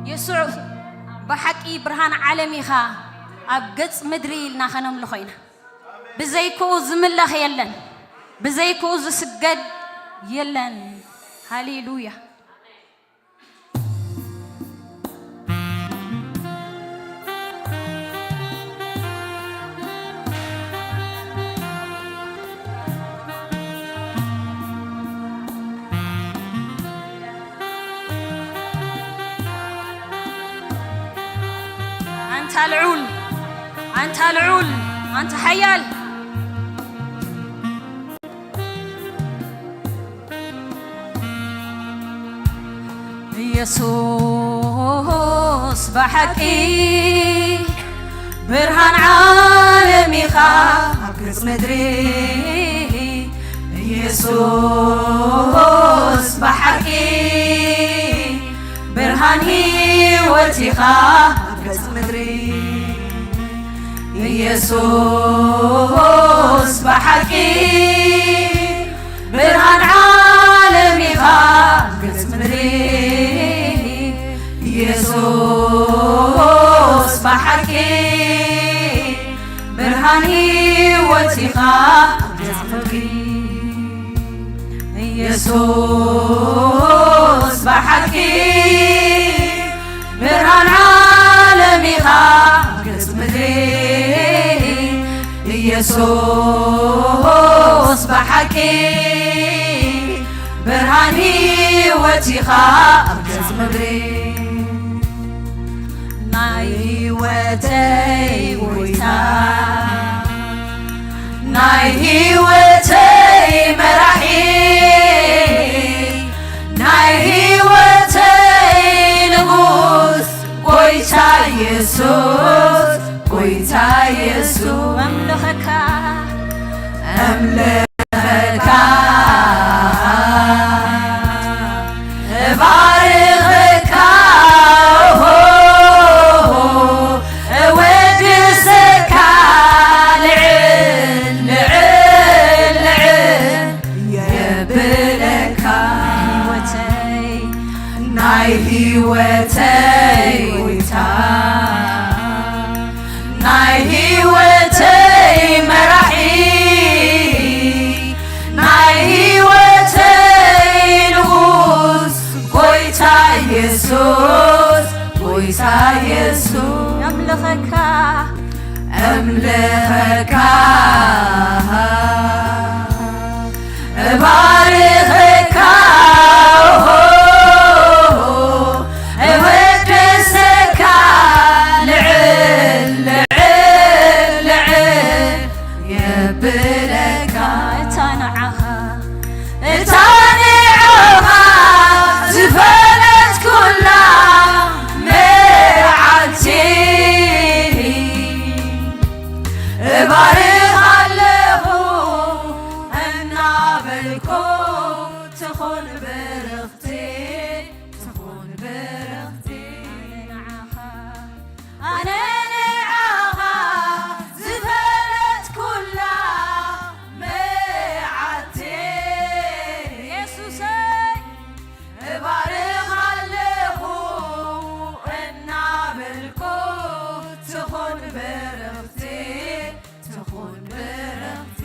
የሱዕ ብሓቂ ብርሃን ዓለም ኢኻ ኣብ ገጽ ምድሪ ኢልና ኸነምልኾ ኢና። ብዘይክኡ ዝምለኽ የለን፣ ብዘይክኡ ዝስገድ የለን። ሃሌሉያ። ኣንታ ልዑል፣ ኣንታ ልዑል፣ ኣንታ ሓያል። ኢየሱስ ብሓቂ ብርሃን ዓለም ኢኻ ኣብ ገጽ ምድሪ። ኢየሱስ ብሓቂ ብርሃን ህይወት ኢኻ ኣብ ገጽ ምድሪ። ኢየሱስ ብሓቂ ብርሃን ዓለም ኢኻ ኣብ ገጽ ምድሪ። ኢየሱስ ብሓቂ ብርሃን ህይወት ኢኻ ኣብ ገጽ ምድሪ። ኢየሱስ ብሓቂ ብርሃን ዓለም ኢኻ ኣብ ገጽ ምድሪ። ኢየሱስ ብሓቂ ብርሃን ህይወት ኢኻ ኣብ ገጽ ምድሪ። ናይ ህይወተይ ጎይታ፣ ናይ ህይወተይ መራሒ፣ ናይ ህይወተይ ንጉስ፣ ጎይታ የሱስ፣ ጎይታ የሱስ። ኣምልኸካ፣ ኣምልኸካ፣ እባርኸካ፣ እወድሰካ፣ ልዕል፣ ልዕል፣ ልዕል የብለካ። ህይወተይ፣ ናይ ህይወተይ ጎይታ፣ ናይ ህይወተይ መራሒ፣ ናይ ህይወተይ ንጉስ፣ ጎይታ የሱስ፣ ጎይታ የሱስ። ኣምልኸካ፣ ኣምልኸካ፣ እባርኸካ፣ እወድሰካ፣ ልዕል፣ ልዕል፣ ልዕል የብለካ። እታ ንዓኻ፣ እታ ንዓኻ ዝፈለጥኩላ መዓልቲ፣ እባርኽ ኣለኹ እናበልኩ፣ ትኹን ብርኽቲ፣ ትኹን ብርኽቲ። ኣነ ንዓኻ፣ ኣነ ንዓኻ ዝፈለጥኩላ መዓልቲ፣ የሱሰይ፣ እባርኽ ኣለኹ እናበልኩ፣ ትኹን ብርኽቲ፣ ትኹን ብርኽቲ።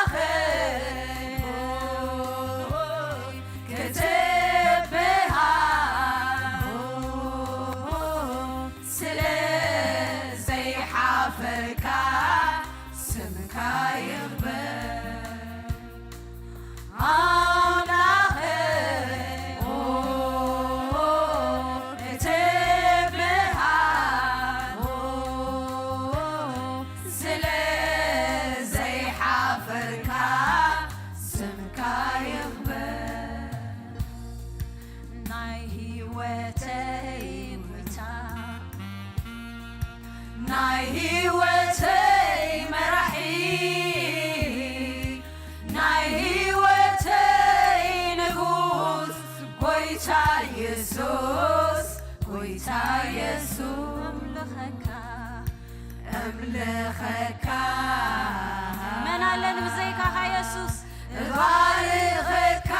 ኣምላኸይ ሆይ፣ ክትብሃል ስለ ዘይሓፈርካ፣ ስምካ ይኽበር። ኣምላኸይ ሆይ፣ ክትብሃል ስለ ዘይሓፈርካ፣ ስምካ ይኽበር። ናይ ህይወተይ ጎይታ፣ ናይ ህይወተይ መራሒ፣ ናይ ህይወተይ ንጉስ፣ ጎይታ የሱስ፣ ጎይታ የሱስ። ኣምልኸካ፣ ኣምልኸካ። መን ኣለኒ ብዘይካኻ የሱስ? እባርኸካ፣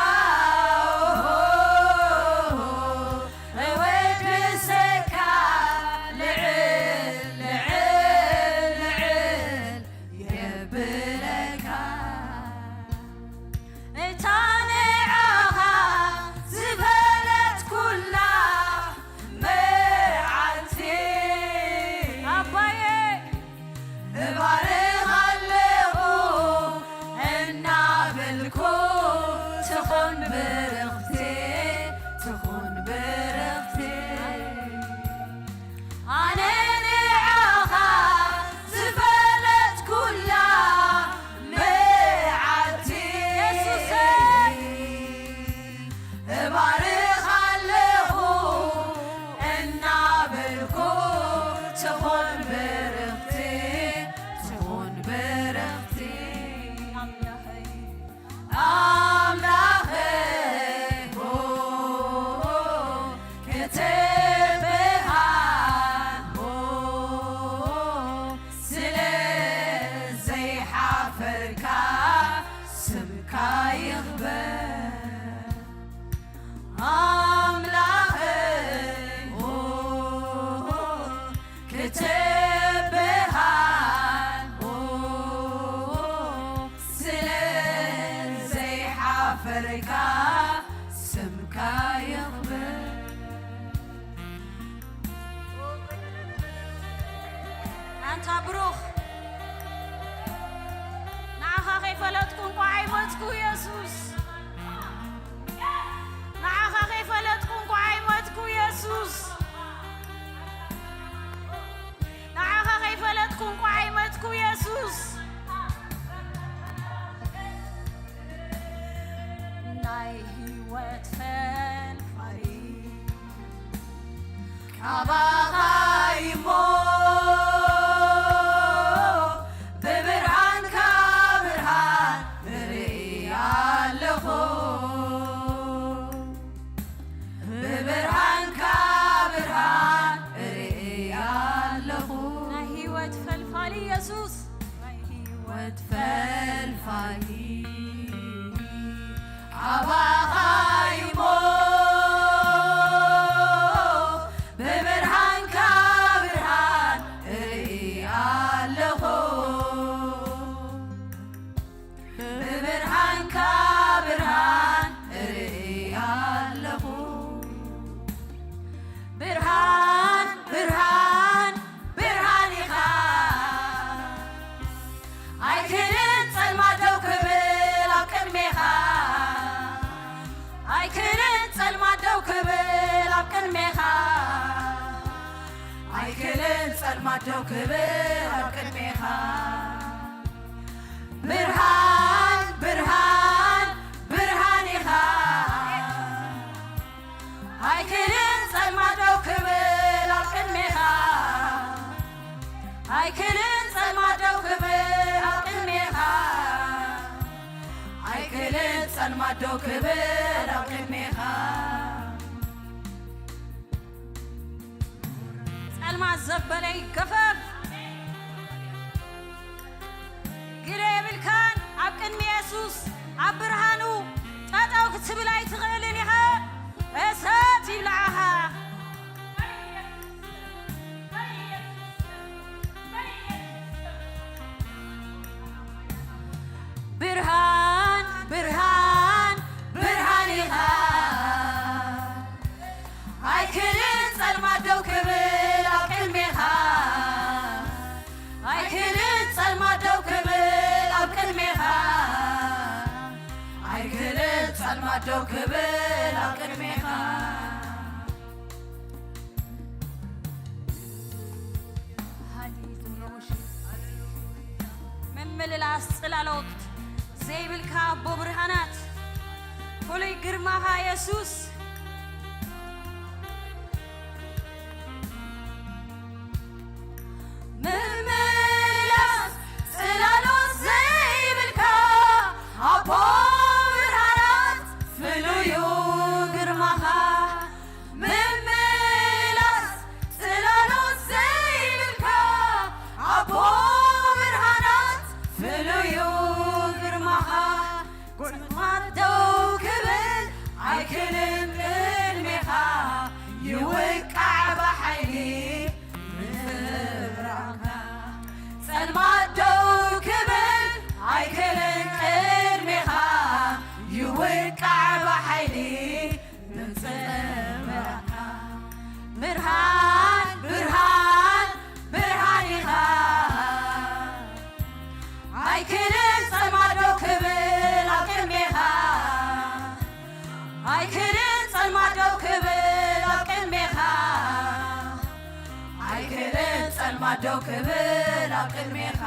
እባርኽ ኣለኹ እናበልኩ ትኹን ብርኽቲ፣ ትኹን ብርኽቲ ኣምላኸይ፣ ኣምላኸይ ሆ፣ ክትብሃል ሆ፣ ስለ ዘይሓፈርካ ስምካ ይኽበር። ኣምላኸይ ሆ፣ ክትብሃል ሆ፣ ስለ ዘይሓፈርካ ስምካ ይኽበር። ኣንታ ብሩኽ፣ ንዓኻ ከይፈለጥኩ እንቋዕ ኣይሞትኩ የሱስ። ንዓኻ ከይፈለጥኩ እንቋዕ ኣይሞትኩ የሱስ። ንዓኻ ከይፈለጥኩ እንቋዕ ኣይሞትኩ የሱስ። ናይ ህይወት ፈልፋሊ ካባኻ እሞ ብብርሃንካ ብርሃን እርኢ ኣለኹ። ብብርሃንካ ብርሃን እርኢ ኣለኹ። ናይ ህይወት ፈልፋሊ የሱስ፣ ናይ ህይወት ፈልፋሊ ካባኻ እሞ ብብርሃንካ ብርሃን እርኢ ኣለኹ። ብብርሃንካ ብርሃን እርኢ ኣለኹ። ብርሃን፣ ብርሃን፣ ብርሃን ኢኻ። ኣይክልን ጸልማት ደው ክብል ኣብ ቅድሜኻ። ኣይክልን ጸልማት ደው ክብል ኣብ ቅድሜኻ። ኣይክልን ጸልማት ደው ክብል ኣብ ቅድሜኻ። ብርሃን፣ ብርሃን፣ ብርሃን ኢኻ። ኣይክልን ጸልማት ደው ክብል ኣብ ቅድሜኻ። ኣይክልን ጸልማት ደው ክብል ኣብ ቅድሜኻ። ኣይክልን ጸልማት ደው ክብል ኣብ ቅድሜኻ። ጸልማት ዘበለ ይገፈፍ። ግደ የብልካን ኣብ ቅድሚ የሱስ ኣብ ብርሃኑ ጠጠው ክትብል ኣይትኽእልን ኢኻ። እሳት ይብልዓኻ። ብርሃን፣ ብርሃን፣ ብርሃን ኢኻ። ኣይክልን ጸልማት ደው ክብል ኣብ ቅድሜኻ። ኣይክልን ጸልማት ደው ክብል ኣብ ቅድሜኻ። ኣይክልን ጸልማት ደው ክብል ኣብ ቅድሜኻ። ሃሌሉያ። ምምልላስ ጽላሎት ዘይብልካ ኣቦ ብርሃናት፣ ፍሉይ ግርማኻ የሱስ። ምምልላስ ጽላሎት ዘይብልካ ኣቦ ብርሃናት፣ ፍሉዩ ግርማኻ። ምምልላስ ጽላሎት ዘይብልካ ኣቦ ብርሃናት፣ ፍሉዩ ግርማኻ። ጸልማት ደው ክብል ኣይክልን ቅድሜኻ፣ ይውቃዕ ብሓይሊ ምብራቕካ። ጸልማት ደው ክብል ኣይክልን ቅድሜኻ፣ ይውቃዕ ብሓይሊ ምብራቕካ። ብርሃን፣ ብርሃን፣ ብርሃን ኢኻ። ኣይክልን ጸልማት ደው ክብል ኣብ ቅድሜኻ። ኣይክልን ጸልማት ደው ክብል ኣብ ቅድሜኻ። ኣይክልን ጸልማት ደው ክብል ኣብ ቅድሜኻ።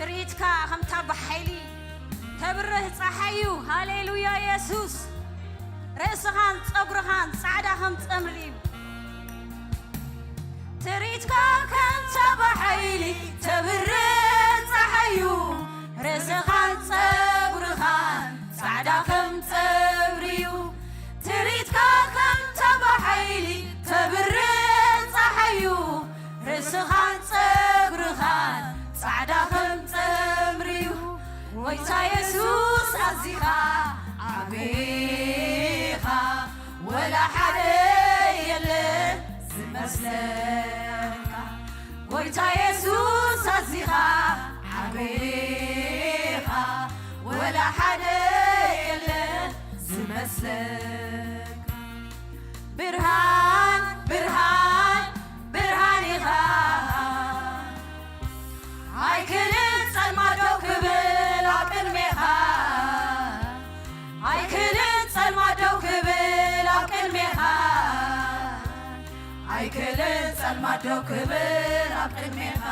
ትርኢትካ ከምታ ብሓይሊ ተብርህ ጸሓይ እዩ። ሃሌሉያ የሱስ። ርእስኻን ጸጉርኻን ጻዕዳ ከም ጸምሪ እዩ። ትርኢትካ ከምታ ብሓይሊ ተብርህ ጸሓይ እዩ። ርእስኻን ጸጉርኻን ጻዕዳ ከም ጸምሪ እዩ። ትርኢትካ ከምታ ብሓይሊ ተብርህ ጸሓይ እዩ። ርእስኻን ጸጉርኻን ጻዕዳ ከም ጸምሪ እዩ። ጎይታ የሱስ ኣዚኻ ዓብኻ፣ ወላ ሓደ የለን ዝመስለካ። ጎይታ የሱስ ኣዚኻ ዓብኻ፣ ወላ ሓደ የለን ዝመስለካ። ብርሃን ብርሃን ብርሃን ኢኻ። ኣይክልን ጸልማት ደው ክብል ኣብ ቅድሜኻ። ኣይክልን ጸልማት ደው ክብል ኣብ ቅድሜኻ። ኣይክልን ጸልማት ደው ክብል ኣብ ቅድሜኻ።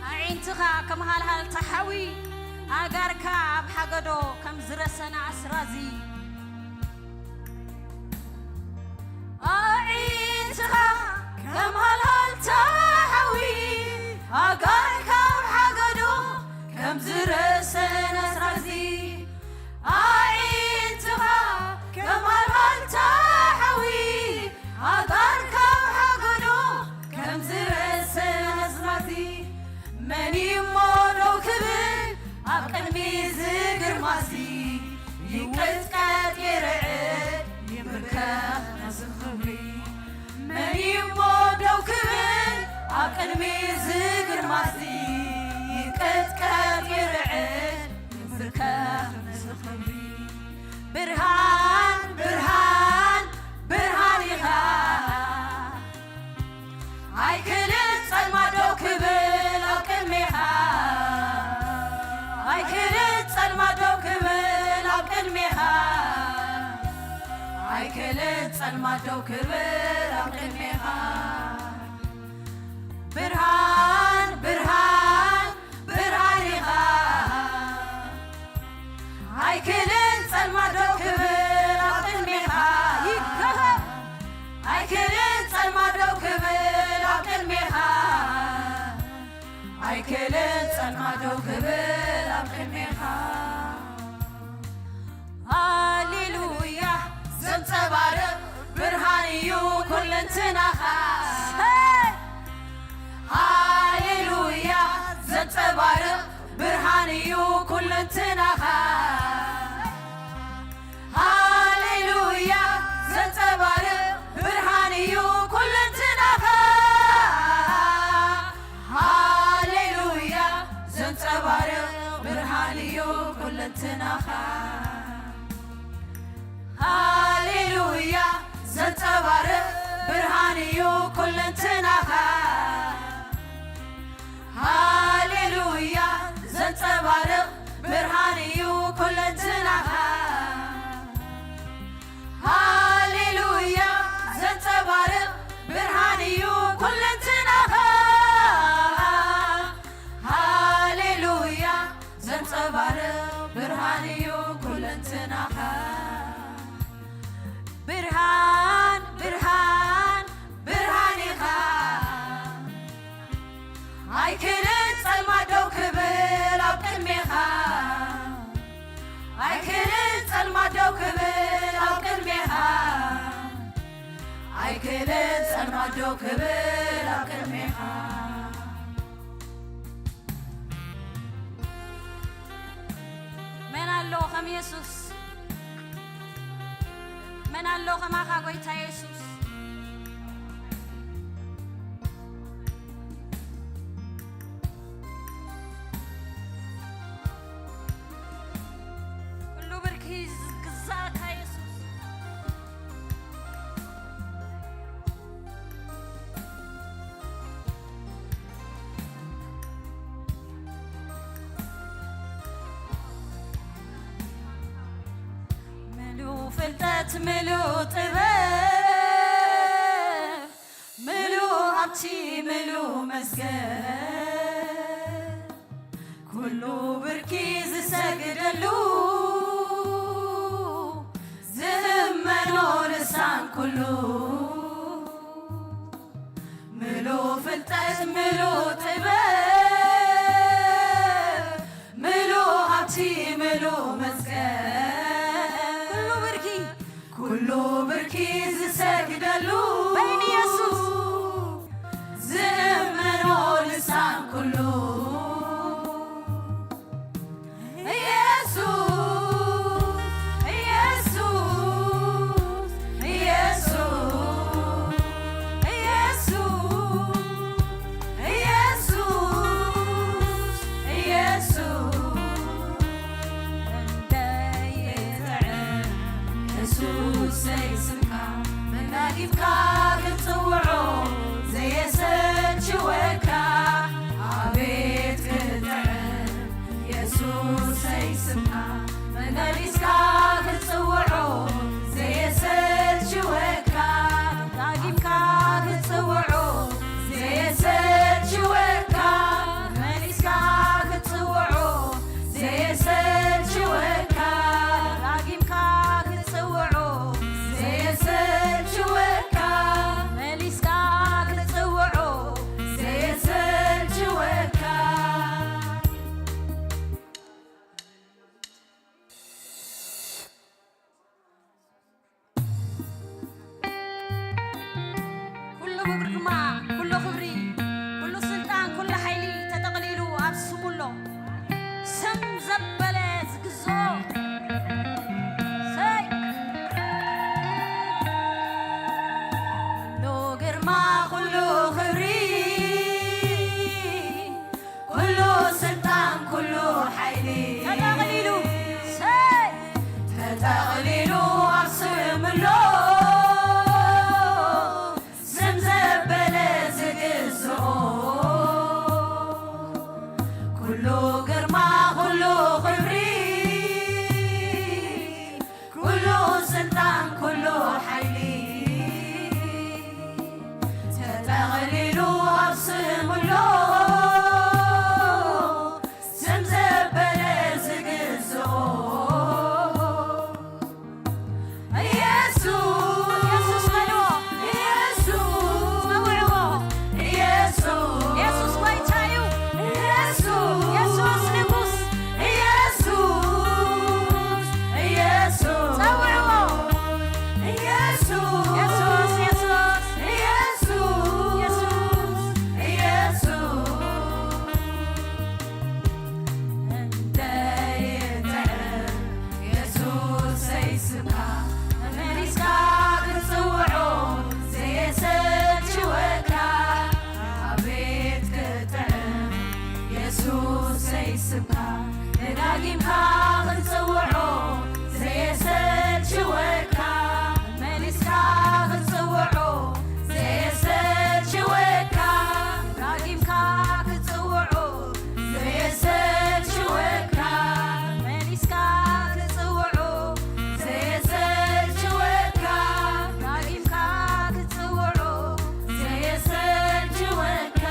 ኣዒንትኻ ከም ሃልሃልታ ሓዊ፣ ኣእጋርካ ኣብ ሓገዶ ከም ዝረሰነ ኣስራዚ። ኣዒንትኻ ከም ሃልሃልታ ሓዊ፣ ኣእጋርካ ኣብ ሓገዶ ከም ዝረሰነ ኣስራዚ። ኣዒንትኻ ከም ሃልሃልታ ሓዊ፣ ኣእጋርካ ኣብ ሓገዶ ከም ዝረሰነ ኣስራዚ። መን እዩ እሞ ደው ክብል ኣብ ቅድሚ እዚ ግርማዚ? ይንቀጥቀጥ ይርዕድ ይንበርከኽ ነዚ ክብሪ። መን እዩ እሞ ደው ክብል ኣብ ቅድሚ እዚ ግርማዚ? ይንቀጥቀጥ ይርዕድ ይንበርከኽ ነዚ ክብሪ። ብርሃን ብርሃን ብርሃን ኢኻ። ኣይክልን ጸልማት ደው ክብል ኣብ ቅድሜኻ። ኣይክልን ጸልማት ደው ክብል ኣብ ቅድሜኻ። ኣይክልን ጸልማት ደው ክብል ኣብ ቅድሜኻ። ብርሃን ብርሃን ብርሃን ኢኻ። ኣይክልን ጸልማት ደው ክብል ኣብ ቅድሜኻ። ይከኸ። ኣይክልን ጸልማት ደው ክብል ኣብ ቅድሜኻ። ኣይክልን ጸልማት ደው ክብል ኣብ ቅድሜኻ። ሃሌሉያ ዘንጸባርቕ ብርሃን እዩ ኩልንትናኻ። ሃሌሉያ ዘንጸባርቕ ብርሃን እዩ ኩልንትናኻ። ሃሌሉያ ዘንጸባርቕ ብርሃን እዩ ኩልንትናኻ። ሃሌሉያ ዘንጸባርቕ ብርሃን እዩ ኩልንትናኻ። ሃሌሉያ ዘንጸባርቕ ብርሃን እዩ ኩልንትናኻ። ሃሌሉያ ዘንጸባርቕ ብርሃን እዩ ኩልንትናኻ። ሃሌሉያ ዘንጸባርቕ ብርሃን እዩ ኩልንትናኻ። ሃሌሉያ ዘንጸባርቕ ብርሃን እዩ ኩልንትናኻ። ብርሃን ብርሃን ብርሃን ኢኻ። ኣይክልን ጸልማት ደው ክብል ኣብ ቅድሜኻ። ኣይክልን ጸልማት ደው ክብል ኣብ ቅድሜኻ። ኣይክልን ጸልማት ደው ክብል ኣብ ቅድሜኻ። መን ኣሎ ከም የሱስ? መን ኣሎ ከማኻ ጎይታ የሱስ? ኩሉ ብርኪ ዝግዛእካ የሱስ። ምሉእ ፍልጠት ምሉእ ጥበብ ምሉ መስገን ኩሉ ብርኪ ዝሰግደሉ ዝእመኖ ልሳን ኩሉ ምሉ ፍልጠት ምሉ ጥበብ ምሉ ሃብቲ ምሉ መስገን ኩሉ ብርኪ ኩሉ ብርኪ ዝሰግደሉ በይን ኢየሱስ ዝእመኖ ልሳን ኩሉ ኢየሱስ ኢየሱስ ኢየሱስ ኢየሱስ ኢየሱስ ኢየሱስ እንደ ይጥዕም የሱሰይ ስምካ መናጊፍካ ክትጽውዖ ዘየሰልችወካ ኣቤት ክጥዕም የሱሰይ ስምካ መናጊፍካ ክትጽውዖ ዘየሰልችወካ ዳጊምካ ክትጽውዖ ዘየሰልችወካ መሊስካ ክትጽውዖ ዘየሰልችወካ ዳጊምካ ክትጽውዖ ዘየሰልችወካ መሊስካ ክትጽውዖ ዘየሰልችወካ ኩሉ ግርማ ኩሉ ክብሪ ኩሉ ስልጣን ኩሉ ሓይሊ ተጠቕሊሉ ኣብ ስሙ ኣሎ። ስም ዘበለ ዝግዝኦ ሰይ ኩሉ ግርማ ኩሉ ክብሪ ኩሉ ስልጣን ኩሉ ሓይሊ ተጠቕሊሉ ሰይ ተጠቕሊሉ ኣብ ስም ኣሎ። ስም ዘበለ ዝግዝኦ ኩሉ ግርማ ኩሉ ክብሪ ኩሉ ስልጣን ኩሉ ሓይሊ ተጠቕሊሉ ኣብ ስም ኣሎ። ስም ዘበለ ዝግዝኦ ኢየሱስ ኢየሱስ በልዎ። ኢየሱስ ጸውዕዎ። ኢየሱስ ኢየሱስ ጎይታ እዩ። ኢየሱስ ኢየሱስ ንጉስ። ኢየሱስ ኢየሱስ ጸውዕዎ። ኢየሱስ ኢየሱስ ኢየሱስ ኢየሱስ ኢየሱስ እንደ ይጥዕም የሱሰይ ስምካ መሊስካ ክትጽውዖ ዘየሰልችወካ ኣቤት ክጥዕም የሱሰይ ስምካ ደጋጊምካ ክትጽውዖ ዘየሰልችወካ መሊስካ ክትጽውዖ ዘየሰልችወካ ደጋጊምካ ክትጽውዖ ዘየሰልችወካ መሊስካ ክትጽውዖ ዘየሰልችወካ ዳጊምካ ክትጽውዖ ዘየሰልችወካ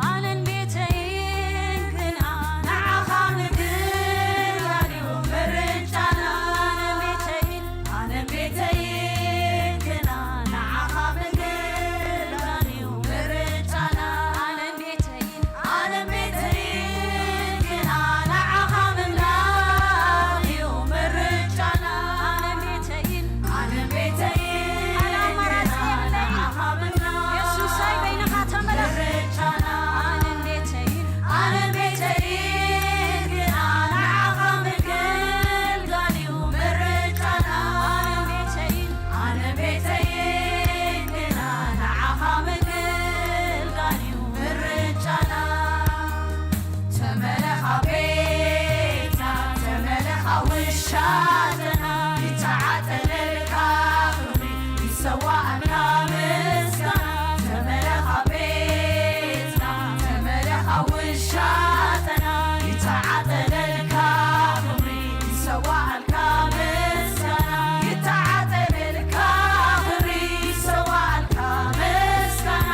ኣነን ቤተይን ግና ንዓኻ ምግልጋል እዩ ምርጫና ኣነን ቤተይን ኣነን ቤተይን ግና ንዓኻ ምግልጋል እዩ ምርጫና ኣነን ቤተይን ኣነን ቤተይን ግና ንዓኻ ምምላኽ እዩ ምርጫና ኣነን ቤተይን ኣነን ቤተይን ኣነ ኣማራጺ ግና የብለይን ንዓኻ ምምላኽ የሱሰይ በይንኻ ተመለኽ ምርጫና ኣነን ቤተይን ኣነን ቤተይን ግና ንዓኻ ምግልጋል እዩ ምርጫና ኣነን ቤተይን ኣነን ቤተይን ግና ንዓኻ ምግልጋል እዩ ምርጫና ተመለኻ ቤትና ተመለኻ ውሻጥና ይተዓጠነልካ ክብሪ ይሰዋኣልካ ምስጋና ተመለኻ ቤትና ተመለኻ ውሻጥና ይተዓጠነልካ ክብሪ ይሰዋኣልካ ምስጋና ይተዓጠነልካ ክብሪ ይሰዋኣልካ ምስጋና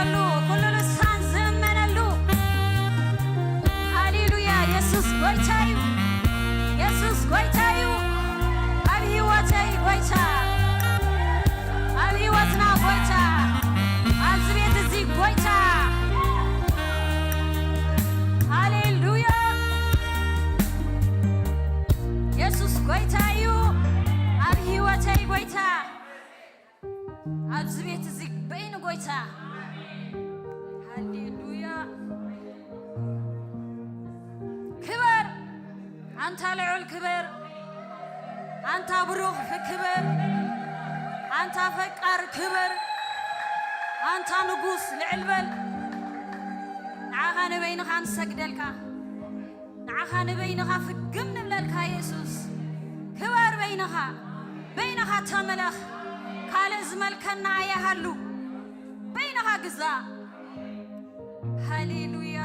ኩሉ ልሳን ዝእመነሉ። ሃሌሉያ! የሱስ ጎይታ እዩ። የሱስ ጎይታ እዩ። ኣብ ህይወተይ ጎይታ፣ ኣብ ህይወትና ጎይታ፣ ኣብዚ ቤት እዚ ጎይታ። ሃሌሉያ! የሱስ ጎይታ እዩ። ኣብ ህይወተይ ጎይታ፣ ኣብዚ ቤት እዚ በይኑ ጎይታ። ሃሌሉያ! ክበር ኣንታ ልዑል፣ ክበር ኣንታ ብሩኽ፣ ክበር ኣንታ ፈቃር፣ ክበር ኣንታ ንጉስ፣ ልዕል በል። ንዓኻ ንበይንኻ ንሰግደልካ፣ ንዓኻ ንበይንኻ ፍግም ንብለልካ የሱስ። ክበር በይንኻ፣ በይንኻ ተመለኽ። ካልእ ዝመልከና ኣይሃሉ፣ በይንኻ ግዛእ። ሃሌሉያ!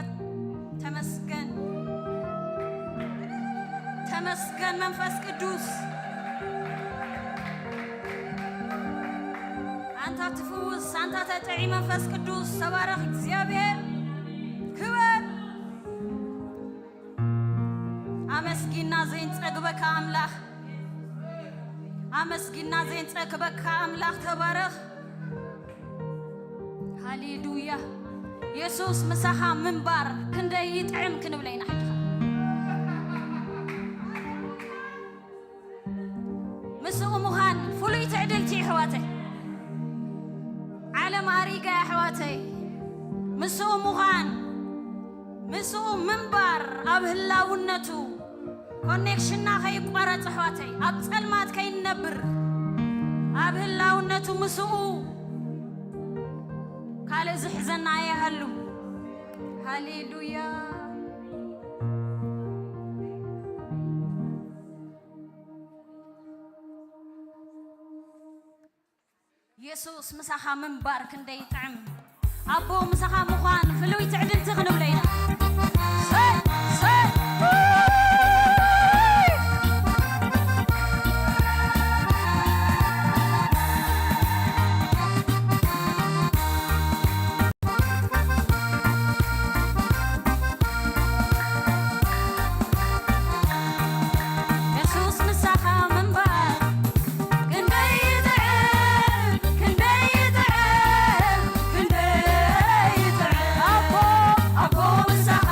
ተመስገን፣ ተመስገን መንፈስ ቅዱስ። ኣንታ ትፍውስ፣ ኣንታ ተጥዒ መንፈስ ቅዱስ፣ ተባረኽ እግዚኣብሔር። ክበር። ኣመስጊና ዘይንጸግበካ ኣምላኽ፣ ኣመስጊና ዘይንጸግበካ ኣምላኽ፣ ተባረኽ። ሃሌሉያ። የሱስ ምሳኻ ምንባር ክንደይ ይጥዕም ክንብለ ኢና ሕጂ ኸ። ምስኡ ምዃን ፍሉይ ትዕድልቲ እዩ ኣሕዋተይ። ዓለም ኣሪጋ እያ ኣሕዋተይ። ምስኡ ምዃን፣ ምስኡ ምንባር ኣብ ህላውነቱ ኮኔክሽንና ከይቋረጽ ኣሕዋተይ፣ ኣብ ጸልማት ከይንነብር ኣብ ህላውነቱ ምስኡ ካልእ ዝሕዘና ኣይሃሉ። ሃሌሉያ። የሱስ ምሳኻ ምንባር ክንደይ ይጥዕም። ኣቦ ምሳኻ ምዃን ፍሉይ ትዕድልቲ ክንብሎ ኢና። ሰይ፣ ሰይ፣ ውይ! የሱስ ምሳኻ ምንባር ክንደይ ይጥዕም፣ ክንደይ ይጥዕም፣ ክንደይ ይጥዕም። ኣቦ፣ ኣቦ ምሳኻ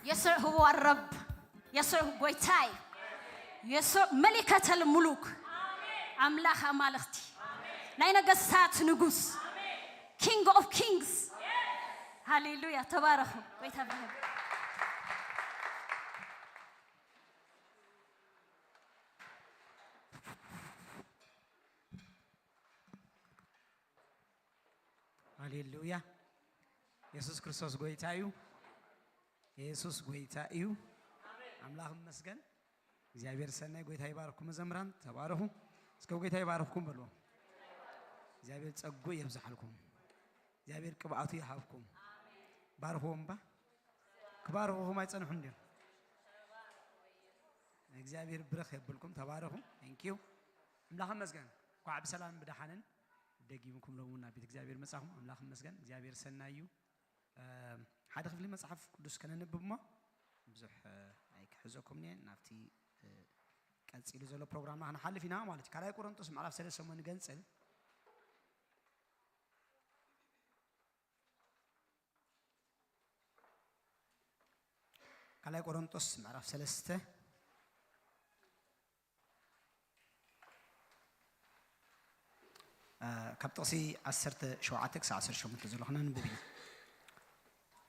የሱዕ ህዋ ረብ፣ የሱዕ ጎይታይ፣ የሱዕ መሊከተል ሙሉክ፣ ኣምላኽ ኣማልኽቲ፣ ናይ ነገስታት ንጉስ፣ ኪንግ ኦፍ ኪንግስ። ሃሌሉያ፣ ተባረኹ። ጎይታ ብርሃን። ሃሌሉያ። የሱስ ክርስቶስ ጎይታ እዩ። የሱስ ጎይታ እዩ። ኣምላኽ ይመስገን። እግዚኣብሔር ሰናይ። ጎይታ ይባርኩም መዘምራን፣ ተባረኹ። እስከ ጎይታ ይባርኩም በልዎ። እግዚኣብሔር ጸጉ የብዝሓልኩም። እግዚኣብሔር ቅብኣቱ ይሃብኩም። ባርኽዎም እባ። ክባርኹኹም ኣይጸንሑን ድዮም? እግዚኣብሔር ብረኽ የብልኩም። ተባረኹ። Thank you። ኣምላኽ ይመስገን። እንኳዕ ብሰላም ብደሓንን ደጊምኩም ሎሚ ናብ ቤት እግዚኣብሔር መጻኹም። ኣምላኽ ይመስገን። እግዚኣብሔር ሰናይ እዩ። ሓደ ክፍሊ መጽሓፍ ቅዱስ ከነንብብ እሞ ብዙሕ ኣይክሕዘኩም እየ። ናብቲ ቀጺሉ ዘሎ ፕሮግራምና ክንሓልፍ ኢና ማለት እዩ። ካልኣይ ቆሮንጦስ ምዕራፍ ሰለስተ እሞ ንገንጽል። ካልኣይ ቆሮንጦስ ምዕራፍ ሰለስተ ካብ ጥቕሲ ዓሰርተ ሸውዓተ ክሳብ ዓሰርተ ሸሞንተ ዘሎ ክነንብብ ኢና።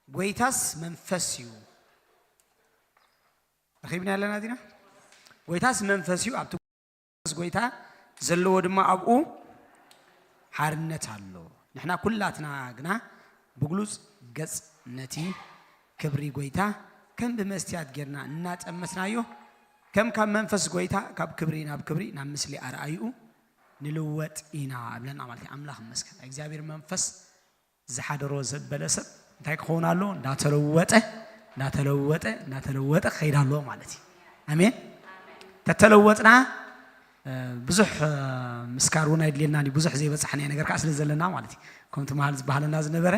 ጎይታስ መንፈስ እዩ። ረኺብና ኣለና ዲና? ጎይታስ መንፈስ እዩ፣ ኣብቲ መንፈስ ጎይታ ዘለዎ ድማ ኣብኡ ሓርነት ኣሎ። ንሕና ኩላትና ግና ብግሉጽ ገጽ ነቲ ክብሪ ጎይታ ከም ብመስትያት ጌርና እናጠመስናዮ፣ ከም ካብ መንፈስ ጎይታ ካብ ክብሪ ናብ ክብሪ ናብ ምስሊ ኣርኣይኡ ንልወጥ ኢና እብለና ማለት እዩ። ኣምላኽ ይመስገን። እግዚኣብሔር መንፈስ ዝሓደሮ ዘበለ ሰብ እንታይ ክኸውን ኣሎ? እንዳተለወጠ እንዳተለወጠ እንዳተለወጠ ክኸይድ ኣለዎ ማለት እዩ። ኣሜን። ተተለወጥና ብዙሕ ምስካር እውን ኣይድልየናን እዩ። ብዙሕ ዘይበፃሕናዮ ነገር ከዓ ስለ ዘለና ማለት እዩ። ከምቲ መሃል ዝበሃለና ዝነበረ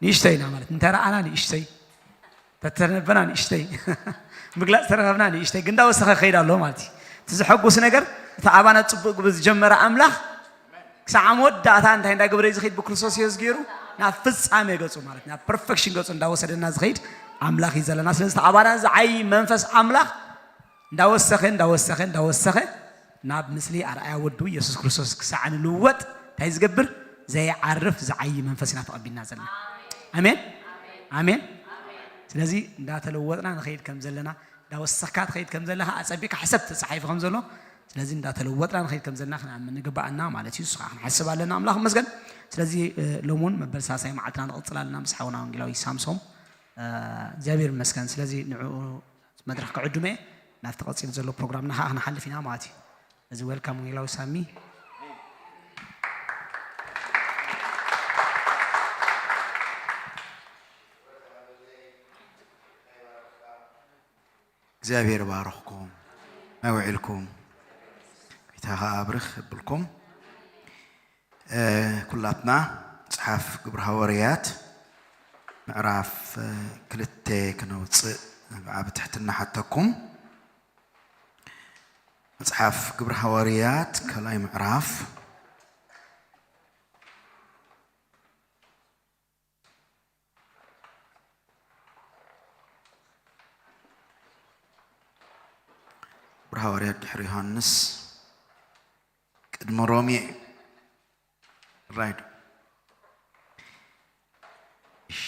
ንእሽተይ ኢና ማለት፣ እንተረኣና ንእሽተይ፣ ተተነበና ንእሽተይ፣ ምግላፅ ተረኸብና ንእሽተይ፣ ግን እንዳወሰኸ ክኸይድ ኣለዎ ማለት እዩ። እቲ ዘሐጉስ ነገር እቲ ኣባና ፅቡቅ ግብሪ ዝጀመረ ኣምላኽ ክሳዕ መወዳእታ እንታይ እንዳገበረ እዩ ዝኸይድ? ብክርስቶስ ኢየሱስ ገይሩ ናብ ፍጻሜ ገጹ ማለት ናብ ፐርፌክሽን ገጹ እንዳወሰደና ዝኸይድ ኣምላኽ እዩ ዘለና። ስለዚ እቲ ኣባና ዝዓይ መንፈስ ኣምላኽ እንዳወሰኸ እንዳወሰኸ እንዳወሰኸ ናብ ምስሊ ኣርኣያ ወዱ ኢየሱስ ክርስቶስ ክሳዕ ንልወጥ እንታይ ዝገብር? ዘይዓርፍ ዝዓይ መንፈስ ኢና ተቐቢልና ዘለና። ኣሜን ኣሜን። ስለዚ እንዳተለወጥና ንኸይድ ከም ዘለና እንዳወሰኽካ ትኸይድ ከም ዘለኻ ኣጸቢቕካ ሕሰብ ተጻሒፉ ከም ዘሎ። ስለዚ እንዳተለወጥና ንኸይድ ከም ዘለና ክንኣምን ንግባኣና ማለት እዩ። እሱ ከዓ ክንሓስብ ኣለና። ኣምላኽ ይመስገን። ስለዚ ሎሚ እውን መበል ሳልሳይ መዓልትና ንቕጽል ኣለና ምስ ሓውና ወንጌላዊ ሳምሶም። እግዚኣብሔር ይመስገን። ስለዚ ንዕኡ መድረኽ ክዕድመ ናብቲ ቀጺሉ ዘሎ ፕሮግራምና ከዓ ክንሓልፍ ኢና ማለት እዩ። እዚ ዌልካም ወንጌላዊ ሳሚ። እግዚኣብሔር ባረኽኩም ኣውዒልኩም። ጌታ ከኣ ኣብርኽ የብልኩም። ኩላትና መጽሓፍ ግብሪ ሃዋርያት ምዕራፍ ክልተ ክነውፅእ ብዓቢ ትሕትና ሓተኩም። መጽሓፍ ግብሪ ሃዋርያት ካልኣይ ምዕራፍ ግብሪ ሃዋርያት ድሕሪ ዮሃንስ ቅድሚ ሮሜ እዩ። ራይት። እሺ፣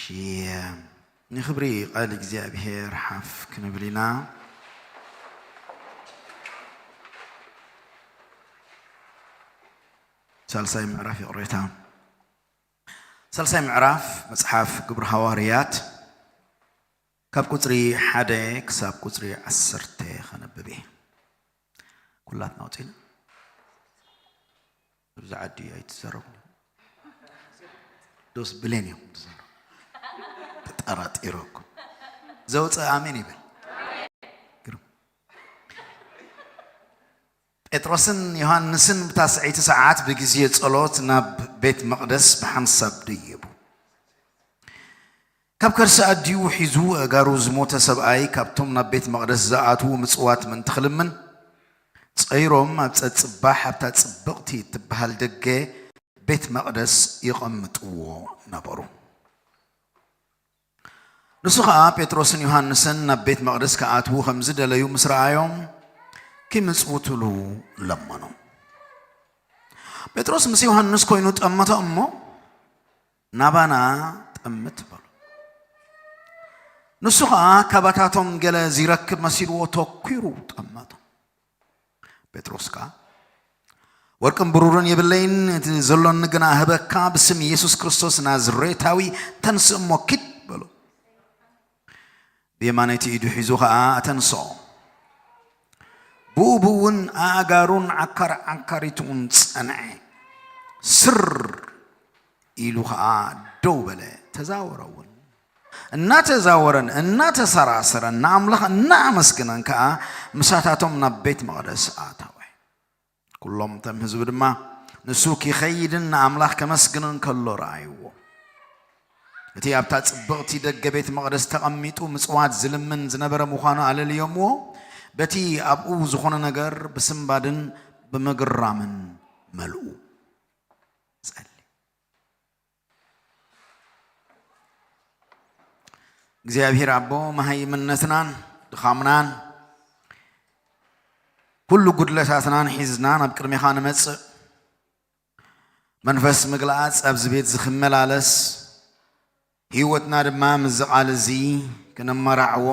ንኽብሪ ቃል እግዚኣብሔር ሓፍ ክንብል ኢና። ሳልሳይ ምዕራፍ ይቕሬታ። ሳልሳይ ምዕራፍ መጽሓፍ ግብሪ ሃዋርያት ካብ ቁጽሪ ሓደ ክሳብ ቁጽሪ ዓሰርተ ከነብብ እየ። ኩላትና ኣውጺእና ኣብዚ ዓዲ ኣይትዘረቡ። ዶስ ብሌን እዮም ትዘረቡ። ተጠራጢረኩም። ዘውፅእ ኣሜን ይበል። ግርም። ጴጥሮስን ዮሃንስን ብታ ስዐይቲ ሰዓት ብግዜ ጸሎት ናብ ቤት መቕደስ ብሓንሳብ ደየቡ። ካብ ከርሲ ኣዲኡ ሒዙ ኣእጋሩ ዝሞተ ሰብኣይ ካብቶም ናብ ቤት መቕደስ ዝኣትዉ ምጽዋት ምእንቲ ክልምን ጸይሮም ኣብ ጸጽባሕ ኣብታ ጽብቕቲ እትበሃል ደገ ቤት መቕደስ ይቐምጥዎ ነበሩ። ንሱ ኸኣ ጴጥሮስን ዮሃንስን ናብ ቤት መቕደስ ክኣትዉ ከም ዝደለዩ ምስ ረኣዮም፣ ኪምጽውትሉ ለመኖም። ጴጥሮስ ምስ ዮሃንስ ኮይኑ ጠመቶ እሞ፣ "ናባና ጠምት" በሎ። ንሱ ኸኣ ካባታቶም ገለ ዚረክብ መሲልዎ ተኲሩ ጠመቶም። ጴጥሮስ ከኣ፣ "ወርቅን ብሩርን የብለይን፣ እቲ ዘሎኒ ግና እህበካ፣ ብስም የሱስ ክርስቶስ ናዝሬታዊ ተንስእ እሞ ኪድ" በሎ። ብየማነይቲ ኢዱ ሒዙ ኸኣ ኣተንስኦ። ብኡ ብኡ እውን ኣእጋሩን ዓካር ዓካሪቱን ጸንዐ። ስር ኢሉ ኸኣ ደው በለ፣ ተዛወረ እውን። እናተዛወረን እናተሰራሰረን ንኣምላኽ እናኣመስገነን ከኣ ምሳታቶም ናብ ቤት መቕደስ ኣተወ። ኩሎም እቶም ህዝቢ ድማ ንሱ ኪኸይድን ንኣምላኽ ከመስግንን ከሎ ረኣይዎ። እቲ ኣብታ ጽብቕቲ ደገ ቤት መቕደስ ተቐሚጡ ምጽዋት ዝልምን ዝነበረ ምዃኑ ኣለልዮምዎ፣ በቲ ኣብኡ ዝኾነ ነገር ብስንባድን ብምግራምን መልኡ። ጸሊ። እግዚኣብሔር ኣቦ፣ መሃይምነትናን ድኻምናን ኩሉ ጉድለታትናን ሒዝና ናብ ቅድሜኻ ንመጽእ። መንፈስ ምግላጽ ኣብዚ ቤት እዚ ክመላለስ፣ ህይወትና ድማ ምስዚ ቃል እዚ ክነመራዕዎ፣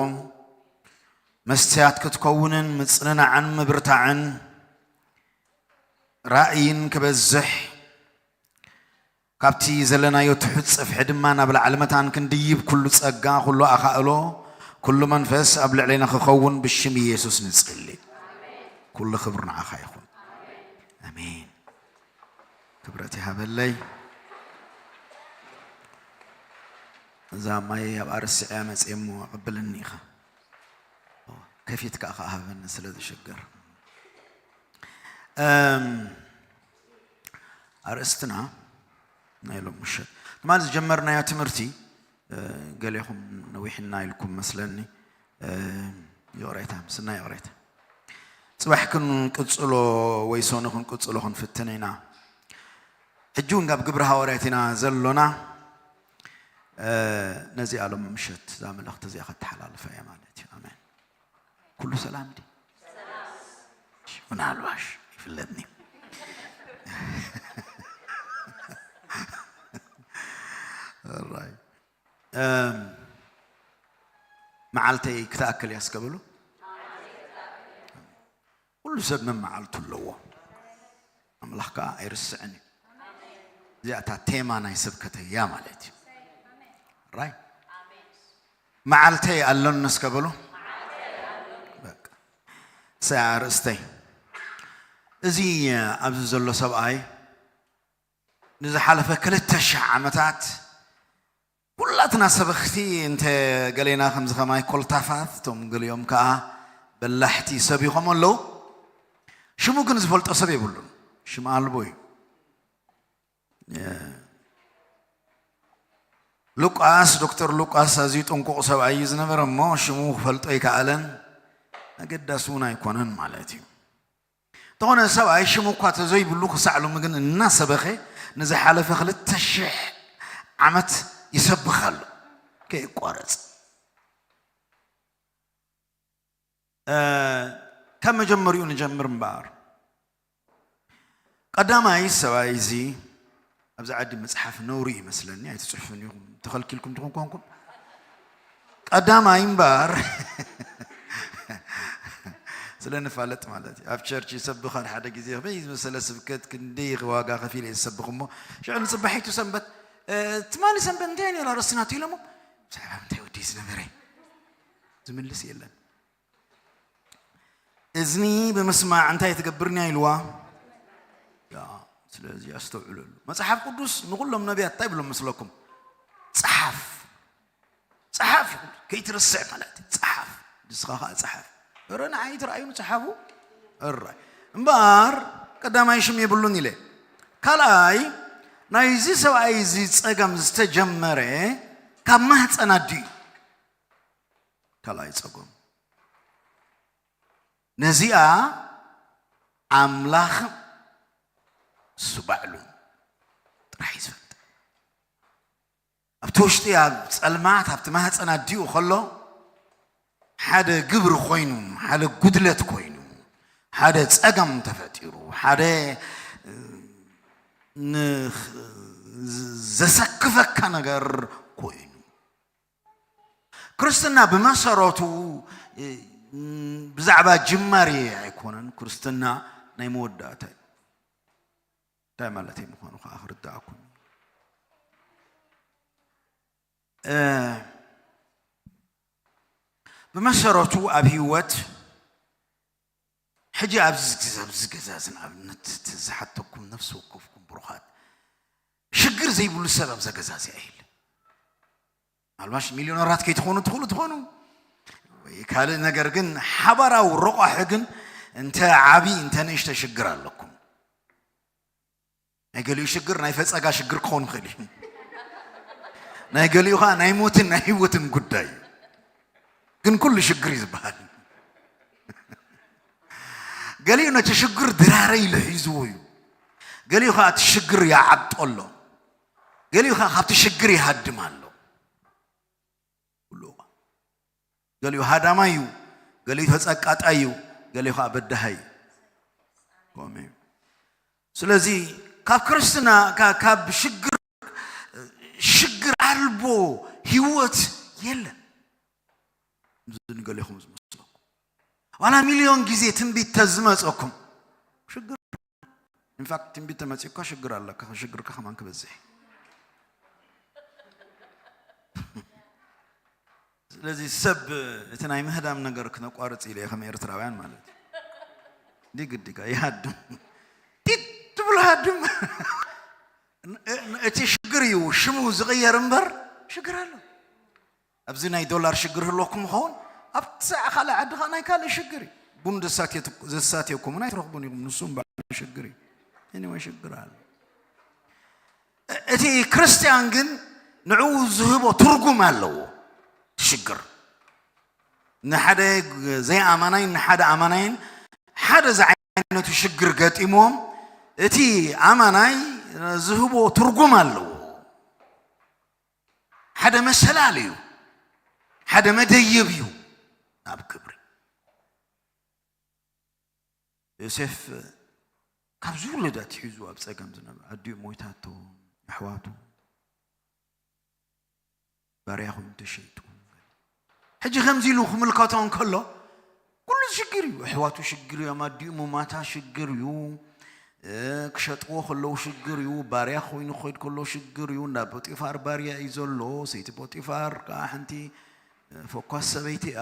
መስትያት ክትከውንን ምጽንናዕን ምብርታዕን ራእይን ክበዝሕ፣ ካብቲ ዘለናዮ ትሑት ጽፍሒ ድማ ናብ ላዕሊ መታን ክንድይብ፣ ኩሉ ጸጋ፣ ኩሉ ኣኻእሎ፣ ኩሉ መንፈስ ኣብ ልዕሌና ክኸውን ብሽም ኢየሱስ ንጽሊ። ኩሉ ክብሪ ንዓኻ ይኹን። ኣሜን። ክብረት ይሃበለይ። እዛ ማይ ኣብ ኣርስዕያ መጽየ እሞ ኣቐብለኒ ኢኻ። ከፊትካ ከኣ ሃበኒ ስለ ዝሽገር። እም፣ ኣርእስትና ናይ ሎም ምሸት ትማሊ ዝጀመርናዮ ትምህርቲ፣ እ፣ ገሌኹም ነዊሕና ኢልኩም መስለኒ። እ፣ ይቕሬታ፣ ምስና ይቕሬታ። ጽባሕ ክንቅጽሎ ወይ ሰኑ ክንቅጽሎ ክንፍትን ኢና። ሕጂ እውን ካብ ግብሪ ሃዋርያት ኢና ዘሎና። እ፣ ነዚኣ ሎም ምሸት እዛ መልእኽቲ እዚኣ ከተሓላልፋ እያ ማለት እዩ። ኣሜን። ኩሉ ሰላም ድዩ? ምናልባሽ ይፍለጥኒ። ኦራይት። እም፣ መዓልተይ ክትኣክል እያ እስከ በሉ። ኩሉ ሰብ መመዓልቱ ኣለዎ። ኣምላኽ ከኣ ኣይርስዕን እዩ። እዚኣ እታ ቴማ ናይ ስብከተይ እያ ማለት እዩ። ራይት። መዓልተይ ኣሎኒ እስከ በሉ። በቃ። እሳ እያ ኣርእስተይ። እዚ ኣብዚ ዘሎ ሰብኣይ ንዝሓለፈ ክልተ ሽሕ ዓመታት ኩላትና ሰበኽቲ እንተ ገሌና ከምዚ ከማይ ኮልታፋት፣ እቶም ገሊኦም ከኣ በላሕቲ ሰብ ይኾሙ ኣለዉ። ሽሙ ግን ዝፈልጦ ሰብ የብሉን። ሽም ኣልቦ እዩ። ሉቃስ፣ ዶክተር ሉቃስ ኣዝዩ ጥንቁቕ ሰብኣይ እዩ ዝነበረ እሞ ሽሙ ክፈልጦ ኣይከኣለን። ኣገዳሲ እውን ኣይኮነን ማለት እዩ። እንተኾነ ሰብኣይ ሽሙ እኳ ተዘይብሉ ክሳዕ ሎሚ ግን እናሰበኸ ንዝሓለፈ ክልተ ሽሕ ዓመት ይሰብኽ ኣሎ ከየቋረጸ። እ፣ ካብ መጀመሪኡ ንጀምር እምበኣር። ቀዳማይ ሰብኣይ እዚ ኣብዚ ዓዲ መጽሓፍ ነውሪ እዩ መስለኒ፣ ኣይትጽሕፉን ኢኹም፣ ተኸልኪልኩም ትኾን ኮንኩም። ቀዳማይ እምበኣር ስለ ንፋለጥ ማለት እዩ። ኣብ ቸርች ይሰብኽ ሓደ ሓደ ግዜ፣ ከመይ ዝመሰለ ስብከት፣ ክንደይ ዋጋ ከፊለ እየ ዝሰብኽ እሞ፣ ሽዑ ንጽባሒቱ ሰንበት፣ "እ፣ ትማሊ ሰንበት እንታይ ነይሩ ኣርእስትና?" ኢሎሞ፣ "ብዛዕባ ምንታይ ወዲ ዝነበረ?" ዝምልስ የለን። እዝኒ ብምስማዕ እንታይ ትገብርንያ ኢልዋ? ያ፣ ስለዚ ኣስተውዕለሉ። መጽሓፍ ቅዱስ ንኹሎም ነቢያት እንታይ ብሎም መስለኩም? "ጸሓፍ፣ ጸሓፍ" ይኹም፣ ከይትርስዕ ማለት እዩ። ጸሓፍ፣ ንስኻ ኸኣ ጸሓፍ። እረ ንዓይ ትረኣዩኒ ጸሓፉ። እረ እምበኣር ቀዳማይ ሽም የብሉን ኢለ። ካልኣይ፣ ናይዚ ሰብኣይ እዚ ጸገም ዝተጀመረ ካብ ማህጸን ኣዲኡ። ካልኣይ ጸገም። ነዚኣ ኣምላኽ እሱ ባዕሉ ጥራሕ እዩ ዝፈልጥ። ኣብቲ ውሽጢ ኣብ ጸልማት ኣብቲ ማህፀን ኣዲኡ ከሎ ሓደ ግብሪ ኮይኑ፣ ሓደ ጉድለት ኮይኑ፣ ሓደ ጸገም ተፈጢሩ፣ ሓደ ን-፣ ዘሰክፈካ ነገር ኮይኑ። ክርስትና ብመሰረቱ ብዛዕባ ጅማሬ ኣይኮነን። ክርስትና ናይ መወዳእታ እዩ። እንታይ ማለት እዩ ምዃኑ ከዓ ክርዳእኩም። እ፣ ብመሰረቱ ኣብ ህይወት ሕጂ ኣብዚ ግዜ፣ ኣብዚ ገዛ እዚ ንኣብነት እቲ ዝሓተኩም ነፍሲ ወከፍኩም ብሩኻት፣ ሽግር ዘይብሉ ሰብ ኣብዛ ገዛ እዚኣ የለ። ምናልባሽ ሚልዮነራት ከይትኾኑ ትኽእሉ ትኾኑ ወይ ካልእ ነገር፣ ግን ሓባራዊ ረቋሒ ግን እንተ ዓቢ እንተ ንእሽተ ሽግር ኣለኩም። ናይ ገሊኡ ሽግር ናይ ፈጸጋ ሽግር ክኸውን ይኽእል እዩ። ናይ ገሊኡ ኸዓ ናይ ሞትን ናይ ህይወትን ጉዳይ እዩ። ግን ኩሉ ሽግር እዩ ዝበሃል። ገሊኡ ነቲ ሽግር ድራረ ኢሉ ሒዝዎ እዩ። ገሊኡ ኸዓ እቲ ሽግር ይዓብጦ ኣሎ። ገሊኡ ኸዓ ካብቲ ሽግር ይሃድም ኣሎ። ኩሉ እዋን። ገሊኡ ሃዳማይ እዩ፣ ገሊኡ ተጸቃጣይ እዩ፣ ገሊኡ ኸዓ በዳሃይ እዩ። ከምኡ እዩ። ስለዚ ካብ ክርስትና፣ ካ-፣ ካብ ሽግር፣ ሽግር ኣልቦ ህይወት የለን። እዚ ንገሊኹም ዝመስለኩም። ዋላ ሚልዮን ግዜ ትንቢት ተዝመጸኩም፣ ሽግር፣ ኢንፋክት ትንቢት ተመጺኡካ ሽግር ኣለካ፣ ሽግርካ ከማን ክበዝሕ። ስለዚ ሰብ እቲ ናይ ምህዳም ነገር ክነቋርጽ ኢለ እየ፣ ከም ኤርትራውያን ማለት እዩ። ዲግ ዲጋ ይሃድም። ጢጥ ብሎ ሃድም። ን-፣ ን-፣ እቲ ሽግር እዩ ሽሙ ዝቕየር እምበር ሽግር ኣሎ። ኣብዚ ናይ ዶላር ሽግር ህልወኩም ይኸውን፣ ኣብቲ ካልእ ዓዲ ኸዓ ናይ ካልእ ሽግር እዩ። ቡን ዘሳትየት-፣ ዘሳትየኩምን ኣይትረኽቡን ኢኹም፣ ንሱ እምበኣር ሽግር እዩ። ኤኒወይ ሽግር ኣሎ። እ-፣ እቲ ክርስትያን ግን ንዕኡ ዝህቦ ትርጉም ኣለዎ። ሽግር ንሓደ ዘይኣማናይን ንሓደ ኣማናይን ሓደ ዝዓይነቱ ሽግር ገጢሞም፣ እቲ ኣማናይ ዝህቦ ትርጉም ኣለዎ። ሓደ መሰላል እዩ፣ ሓደ መደየብ እዩ ናብ ክብሪ። ዮሴፍ ካብዚ ውሉድ ኣትሒዙ ኣብ ጸገም ዝነበረ፣ ኣዲኡ ሞይታቶ፣ ኣሕዋቱ ባርያ ኮይኑ ተሸይጡ። ሕጂ ከምዚ ኢሉ ክምልከቶ እንከሎ፣ ኩሉ ሽግር እዩ። ኣሕዋቱ ሽግር እዮም፣ ኣዲኡ ሙማታ ሽግር እዩ፣ እ፣ ክሸጥዎ ከለዉ ሽግር እዩ፣ ባርያ ኮይኑ ክኸይድ ከሎ ሽግር እዩ፣ እንዳ ፖጢፋር ባርያ እዩ ዘሎ፣ ሰይቲ ፖጢፋር ከዓ ሓንቲ፣ እ፣ ፈኳስ ሰበይቲ እያ፣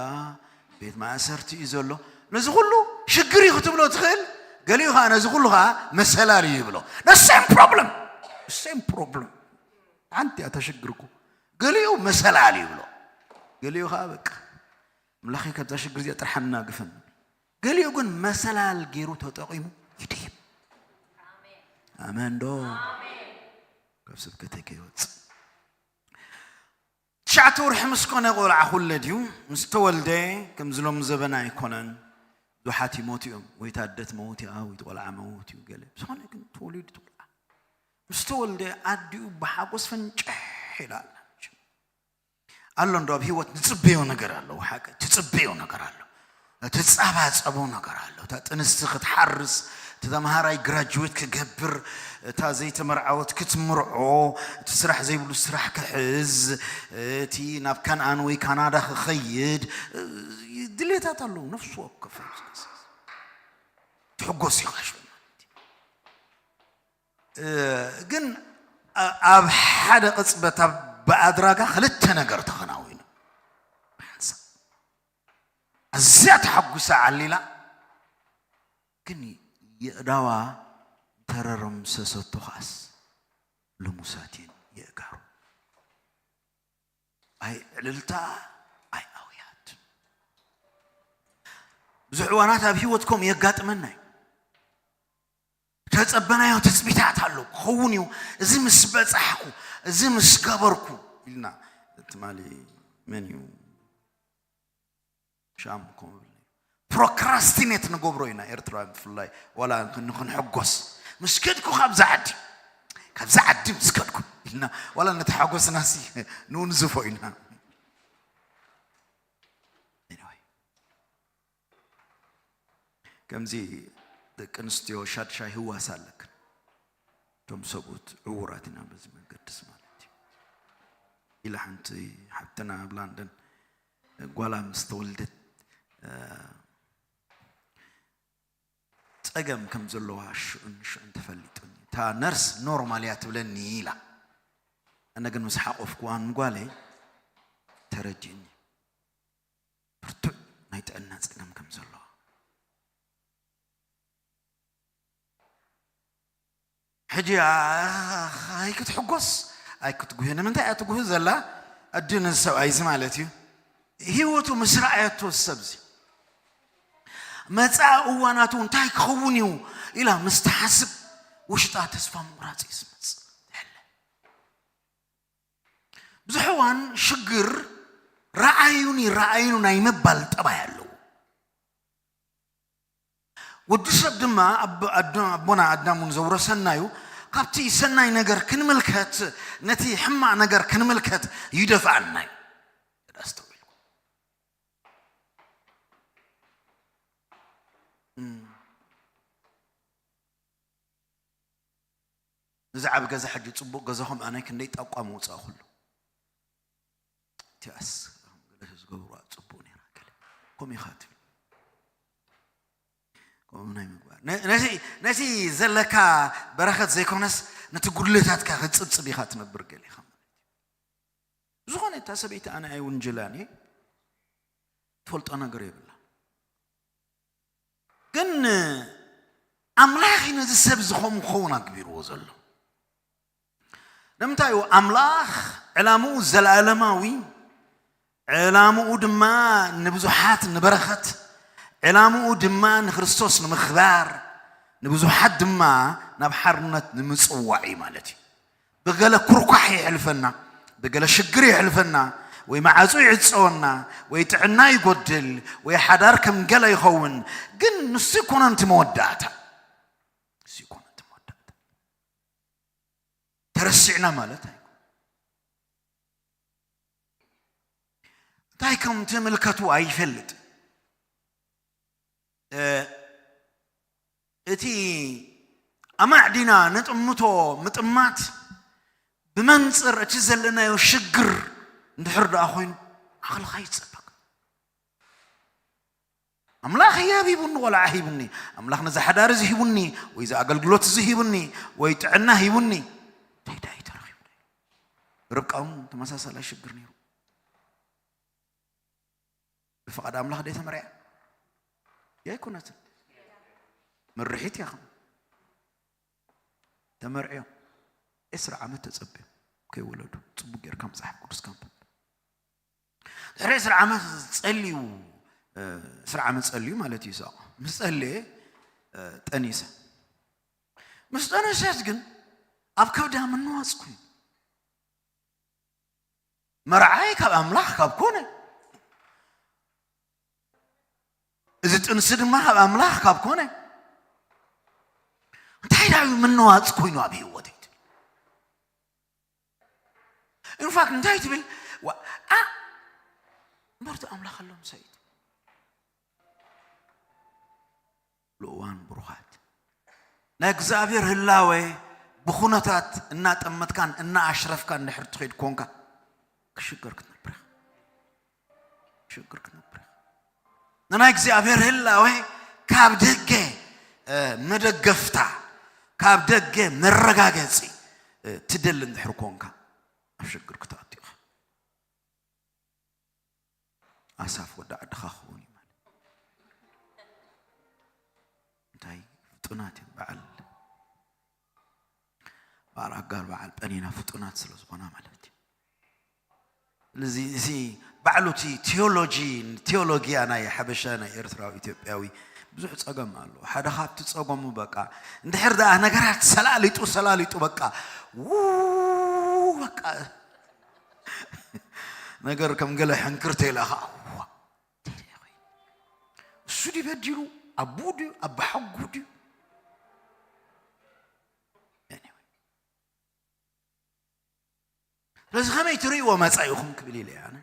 ቤት ማእሰርቲ እዩ ዘሎ። ነዚ ኩሉ ሽግር እዩ ክትብሎ ትኽእል፣ ገሊኡ ከዓ ነዚ ኩሉ ከዓ መሰላል እዩ ይብሎ። The same problem። The same problem። ሓንቲ እያ እታ ሽግር እኮ። ገሊኡ መሰላል ይብሎ፣ ገሊኡ ከዓ በቃ ኣምላኸይ ካብዛ ሽግር እዚኣ ጥራሕ ኣናግፈኒ። ገሊኡ ግን መሰላል ገይሩ ተጠቒሙ ይድይብ። ኣሜን ዶ? ካብ ስብከተይ ከይወፅእ። ትሽዓተ ወርሒ ምስ ኮነ ቆልዓ ክውለድ እዩ። ምስ ተወልደ ከምዚ ሎም ዘበና ኣይኮነን። ብዙሓት ይሞቱ እዮም። ወይ ታደት መውት እያ፣ ወይ ቆልዓ መውት እዩ ገለ። ብዝኾነ ግን ተወሊዱ እቲ ቆልዓ። ምስ ተወልደ ኣዲኡ ብሓጎስ ፈንጭሕ ኢላ ኣላ። ኣሎ እንዶ ኣብ ህይወት ንጽበዮ ነገር ኣሎ፣ ሓቂ ትጽበዮ ነገር ኣሎ፣ ትጻባጸቦ ነገር ኣሎ። እታ ጥንስቲ ክትሓርስ፣ እቲ ተምሃራይ ግራጁዌት ክገብር፣ እታ ዘይተመርዓወት ክትምርዖ፣ እቲ ስራሕ ዘይብሉ ስራሕ ክሕዝ፣ እቲ ናብ ከነኣን ወይ ካናዳ ክኸይድ፣ ድሌታት ኣለዉ። ነፍሲ ወከፍ ትሕጎስ ኢኻ ሽዑ ማለት እዩ። እ፣ ግን ኣ-፣ ኣብ ሓደ ቅጽበት ኣብ ብኣድራጋ ክልተ ነገር ተኸናዊኑ። ሓንሳብ ኣዝያ ተሓጉሳ ዓሊላ፣ ግን የእዳዋ ተረረምሰሰቶ ኸኣስ ልሙሳት እየን የእጋሩ። ኣይ ዕልልታ፣ ኣይ ኣውያት። ብዙሕ እዋናት ኣብ ህይወት ከምኡ የጋጥመና እዩ። ተጸበናዮ ትጽቢታት ኣሎ፣ ክኸውን እዩ፣ እዚ ምስ በጻሕኩ፣ እዚ ምስ ገበርኩ ኢልና። ትማሊ መን እዩ ሻም ከምኡ ይብል ነይሩ። ፕሮክራስቲኔት ንገብሮ ኢና ኤርትራውያን ብፍላይ፣ ዋላ ንኽን-፣ ንኽንሕጎስ። ምስ ከድኩ ካብዛ ዓዲ፣ ካብዛ ዓዲ ምስ ከድኩ ኢልና ዋላ ነቲ ሓጎስናሲ ንውንዝፎ ኢና። Anyway፣ ከምዚ ደቂ ኣንስትዮ ሻድሻይ ህዋስ ኣለክን፣ እቶም ሰብኡት ዕዉራት ኢና በዚ መንገድስ ማለት እዩ ኢላ ሓንቲ ሓብትና ኣብ ላንደን ጓላ ምስ ተወልደት ጸገም ከም ዘለዋ ሽዑን ሽዑን ተፈሊጡኒ። እታ ነርስ ኖርማል እያ ትብለኒ ኢላ። ኣነ ግን ምስ ሓቆፍኩዋ ንጓለይ ተረዲኡኒ። ብርቱዕ ናይ ጥዕና ጸገም ከም ዘለዋ። ሕጂ ኣይክትሕጎስ ኣይክትጉህ። ንምንታይ እያ ትጉህ ዘላ? ኣዲ ነዚ ሰብኣይ እዚ ማለት እዩ ህይወቱ ምስ ረኣየቶ፣ እዚ ሰብ እዚ መጻኢ እዋናቱ እንታይ ክኸውን እዩ ኢላ ምስ ትሓስብ፣ ውሽጣ ተስፋ ምቑራጽ እዩ ዝመጽእ። ብዙሕ እዋን ሽግር ረኣዩኒ ረኣዩኒ ናይ ምባል ጠባይ ኣለዎ። ወዲ ሰብ ድማ ኣቦና ኣዳም እውን ዘውረሰናዩ፣ ካብቲ ሰናይ ነገር ክንምልከት፣ ነቲ ሕማቕ ነገር ክንምልከት ይደፍኣናዩ። ኣስተውዕሉ። እዚ ዓብ ገዛ ሕጂ ጽቡቕ ገዛኹም ኣነ ክንደይ ጣቋ መውጻእኹሉ። እቲኣስ ገለ ዝገብሩዋ ጽቡቕ ነይራ፣ ገለ ከምኡ ኢኻ ትብል። ከምኡ ናይ ምግባር። ነ-፣ ነቲ፣ ነቲ ዘለካ በረኸት ዘይኮነስ፣ ነቲ ጉድለታትካ ክትጽብጽብ ኢኻ ትነብር ገለ ኢኻ ማለት እዩ። ዝኾነ እታ ሰበይቲ ኣነ ኣይውንጅላን እየ፣ ትፈልጦ ነገር የብላ። ግን ኣምላኽ እዩ ነዚ ሰብ እዚ ከምኡ ክኸውን ኣግቢርዎ ዘሎ። ንምንታይ እዩ? ኣምላኽ ዕላምኡ ዘለኣለማዊ፣ ዕላምኡ ድማ ንብዙሓት ንበረኸት፣ ዕላምኡ ድማ ንክርስቶስ ንምኽባር፣ ንብዙሓት ድማ ናብ ሓርነት ንምጽዋዕ እዩ ማለት እዩ። ብገለ ኩርኳሕ የሕልፈና፣ ብገለ ሽግር የሕልፈና፣ ወይ መዓጹ ይዕጸወና፣ ወይ ጥዕና ይጎድል፣ ወይ ሓዳር ከም ገለ ይኸውን። ግን ንሱ ይኮነን እቲ መወዳእታ። ንሱ ይኮነን እቲ መወዳእታ። ተረሲዕና ማለት ኣይኮን። እንታይ ከም ትምልከቱ ኣይፈልጥ። እ፣ እቲ ኣማዕዲና ነጥምቶ ምጥማት ብመንጽር እቲ ዘለናዮ ሽግር እንድሕር ደኣ ኮይኑ ዓቕልኻ ይጸበካ። ኣምላኽ ህያብ ሂቡኒ፣ ቆልዓ ሂቡኒ፣ ኣምላኽ ነዚ ሓዳር እዚ ሂቡኒ፣ ወይ እዚ ኣገልግሎት እዚ ሂቡኒ፣ ወይ ጥዕና ሂቡኒ፣ እንታይ ደኣ እዩ ተረኺቡ? ርብቃ እውን ተመሳሳላይ ሽግር ነይሩ። ብፍቓድ ኣምላኽ ደይ ተመርዕያ? ኣይኮነትን። ምርሒት እያ ኸም ተመርዕዮም። ዕስራ ዓመት ተጸብዮም ከይወለዱ። ጽቡቕ ጌርካ መጽሓፍ ቅዱስ ካንብብ። ድሕሪ ዕስራ ዓመት ጸልዩ፣ እ፣ ዕስራ ዓመት ጸልዩ ማለት እዩ። ሰቕ ምስ ጸለየ፣ እ፣ ጠኒሰ። ምስ ጠነሰት ግን ኣብ ከብዳ ምንዋጽ ኮይኑ። መርዓይ ካብ ኣምላኽ ካብ ኮነ፣ እዚ ጥንሲ ድማ ካብ ኣምላኽ ካብ ኮነ፣ እንታይ ዳዩ ምንዋጽ ኮይኑ ኣብ ህይወተይ ትብል? ኢንፋክት እንታይ ትብል? ዋ፣ ኣ፣ እምበርቲ ኣምላኽ ኣሎ ምሳይ ትብል። ልኡዋን ብሩኻት፣ ናይ እግዚኣብሔር ህላዌ ብኹነታት እናጠመትካን እናኣሽረፍካን እንድሕር ትኸይድ ኮንካ፣ ክሽገር ክትነብር ኢኻ። ክሽገር ክትነብር ኢኻ። ንናይ እግዚኣብሔር ህላዌ ካብ ደገ፣ እ፣ መደገፍታ፣ ካብ ደገ መረጋገጺ፣ እ፣ ትደሊ እንድሕር ኮንካ፣ ኣብ ሽግር ክትኣቱ ኢኻ። ኣሳፍ ወዲ ዓድኻ ክኸውን እዩ ማለት። እንታይ ፍጡናት እዮም በዓል፣ በዓል ኣጋር፣ በዓል ጴኒና ፍጡናት ስለ ዝኾና ማለት እዩ። ስለዚ እዚ ባዕሉ እቲ ቴዎሎጂ፣ ቴዎሎጊያ ናይ ሓበሻ፣ ናይ ኤርትራዊ፣ ኢትዮጵያዊ ብዙሕ ጸገም ኣለዎ። ሓደ ካብቲ ጸገሙ በቃ እንድሕር ደኣ ነገራት ሰላሊጡ፣ ሰላሊጡ በቃ ው በቃ ነገር ከም ገለ ሕንክርተ ኢላ ኸዓ፣ "እዋ፣ እንታይ ደኣ ኮይኑ? እሱ ድዩ በዲሉ? ኣቦኡ ድዩ? ኣባሓጎኡ ድዩ?" Anyway። ስለዚ ከመይ ትርእይዎ መጻኢኹም ክብል ኢለ እየ ኣነ።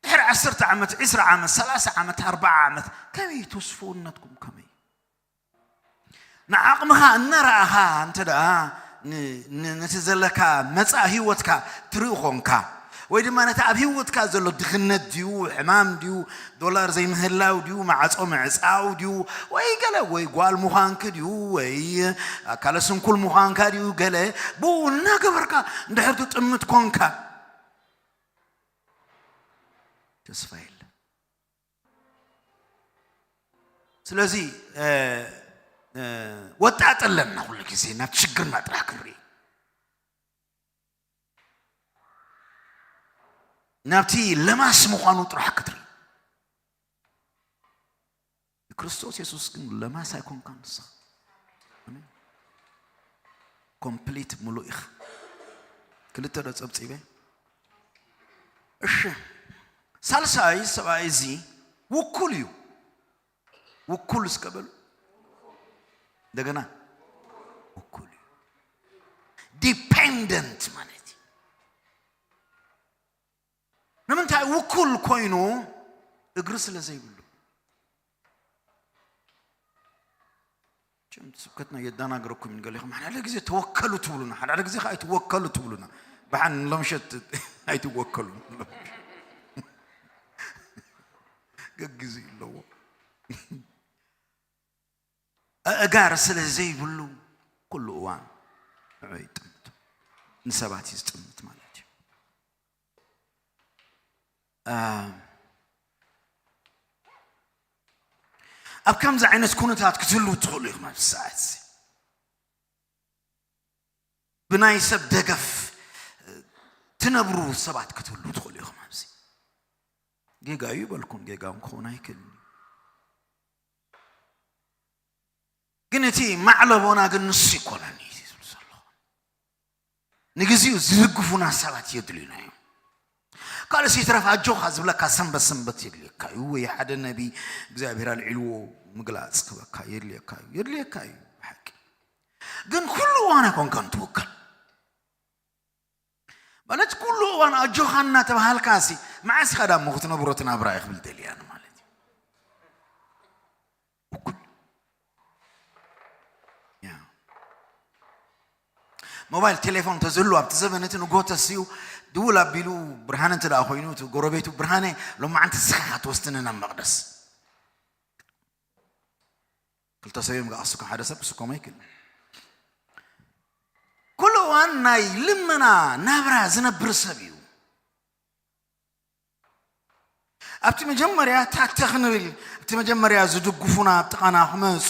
ድሕሪ ዓሰርተ ዓመት፣ ዕስራ ዓመት፣ ሰላሳ ዓመት፣ ኣርብዓ ዓመት ከመይ ተስፍውነትኩም ከመይ? ንዓቕምኻ እናረኣኻ እንተ ደኣ ን- ን- ነቲ ዘለካ መጻኢ ህይወትካ ትርኢ ኾንካ፣ ወይ ድማ ነቲ ኣብ ህይወትካ ዘሎ ድኽነት ድዩ፣ ሕማም ድዩ፣ ዶላር ዘይምህላው ድዩ፣ ማዕጾ ምዕጻው ድዩ፣ ወይ ገለ፣ ወይ ጓል ምዃንክ ድዩ፣ ወይ ኣካለ ስንኩል ምዃንካ ድዩ፣ ገለ ብኡ እናገበርካ እንድሕር ትጥምት ኮንካ፣ ተስፋ የለን። ስለዚ ወጣጥ ኣለና ኩሉ ግዜ ናብ ሽግርና ጥራሕ ክንርኢ፣ ናብቲ ለማስ ምዃኑ ጥራሕ ክትርኢ። ንክርስቶስ የሱስ ግን ለማስ ኣይኮንካን ንስኻ። ኮምፕሊት ምሉእ ኢኻ። ክልተ ዶ ጸብጺበ? እሺ፣ ሳልሳይ ሰብኣይ እዚ ውኩል እዩ። ውኩል እስከ በሉ እንደገና። ውኩል እዩ። ዲፔንደንት ማለት እዩ። ንምንታይ ውኩል ኮይኑ? እግሪ ስለ ዘይብሉ። ጭምቲ ስብከትና የደናግረኩም እዩ። ገሊኹም ሓደ ሓደ ግዜ ተወከሉ ትብሉና፣ ሓደ ሓደ ግዜ ከዓ ኣይትወከሉ ትብሉና። ብሓን ሎምሸት ኣይትወከሉ። ገግዚ ኣለዎ። ኣእጋር ስለ ዘይብሉ ኩሉ እዋን ንዑ ይጥምት። ንሰባት እዩ ዝጥምት ማለት እዩ። ኣብ ከምዚ ዓይነት ኩነታት ክትህልዉ ትኽእሉ ኢኹም። ኣብዚ ሰዓት እዚ ብናይ ሰብ ደገፍ ትነብሩ ሰባት ክትህልዉ ትኽእሉ ኢኹም። ኣብዚ ጌጋ እዩ ይበልኩም፣ ጌጋ እውን ክኸውን ኣይክእልን እዩ። ግን እቲ ማዕለቦና ግን ንሱ ይኮነን እዩ ዝብል ዘለኹ። ንግዚኡ ዝድግፉና ሰባት የድልዩና እዮም። ካልእ ይትረፍ ኣጆኻ ዝብለካ ሰንበት ሰንበት የድልየካ እዩ፣ ወይ ሓደ ነቢ እግዚኣብሔር ኣልዒልዎ ምግላፅ ክበካ የድልየካ እዩ፣ የድልየካ እዩ ብሓቂ። ግን ኩሉ እዋን ኣይኮንካን ትውከል። ማለት ኩሉ እዋን ኣጆኻ እናተባሃልካ ሲ መዓስ ኢኻ ዳሞ ክትነብሮ እቲ ናብራ ኢኽብል ደልያን ማለት እዩ። እኩል ያ ሞባይል ቴሌፎን ተዝህሉ ኣብቲ ዘበን እቲ ንጎተስ እዩ ድውል ኣቢሉ ብርሃነ እንተ ደኣ ኮይኑ እቲ ጎረቤቱ ብርሃነ ሎማዓንቲ ስኻ ክትወስድኒ ናብ መቕደስ ክልተ ሰብ እዮም ዝኣስኩም፣ ሓደ ሰብ ክስከሞ ኣይክእልን። ኩሉ እዋን ናይ ልመና ናብራ ዝነብር ሰብ እዩ። ኣብቲ መጀመርያ ታተ ክንብል፣ ኣብቲ መጀመርያ ዝድግፉና ኣብ ጥቓና ክመፁ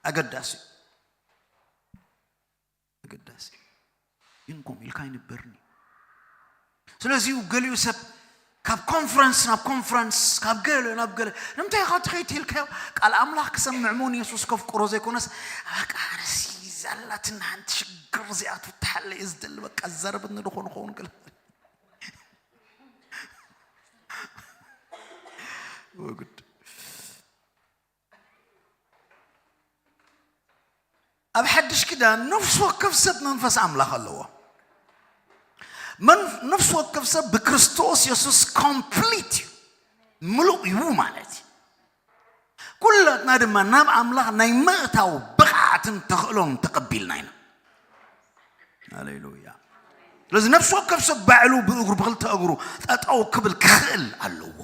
ኣገዳሲ እዩ። ኣገዳሲ እዩ። ግን ከምኡ ኢልካ ኣይንበርን እዩ። ስለዚ ገሊኡ ሰብ ካብ ኮንፈረንስ ናብ ኮንፈረንስ፣ ካብ ገለ ናብ ገለ፣ ንምንታይ ኢኻ ትኸይድ ተልካዮ? ቃል ኣምላኽ ክሰምዕ ምውን የሱስ ከፍቅሮ ዘይኮነስ፣ በቃ ኣነሲ ዛላትና ሓንቲ ሽግር እዚኣ ትፍትሓለይ እየ ዝደሊ፣ በቃ ዘረብኒ ዝኾን ኸውን ገለ ወግድ ኣብ ሓድሽ ኪዳን ነፍሲ ወከፍ ሰብ መንፈስ ኣምላኽ ኣለዎ። መን- ነፍሲ ወከፍ ሰብ ብክርስቶስ የሱስ ኮምፕሊት እዩ፣ ምሉእ እዩ ማለት እዩ። ኩላትና ድማ ናብ ኣምላኽ ናይ ምእታው ብቕዓትን ተኽእሎን ተቐቢልና ኢና። ሃሌሉያ። ስለዚ ነፍሲ ወከፍ ሰብ ባዕሉ ብእግሩ ብክልተ እግሩ ጠጠው ክብል ክኽእል ኣለዎ።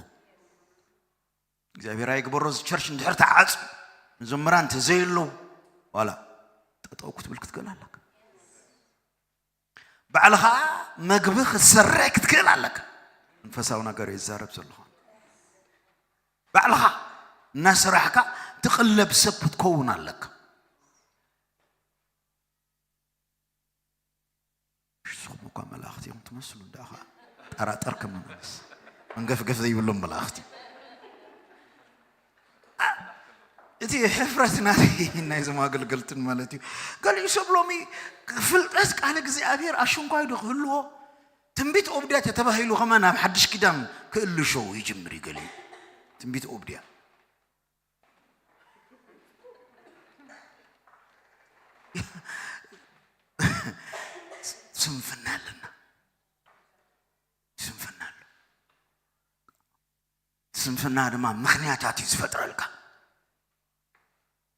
እግዚኣብሔር ኣይግበሮ። እዚ ቸርች እንድሕር ተዓጽዩ፣ መዘምራን እንተዘየለዉ፣ ዋላ ጠጠው ክትብል ክትክእል ኣለካ። ባዕልኻ መግቢ ክትሰርሕ ክትክእል ኣለካ። መንፈሳዊ ነገር ይዛረብ ዘለኹ። ባዕልኻ እናሰራሕካ ትቕለብ ሰብ ክትከውን ኣለካ። ንስኹም እኳ መላእኽቲ ኢኹም ትመስሉ፣ እንዳ ኸዓ ጠራጠር ከመንስ መንገፍገፍ ዘይብሎም መላእኽቲ። እቲ ሕፍረት ናተይ ናይዞም ኣገልገልትን ማለት እዩ። ገሊኡ ሰብ ሎሚ ፍልጠት ቃል እግዚኣብሔር ኣሽንኳይ ዶ ክህልዎ? ትንቢት ኦብድያ ተተባሂሉ ከማን ኣብ ሓድሽ ኪዳን ክእልሾ ይጅምር እዩ ገሊኡ። ትንቢት ኦብድያ። ስንፍና ኣለና። ስንፍና ኣሎ። ስንፍና ድማ ምኽንያታት እዩ ዝፈጥረልካ።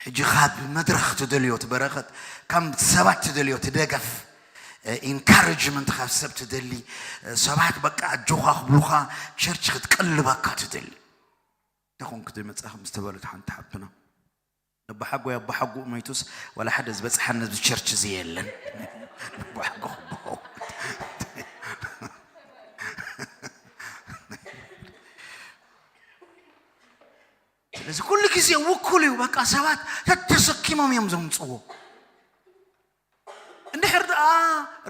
ሕጂ ካብ መድረኽ ትደልዮ እቲ በረኸት፣ ካብ ሰባት ትደልዮ እቲ ደገፍ፣ ኢንካሬጅመንት ካብ ሰብ ትደሊ፣ ሰባት በቃ ኣጆኻ ክብሉኻ፣ ቸርች ክትቅልበካ ትደሊ። እንታይ ኮንክ ዘይመጻእኺ ምስ ተባህለት ሓንቲ ሓብትና፣ ነባሓጎ ኣባሓጎ መይቱስ ዋላ ሓደ ዝበጽሓኒ ኣብዚ ቸርች እዚ የለን። ነባሓጎ ክበሃው። ስለዚ ኩሉ ግዜ ውኩል እዩ። በቃ ሰባት ተተሰኪሞም እዮም ዘምጽዎ። እንድሕር ደኣ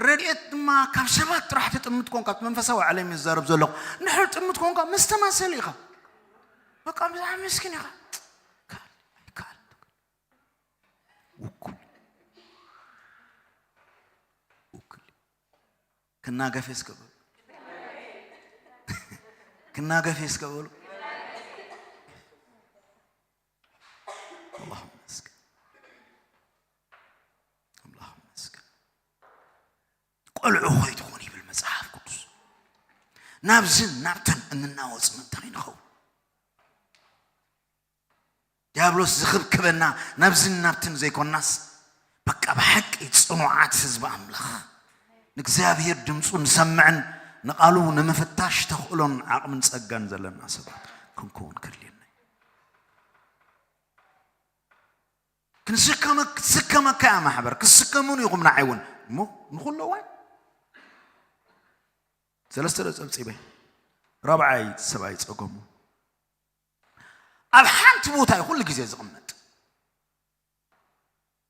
ረድኤት ድማ ካብ ሰባት ጥራሕ ትጥምት ኮንካ፣ ኣብቲ መንፈሳዊ ዓለም እየ ዝዛረብ ዘለኹ። እንድሕር ትጥምት ኮንካ ምስ ተማሰል ኢኻ። በቃ ብዛዕባ ምስኪን ኢኻ። ካል፣ ካል። ውኩል። ውኩል። ክናገፍ እስከ በሉ። ክናገፍ እስከ በሉ። ኣላሁ መስገን። ኣላሁ መስገን። ቆልዑ ኾይ ትኾን ይብል መጽሓፍ ቅዱስ። ናብዝን ናብትን እንናወጽ ምእንቲ ኸይንኸውን። ዲያብሎስ ዝኽብክበና ናብዝን ናብትን ዘይኮናስ፣ በቃ ብሓቂ ጽኑዓት ህዝቢ ኣምላኽ፣ ንእግዚኣብሔር ድምፁ ንሰምዕን ንቓሉ ንምፍታሽ ተኽእሎን ዓቕምን ጸጋን ዘለና ሰባት ክንከውን ከድልየና እዩ። ክንስከመ-፣ ክትስከመካ እያ ማሕበር፣ ክስከሙን ኢኹም ንዓይ እውን። እሞ ንኹሉ እዋን ሰለስተ ዶ ጸብጺበ? ራብዓይ ሰብኣይ ጸገሙ። ኣብ ሓንቲ ቦታ እዩ ኩሉ ግዜ ዝቕመጥ።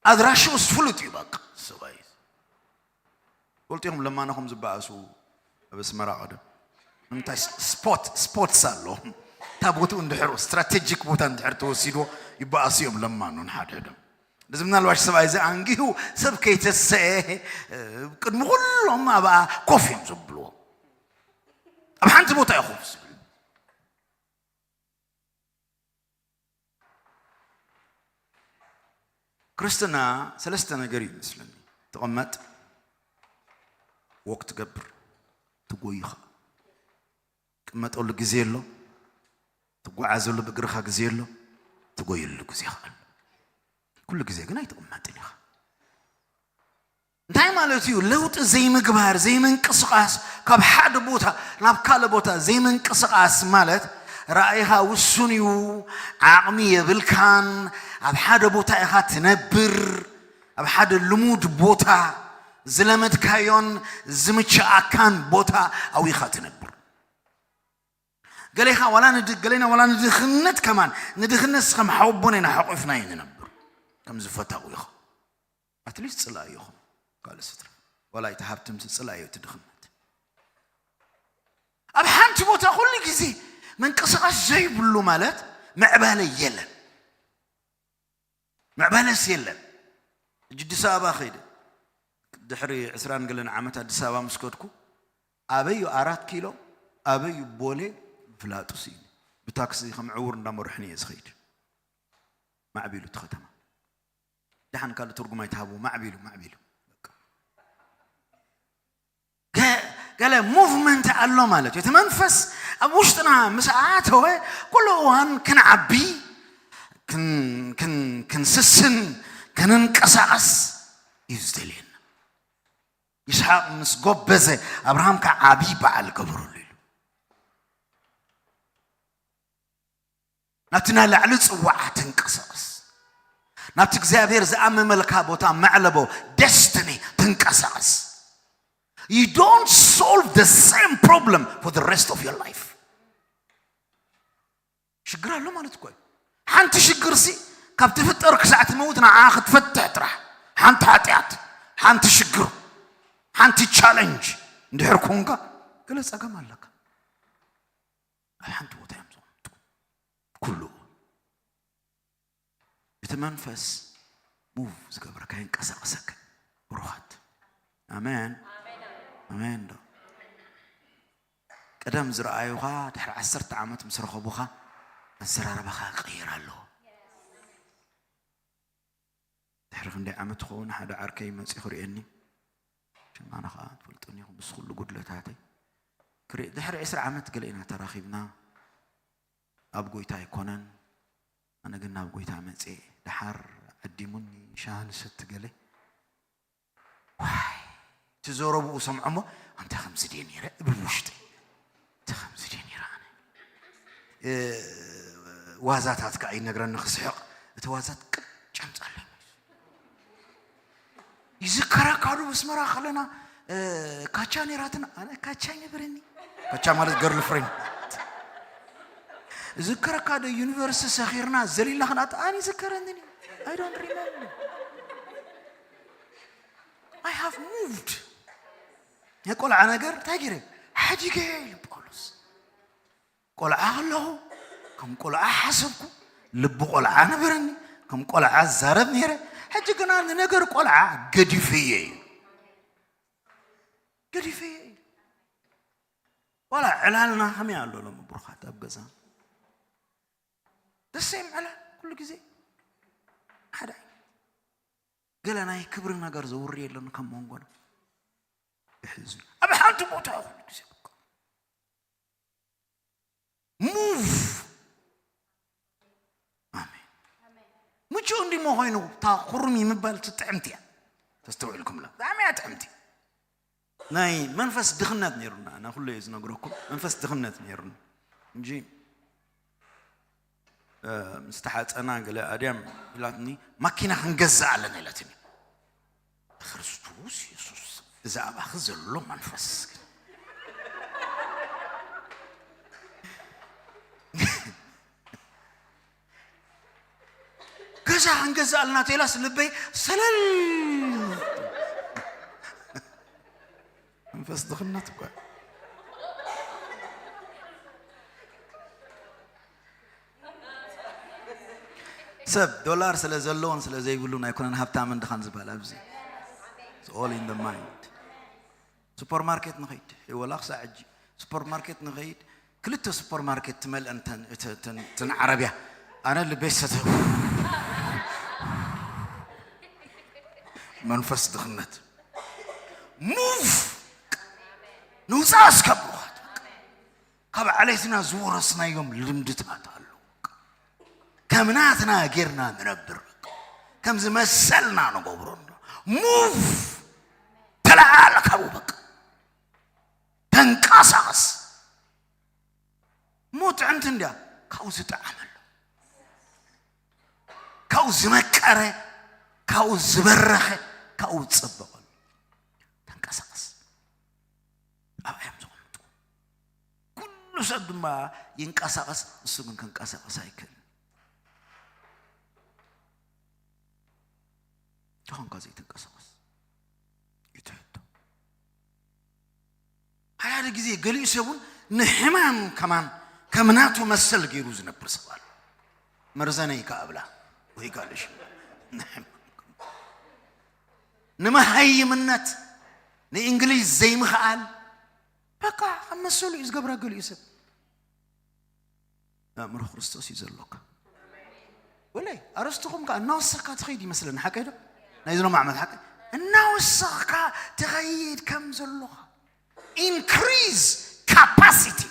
ኣድራሽኡስ ፍሉጥ እዩ። በቃ ሰብኣይ ፈልጡ እዮም። ለማኖኹም ዝበኣሱ ኣብ ኣስመራ ቀደም ንምንታይ ስ-፣ ስፖት፣ ስፖትስ ኣሎ። እታ ቦትኡ እንድሕር ስትራቴጂክ ቦታ እንድሕር ተወሲድዎ ይበኣሱ እዮም ለማኖ ንሓድሕዶም። እዚ ምናልባሽ ሰብኣይ እዚ ኣንጊሁ ሰብ ከይተሰኤ፣ እ፣ ቅድሚ ኩሎም ኣብኣ ኮፍ እዮም ዘብልዎ። ኣብ ሓንቲ ቦታ እዩ ኮፍ ዝብል። ክርስትና ሰለስተ ነገር እዩ መስለኒ። ትቕመጥ፣ ወክ ትገብር፣ ትጎይኻ። ትቅመጠሉ ግዜ ኣሎ፣ ትጓዓዘሉ ብእግርኻ ግዜ ኣሎ፣ ትጎየሉ ግዜ ኣሎ። ኩሉ ግዜ ግን ኣይትቕመጥን ኢኻ። እንታይ ማለት እዩ? ለውጢ ዘይምግባር፣ ዘይምንቅስቓስ፣ ካብ ሓደ ቦታ ናብ ካልእ ቦታ ዘይምንቅስቓስ ማለት ራእይኻ ውሱን እዩ፣ ዓቕሚ የብልካን፣ ኣብ ሓደ ቦታ ኢኻ ትነብር፣ ኣብ ሓደ ልሙድ ቦታ፣ ዝለመድካዮን ዝምችኣካን ቦታ ኣዊኻ ትነብር። ገሌኻ ዋላ ንድ-፣ ገሌና ዋላ ንድኽነት ከማን፣ ንድኽነት ከም ሓወቦን ኢና ሓቑፍና ኢና ንነብር። ከም ዝፈታው ኢኻ። ኣትሊስት ጽላኢ ኢኹም ካልእ ስድራ። ዋላ እቲ ሃብቲ ምስ ጽላኢ እቲ ድኽነት። ኣብ ሓንቲ ቦታ ኩሉ ግዜ ምንቅስቓስ ዘይብሉ ማለት ምዕባለ የለን። ምዕባለስ የለን። ሕጂ ኣዲስ ኣበባ ከይደ፣ ድሕሪ ዕስራን ገለን ዓመት ኣዲስ ኣበባ ምስ ከድኩ፣ ኣበዩ ኣራት ኪሎ፣ ኣበዩ ቦሌ ፍላጡ ስኢነ። ብታክሲ ከም ዕውር እንዳመርሑኒ እየ ዝኸይድ። ማዕቢሉ እቲ ከተማ። ደሓን ካልእ ትርጉም ኣይትሃብዎ። ማዕቢሉ፣ ማዕቢሉ። በቃ። ገ-፣ ገለ ሙቭመንት ኣሎ ማለት እዩ። እቲ መንፈስ ኣብ ውሽጥና ምስ ኣተወ፣ ኩሉ እዋን ክንዓቢ፣ ክን-፣ ክን-፣ ክንስስን፣ ክንንቀሳቐስ እዩ ዝደልየና። ይስሓቅ ምስ ጎበዘ፣ ኣብርሃም ከኣ ዓቢ በዓል ገበረሉ ኢሉ። ናብቲ ናይ ላዕሊ ጽዋዓ ትንቀሳቐስ። ናብቲ እግዚኣብሔር ዝኣመመልካ ቦታ መዕለቦ፣ ደስትኒ፣ ትንቀሳቐስ። You don't solve the same problem for the rest of your life። ሽግር ኣሎ ማለት እኮ እዩ። ሓንቲ ሽግር ሲ ካብ ትፍጠር ክሳዕ ትመውት ንዓ ክትፈትሕ ጥራሕ። ሓንቲ ሓጢኣት፣ ሓንቲ ሽግር፣ ሓንቲ ቻለንጅ እንድሕር ኮንካ፣ ገለ ጸገም ኣለካ። ኣብ ሓንቲ ቦታ እዮም ዝቕመጡ። ኩሉ እቲ መንፈስ ሙቭ ዝገብረካ፣ የንቀሳቕሰካ። ብሩኻት። ኣሜን። ኣሜን ዶ? ቀደም ዝረኣዩኻ ድሕሪ ዓሰርተ ዓመት ምስ ረኸቡኻ፣ ኣዘራርባኻ ክቕይር ኣለዎ። ድሕሪ ክንደይ ዓመት ክኸውን ሓደ ዓርከይ መጺኡ ክርእየኒ፣ ኣነ ከዓ ትፈልጡኒ ኢኹም ምስ ኩሉ ጉድለታተይ። ክርኢ ድሕሪ ዕስራ ዓመት ገለ ኢና ተራኺብና። ኣብ ጎይታ ኣይኮነን። ኣነ ግን ናብ ጎይታ መጽኤ። ደሓር ዓዲሙኒ ሻሂ ንሰቲ ገለ። ዋይ፣ እቲ ዘረብኡ ሰምዖ እሞ፣ "ኣንታ ከምዚ ድየ ነይረ?" እብል ውሽጢ። "ኣንታ ከምዚ ድየ ነይረ ኣነ?" እ፣ ዋዛታት ከኣ ይነግረኒ ክስሕቕ። እቲ ዋዛት ቅጭ ኣምጻለይ። ይዝከረካ ዶ ኣስመራ ከለና፣ እ፣ ካቻ ነይራትና? ኣነ ካቻ ኣይነበረኒ። ካቻ ማለት ገርል ፍሬንድ። ይዝከረካ ዶ ዩኒቨርሲቲ ሰኺርና ዘሊልና ክንኣት-? ኣነ ይዝከረኒ። I don't remember. I have moved. ናይ ቆልዓ ነገር እንታይ ገይረ? ሓዲገ ኢሉ ጳውሎስ። ቆልዓ ከለኹ ከም ቆልዓ ሓሰብኩ፣ ልቢ ቆልዓ ነበረኒ፣ ከም ቆልዓ ዛረብ ነይረ። ሕጂ ግና ንነገር ቆልዓ ገዲፈየ እዩ። ገዲፈየ እዩ። ዋላ ዕላልና ከመይ ኣሎ ሎሚ ብሩኻት ኣብ ገዛ? The same ዕላል ኩሉ ግዜ ሓደ ዓይነት። ገለ ናይ ክብሪ ነገር ዘውሪ የለን ካብ መንጎና። ይሕዝን። ኣብ ሓንቲ ቦታ ኩሉ ግዜ በቃ። ሙቭ። ኣሜን። ምቹእ እንዲሞ ኮይኑ እታ ኩርሚ ምባል ትጥዕምቲ እያ። ተስተውዒልኩምላ? ብጣዕሚ እያ ጥዕምቲ። ናይ መንፈስ ድኽነት ነይሩና። ኣነ ኩሉ እየ ዝነግረኩም። መንፈስ ድኽነት ነይሩና። እንጂ፣ እ፣ ምስ ተሓጸና ገለ ኣድያም ኢላትኒ፣ "ማኪና ክንገዝእ ኣለና" ኢላትኒ። ክርስቶስ የሱስ፣ እዚ ኣባኺ ዘሎ መንፈስ ግን። ገዛ ክንገዝእ ኣለና ተይላስ ልበይ ሰለል። መንፈስ ድኽነት እኳ። ሰብ ዶላር ስለ ዘለዎን ስለ ዘይብሉን ኣይኮነን ሃብታምን ድኻን ዝበሃል ኣብዚ። It's all in the mind. ሱፐርማርኬት ንኸይድ፣ ወላ ክሳዕ ሕጂ ሱፐርማርኬት ንኸይድ፣ ክልተ ሱፐርማርኬት ትመልአን እተን፣ እተ-፣ እተን፣ እተን ዓረብያ። ኣነ ልበይ ሰተ-፣ መንፈስ ድኽነት። ሙቭ! ንውፃእ እስከ ብሩኻት። ካብ ዓሌትና ዝወረስናዮም ልምድታት ኣለዉ። ከም ናትና ጌርና ንነብር። ከም ዝመሰልና ንገብሮ ኣሎ። ሙቭ! ተለዓል ካብኡ በቃ። ተንቀሳቐስ። እሞ ጥዕምቲ እንድያ። ካብኡ ዝጠዓመ ኣሎ። ካብኡ ዝመቀረ፣ ካብኡ ዝበረኸ፣ ካብኡ ዝጸበቐ ኣሎ። ተንቀሳቐስ። ኣብኣ እዮም ዝቕምጡ። ኩሉ ሰብ ድማ ይንቀሳቐስ፣ ንሱ ግን ክንቀሳቐስ ኣይክእልን። ተኾንካ ዘይትንቀሳቐስ እዩ ትሕቶ። ሓደ ሓደ ግዜ ገሊኡ ሰብ እውን ንሕማም ከማን ከም ናቱ መሰል ገይሩ ዝነብር ሰብ ኣሎ። መርዘነይ ከኣብላ ወይ ካልእ ሽም ንሕማም ከማን። ንመሃይምነት፣ ንእንግሊዝ ዘይምኽኣል፣ በቃ ከም መሰሉ እዩ ዝገብራ ገሊኡ ሰብ። ኣእምሮ ክርስቶስ እዩ ዘሎካ። ወለይ፣ ኣረስትኹም ከኣ እናወሰኽካ ትኸይድ ይመስለኒ፣ ሓቀይ ዶ? ናይ ዝሎሚ ዓመት ሓቀይ? እናወሰኽካ ትኸይድ ከም ዘሎኻ። Increase capacity።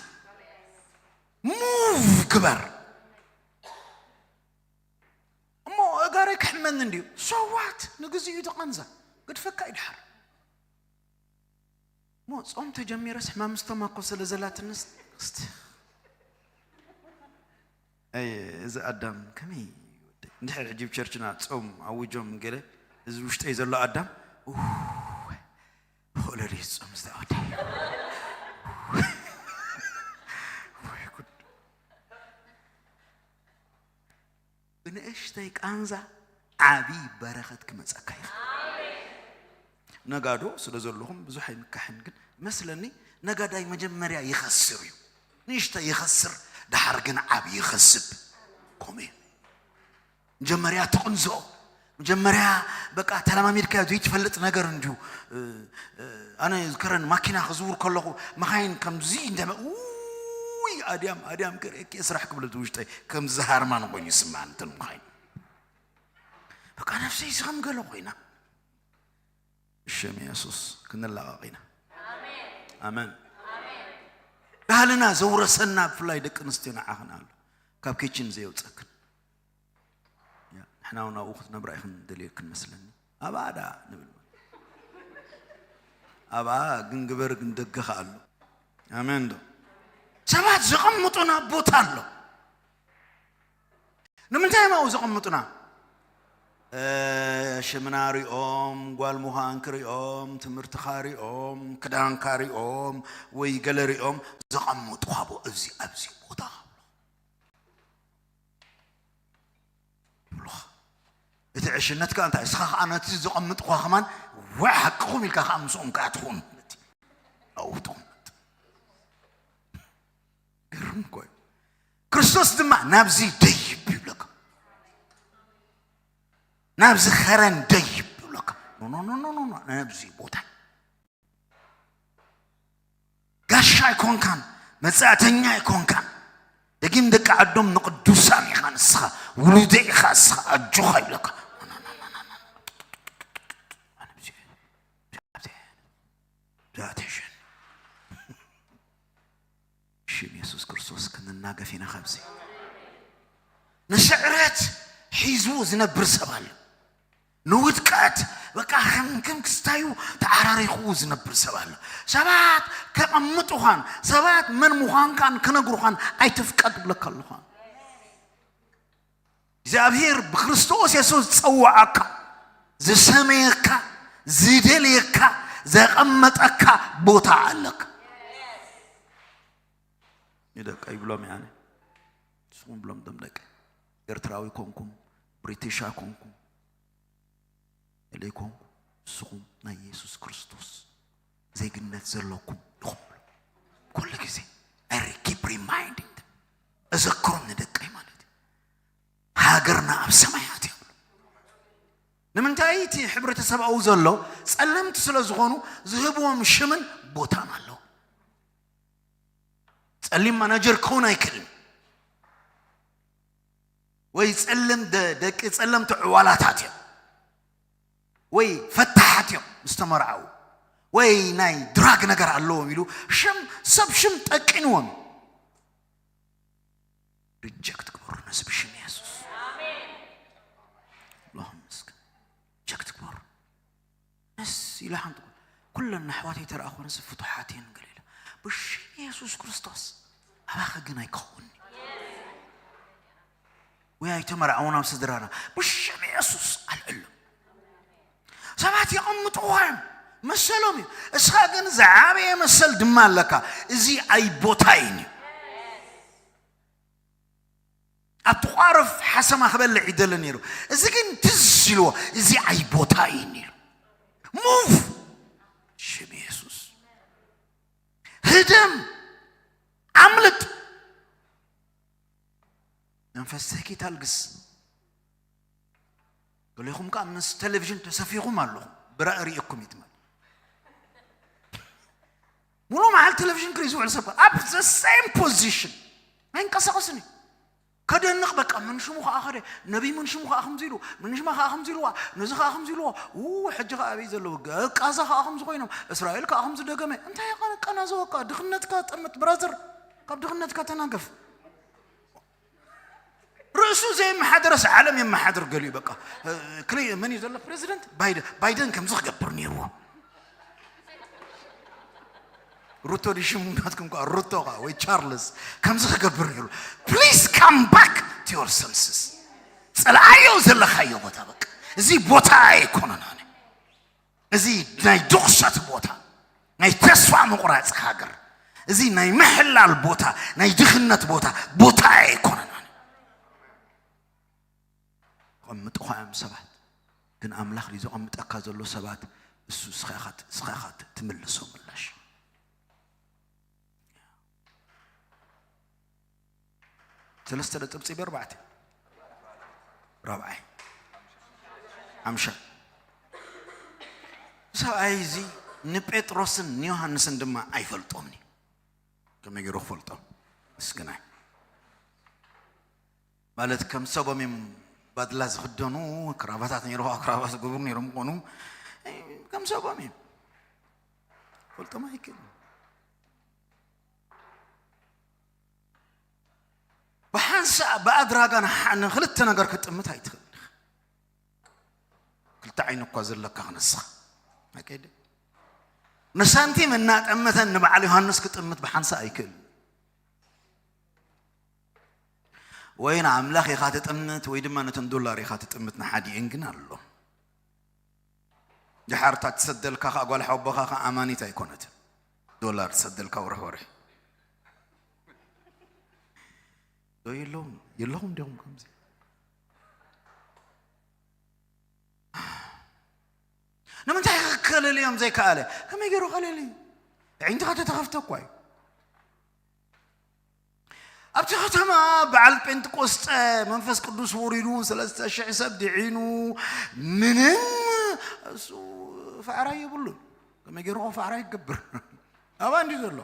ሙቭ ግበር። እሞ እጋረይ ክሕመኒ እንድዩ። So what? ንግዚኡ እዩ ተቐንዛ። ግድፈካ እዩ ድሓር። እሞ ጾም ተጀሚረስ ሕማም ስቶማኮ ስለ ዘላትንስ፣ እስቲ። ኣይ፣ እዚ ኣዳም ከመይ ይወደይ? እንድሕር ሕጂ ብቸርችና ጾም ኣውጆም ገለ፣ እዚ ውሽጠይ ዘሎ ኣዳም፣ ኡይ፣ ብኸእሎ ድዩ ጾም ዝተኣወደ? ወይ ጉድ። ብንእሽተይ ቃንዛ ዓቢ በረኸት ክመጸካ ይኽእል። ነጋዶ ስለ ዘለኹም ብዙሕ ኣይምካሕን፣ ግን መስለኒ ነጋዳይ መጀመርያ ይኸስር እዩ። ንእሽተይ ይኸስር፣ ደሓር ግን ዓቢ ይኸስብ። ከምኡ እዩ። መጀመርያ ትቕንዝኦ፣ መጀመርያ በቃ ተለማሚድካዮ ዘይትፈልጥ ነገር እንድዩ። እ፣ እ፣ ኣነ ዝከረን ማኪና ክዝውር ከለኹ መኻይን ከምዚ እንደመ-፣ ውይ፣ ኣድያም፣ ኣድያም ክርእየኪ እየ ስራሕ ክብል እቲ ውሽጠይ ከምዚ ሃርማን ኮይኑ ይስምዓኒ እተን መኻይን። በቃ ነፍሰይ ስኸም ገለ ኮይና። ብሽም የሱስ ክንላቐቕ ኢና። ኣሜን። ባህልና ዘውረሰና ብፍላይ ደቂ ኣንስትዮ ንዓኽን ኣሎ ካብ ኪችን ዘየውፀክን። ያ፣ ንሕና እውን ኣብኡ ክትነብራ ኢኽን ደልየክን መስለኒ። ኣብኣ ደኣ ንብል። ኣብኣ ግን ግበር ግን ደገ ከኣ ኣሎ። ኣሜን ዶ? ሰባት ዘቐምጡና ቦታ ኣሎ። ንምንታይ እዮም ኣብኡ ዘቐምጡና? ሽምና ሪኦም፣ ጓል ምዃንክ ሪኦም፣ ትምህርትኻ ሪኦም፣ ክዳንካ ሪኦም፣ ወይ ገለ ሪኦም ዘቐምጡኻ ብ-፣ እዚ ኣብዚ ቦታ ይብሉኻ። እቲ ዕሽነት ከኣ እንታይ? እስኻ ከኣ ነቲ ዘቐምጡኻ ከማን፣ "ዋዕ፣ ሓቅኹም" ኢልካ ከኣ ምስኦም ከኣ ትኹን ማለት እዩ። ኣብኡ ትቕመጥ። ግርም እኮ እዩ። ክርስቶስ ድማ ናብዚ ደይብ ይብለካ። ናብዚ ኸረን ደይብ ይብለካ። ኖ፣ ኖ፣ ኖ፣ ኖ፣ ኖ፣ ኖ፣ ናብዚ ቦታ። ጋሻ ኣይኮንካን፣ መጻእተኛ ኣይኮንካን። ደጊም ደቂ ዓዶም ንቅዱሳን ኢኻ ንስኻ፣ ውሉደ ኢኻ ንስኻ፣ ኣጆኻ ይብለካ። ኖ፣ ኖ፣ ኖ፣ ኖ፣ ኖ፣ ኖ። ኣነ ብዚ-፣ ብዚ-፣ ብዚ-፣ ብዚ-፣ ሽም የሱስ ክርስቶስ ክንናገፍ ኢና። ካብዚ ንስዕረት ሒዝዎ ዝነብር ሰብ ኣሎ። ንውድቀት በቃ ከም፣ ከም ክስታዩ ተዓራሪኽዎ ዝነብር ሰብ ኣሎ። ሰባት ከቐምጡኻን ሰባት መን ምዃንካን ክነግሩኻን ኣይትፍቀድ ብለካ ኣለኹ። እግዚኣብሔር ብክርስቶስ የሱስ ዝጸውዓካ፣ ዝሰመየካ፣ ዝደልየካ፣ ዘቐመጠካ ቦታ ኣለካ። ንደቀይ ብሎም እየ ኣነ። ንስኹም ብሎም እቶም ደቀይ። ኤርትራዊ ኮንኩም፣ ብሪቲሽ ኣይኮንኩም፣ ኤለይ ኮንኩም፣ ንስኹም ናይ የሱስ ክርስቶስ ዜግነት ዘለኩም ኢኹም ብሎም። ኩሉ ግዜ I keep reminding them። እዘክሮም ንደቀይ ማለት እዩ። ሃገርና ኣብ ሰማያት እዮም። ንምንታይ? እቲ ሕብረተሰብ ኣብኡ ዘሎ ጸለምቲ ስለ ዝኾኑ ዝህብዎም ሽምን ቦታን ኣለዎ። ጸሊም ማናጀር ክኸውን ኣይክእልን። ወይ ጸለም ደ-፣ ደቂ ጸለምቲ ዕዋላታት እዮም። ወይ ፈታሓት እዮም ምስ ተመርዓዉ። ወይ ናይ ድራግ ነገር ኣለዎም ኢሉ ሽም፣ ሰብ ሽም ጠቂንዎም እዩ። ሪጀክት ግበሩ ነዚ ብሽም የሱስ። ኣሜን። ኣላሁ መስክን። ሪጀክት ግበሩ። መስ ኢሉ ሓንቲ ጓል፣ ኩለን ኣሕዋተይ ተረኣ ኮነስ ፍቱሓት እየን ገለ ኢላ። ብሽም የሱስ ክርስቶስ ኣባኺ ግን ኣይከውን። ወይ ኣይተመርዓውን ኣብ ስድራና። ብሽም የሱስ ኣልዕሉ። ሰባት የቐምጥዋ እዮም፣ መሰሎም እዩ። እስኻ ግን ዝዓበየ መሰል ድማ ኣለካ። እዚ ኣይ ቦታይን እዩ። ኣብቲ ቋረፍ ሓሰማ ክበልዕ ይደሊ ነይሩ። እዚ ግን ትዝ ኢልዎ፣ እዚ ኣይ ቦታይን ኢሉ። ሙቭ! ሽም የሱስ። ህደም! ኣምልጥ! መንፈስ ትህኪት ኣልግስ። ገሌኹም ከኣ ምስ ቴሌቪዥን ተሰፊኹም ኣለኹም። ብራእ ርእየኩም እዩ ትማል። ሙሉ መዓልቲ ቴሌቪዥን ክርኢ ዝውዕል ሰብ ኣብ the same position ኣይንቀሳቐስን እዩ። ከደንቕ በቃ፣ ምን ሽሙ ከኣ ከደ፣ ነቢይ ምን ሽሙ ከኣ ከምዚ ኢሉ፣ ምን ሽማ ከኣ ከምዚ ኢልዋ፣ ነዚ ከኣ ከምዚ ኢልዋ፣ ው፣ ሕጂ ከኣ ኣበይ ዘለዉ፣ ቃዛ ከኣ ከምዚ ኮይኖም፣ እስራኤል ከኣ ከምዚ ደገመ። እንታይ ከ ቀናዘወካ? ድኽነትካ ጠምት ብራዘር፣ ካብ ድኽነትካ ተናገፍ። ርእሱ ዘየመሓደረስ ዓለም የመሓድር ገሊኡ በቃ። ክሊ-፣ መን እዩ ዘሎ ፕሬዚደንት? ባይደን። ባይደን ከምዚ ክገብር ነይርዎ። ሩቶ ድዩ ሽሙ ናትኩም ከኣ? ሩቶ ከኣ ወይ ቻርልስ ከምዚ ክገብር ነይሩ። Please come back to your senses። ጸልኣዮ ዘለኻዮ ቦታ በቃ። እዚ ቦታ ኣይኮነን ኣነ። እዚ ናይ ድቕሰት ቦታ፣ ናይ ተስፋ ምቑራጽ ሃገር፣ እዚ ናይ ምሕላል ቦታ፣ ናይ ድኽነት ቦታ፣ ቦታ ኣይኮነን ኣነ። ቀምጥኻ እዮም ሰባት፣ ግን ኣምላኽ ድዩ ዘቐምጠካ ዘሎ ሰባት? እሱ እስኻ ኢኻ ት-፣ እስኻ ኢኻ ት-፣ ትምልሶ ምላሽ። ሰለስተ ነጥቢ ጽበ ኣርባዕተ። ራብዓይ። ሓምሻ። ሰብኣይ እዚ ንጴጥሮስን ንዮሃንስን ድማ ኣይፈልጦምን እዩ። ከመይ ገይሩ ክፈልጦም? ምስግናይ። ማለት ከም ሰቦም እዮም ባድላ ዝኽደኑ፣ ክራባታት ነይሩ፣ ክራባት ዝገብሩ ነይሮም ምኾኑ። ከም ሰቦም እዮም። ፈልጦም ኣይክእልን። ብሓንሳእ ብኣድራጋ ንሓ- ንኽልተ ነገር ክትጥምት ኣይትኽእል። ክልተ ዓይኒ እኳ ዘለካ ንስኻ። ኣከይደ ንሳንቲም እናጠመተን ንበዓል ዮሃንስ ክጥምት ብሓንሳእ ኣይክእል። ወይ ንኣምላኽ ኢኻ ትጥምት ወይ ድማ ነተን ዶላር ኢኻ ትጥምት፣ ንሓዲኤን ግን ኣሎ። ድሓር እታ ትሰደልካ ኸዓ ጓል ሓቦኻ ኸዓ ኣማኒት ኣይኮነትን። ዶላር ትሰደልካ ወርሒ ወርሒ። ዶ የለውም? የለኹም እንዲኹም ከምዚ። ንምንታይ ከለልዮም ዘይከኣለ? ከመይ ገይሩ ከለልዩ? ኣዒንትኻ ተተኸፍተ እኳ እዩ። ኣብቲ ከተማ በዓል ጴንጥቆስጠ መንፈስ ቅዱስ ወሪዱ ሰለስተ ሽሕ ሰብ ድዒኑ፣ ምንም እሱ ፋዕራ የብሉን። ከመይ ገይሩ ኸ ፋዕራ ይገብር? ኣባ እንዲ ዘሎ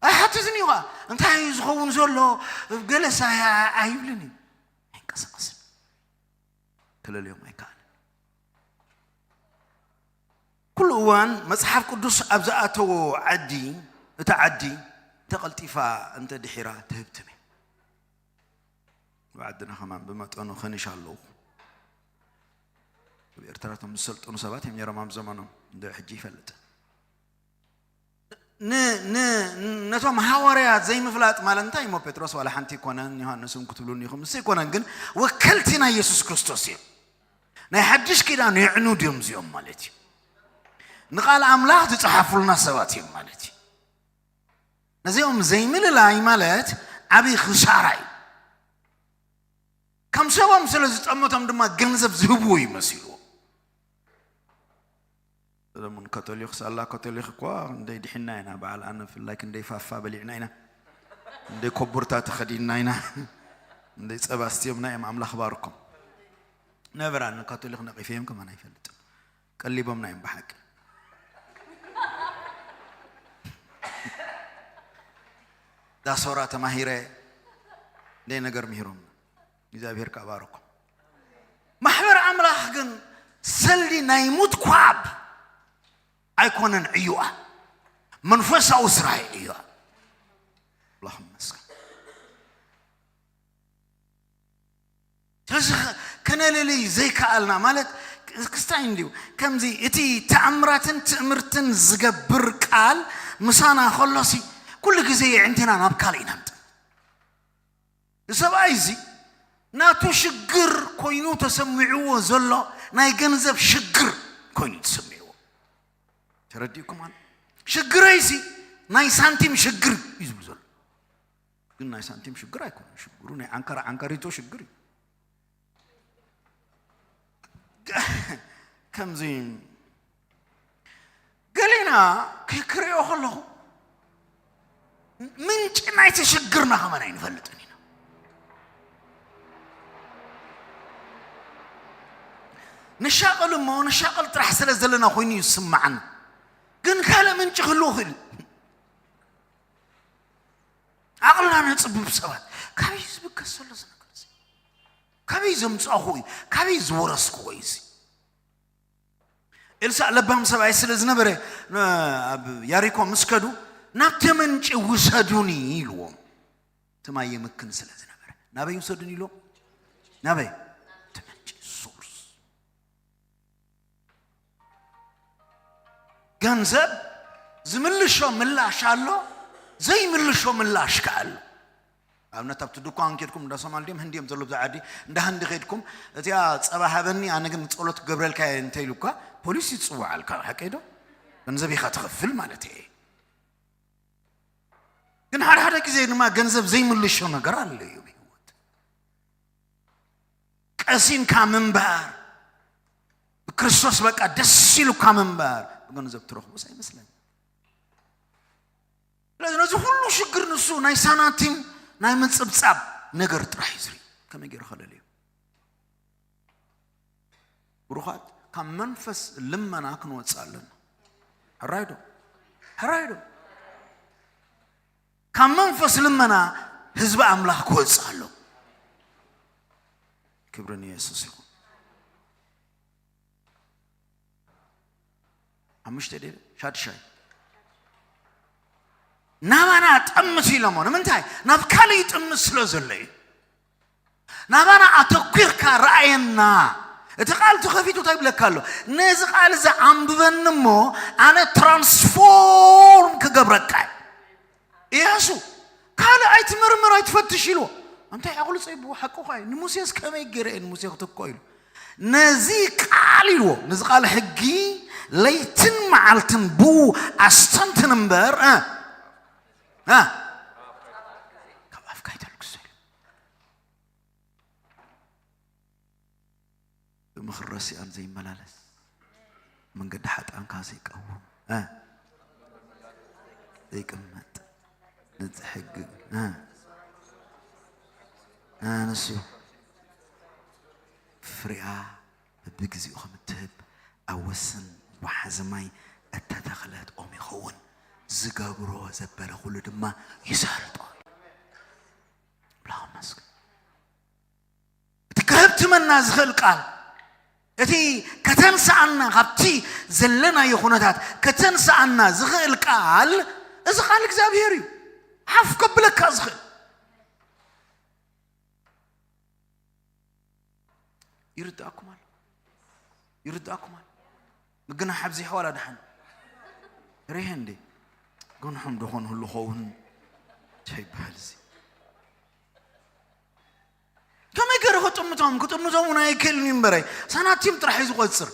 ኣይሓትትን እዩ ኸዓ። እንታይ እዩ ዝኸውን ዘሎ? ገለስ ኣይ- ኣይ- ኣይብልን እዩ። ኣይንቀሳቐስን። ክለልዮም ኣይከኣልን። ኩሉ እዋን መጽሓፍ ቅዱስ ኣብ ዝኣተዎ ዓዲ፣ እታ ዓዲ ተቐልጢፋ እንተ ድሒራ ትህብትም እያ። ኣብ ዓድና ከማን ብመጠኑ ከኒሻ ኣለዉ። ኣብ ኤርትራ እቶም ዝሰልጠኑ ሰባት እዮም ነይሮም ኣብ ዘመኖም። እንደ ሕጂ ይፈልጥ። ን- ን- ነቶም ሃዋርያት ዘይምፍላጥ ማለት እንታይ እሞ? ጴጥሮስ ዋላ ሓንቲ ኣይኮነን፣ ዮሃንስ እውን ክትብሉኒ ኢኹም፣ ንሱ ኣይኮነን። ግን ወከልቲ ናይ የሱስ ክርስቶስ እዮም። ናይ ሓድሽ ኪዳን የዕኑድ እዮም እዚኦም ማለት እዩ። ንቃል ኣምላኽ ዝጸሓፉልና ሰባት እዮም ማለት እዩ። ነዚኦም ዘይምልላይ ማለት ዓብዪ ክሳራ እዩ። ከም ሰቦም ስለ ዝጠመቶም ድማ ገንዘብ ዝህብዎ ይመስልዎ። ሰለሙን ካቶሊክ ሳላ ካቶሊክ እኳ እንደይ ድሒና ኢና። በዓል ኣነ ብፍላይ ክንደይ ፋፋ በሊዕና ኢና። እንደይ ኮቡርታ ተኸዲንና ኢና። እንደይ ጸባ ኣስትዮምና እዮም። ኣምላኽ ባርኮም። ነበር ኣነ ካቶሊክ ነቒፈዮም ከማን ኣይፈልጥን። ቀሊቦምና እዮም ብሓቂ። ዳሶራ ተማሂረ እንደይ ነገር ምሂሮም። እግዚኣብሔር ከኣ ባርኮም። ማሕበር ኣምላኽ ግን ሰልዲ ናይ ምትኳብ ኣይኮነን ዕዩኣ። መንፈሳዊ ስራሕ እዩ ዕዩኣ። ኣምላኽ ይመስገን። ስለዚ ከ- ከነለልይ ዘይከኣልና ማለት ክስታይ እንድዩ። ከምዚ እቲ ተኣምራትን ትእምርትን ዝገብር ቃል ምሳና ከሎሲ ኩሉ ግዜ የዕንትና ናብ ካልእ ኢና ንጥምት። ንሰብኣይ እዚ ናቱ ሽግር ኮይኑ ተሰሚዕዎ ዘሎ ናይ ገንዘብ ሽግር ኮይኑ ተሰሚዕዎ። ተረዲእኩም ኣሎ? ሽግረይሲ ናይ ሳንቲም ሽግር እዩ ዝብል ዘሎ። ግን ናይ ሳንቲም ሽግር ኣይኮነን። ሽግሩ ናይ ዓንከራ ዓንከሪቶ ሽግር እዩ። ከምዚ ገሌና ክሪኦ ከለኹ ምንጪ ናይቲ ሽግርና ከመን ኣይንፈልጥን ኢና። ንሻቐል እሞ ንሻቐል ጥራሕ ስለ ዘለና ኮይኑ እዩ ዝስማዓና። ግን ካልእ ምንጪ ክህልዎ ይኽእል እዩ። ዓቕልና ነጽብብ ሰባት፣ ካበይ እዩ ዝብገስ ዘሎ እዚ ነገር እዚ? ካበይ ዘምጻእኹ እዩ? ካበይ ዝወረስክዎ እዩ እዚ? ኤልሳዕ ለባም ሰብኣይ ስለ ዝነበረ፣ ን- ኣብ ያሪኮ ምስ ከዱ፣ "ናብቲ ምንጪ ውሰዱኒ" ኢልዎም። እቲ ማይ የምክን ስለ ዝነበረ፣ ናበይ ውሰዱኒ ኢልዎም? ናበይ? እቲ ምንጪ፣ ሶርስ። ገንዘብ ዝምልሾ ምላሽ ኣሎ፣ ዘይምልሾ ምላሽ ከኣ ኣሎ። ኣብነት ኣብቲ ድኳን ከድኩም እንዳ ሶማል ድዮም ህንዲ እዮም ዘለዉ ኣብዚ ዓዲ፣ እንዳ ህንዲ ከድኩም እቲኣ ጸባ ሃበኒ ኣነ ግን ጸሎት ክገብረልካ እየ እንተ ኢሉካ ፖሊስ ይጽውዓልካ፣ ሓቀይ ዶ? ገንዘብ ኢኻ ትኸፍል ማለት እየ። ግን ሓደ ሓደ ግዜ ድማ ገንዘብ ዘይምልሾ ነገር ኣሎ እዩ ኣብ ህይወት። ቀሲንካ ምንባር፣ ብክርስቶስ በቃ ደስ ኢሉካ ምንባር ብገንዘብ ትረኽቦስ ኣይመስለኒ። ስለዚ ነዚ ኩሉ ሽግር ንሱ ናይ ሳናቲም ናይ ምጽብጻብ ነገር ጥራሕ እዩ ዝርኢ። ከመይ ገይሩ ከለልዩ? ብሩኻት፣ ካብ መንፈስ ልመና ክንወጽእ ኣለና። ሕራይ ዶ? ሕራይ ዶ? ካብ መንፈስ ልመና ህዝቢ ኣምላኽ ክወጽእ ኣሎ። ክብሪ ንየሱስ ይኹን። ሓሙሽተ ድዩ ሻድሻይ? ናባና ጠምት ኢሎሞ። ንምንታይ? ናብ ካልእ ይጥምት ስለ ዘሎ እዩ። ናባና ኣተኲርካ ረኣየና። እቲ ቃል ተኸፊቱ እንታይ ይብለካ ኣሎ? ነዚ ቃል እዚ ኣንብበኒ እሞ ኣነ ትራንስፎርም ክገብረካ እየ። ኢያሱ ካልእ ኣይትምርምር ኣይትፈትሽ ኢልዎ። እንታይ ኣቑልፀ ይብዎ ሓቁ ኳ እዩ። ንሙሴስ ከመይ ገይረ እየ ንሙሴ ክትኮ ኢሉ። ነዚ ቃል ኢልዎ፣ ነዚ ቃል ሕጊ ለይትን መዓልትን ብኡ ኣስተንትን እምበር እ፣ እ፣ ካብ ኣፍካ ኣይተልግሶ ኢሉ። ብምኽሪ ረሲኣን ዘይመላለስ፣ መንገዲ ሓጥኣን ከኣ ዘይቀውም፣ እ፣ ዘይቅመጥ፣ ነዚ ሕጊ፣ እ፣ እ፣ ንሱ ፍሬኣ በብግዜኡ ከም እትህብ፣ ኣብ ወሰን ወሓዚ ማይ እተተኽለት ኦም ይኸውን፣ ዝገብሮ ዘበለ ኹሉ ድማ ይሰርጦ። ኣምላኽ ይመስገን። እቲ ከህብትመና ዝኽእል ቃል፣ እቲ ከተንስኣና ካብቲ ዘለናዮ ኩነታት ከተንስኣና ዝኽእል ቃል፣ እዚ ቃል እግዚኣብሔር እዩ። ሓፍ ከብለካ ዝኽእል። ይርድኣኩም ኣሎ፣ ይርድኣኩም ኣሎ። ምግናሕ ኣብዚሑ ዋላ ደሓን ርሄ እንዴ? ግንሖም ዶ ኾን ህሉ ኸውን? እንታይ ይበሃል እዚ? ከመይ ገይሩ ክጥምቶም? ክጥምቶም እውን ኣይክእልን እዩ እምበረይ። ሳናቲም ጥራሕ እዩ ዝቆጽር።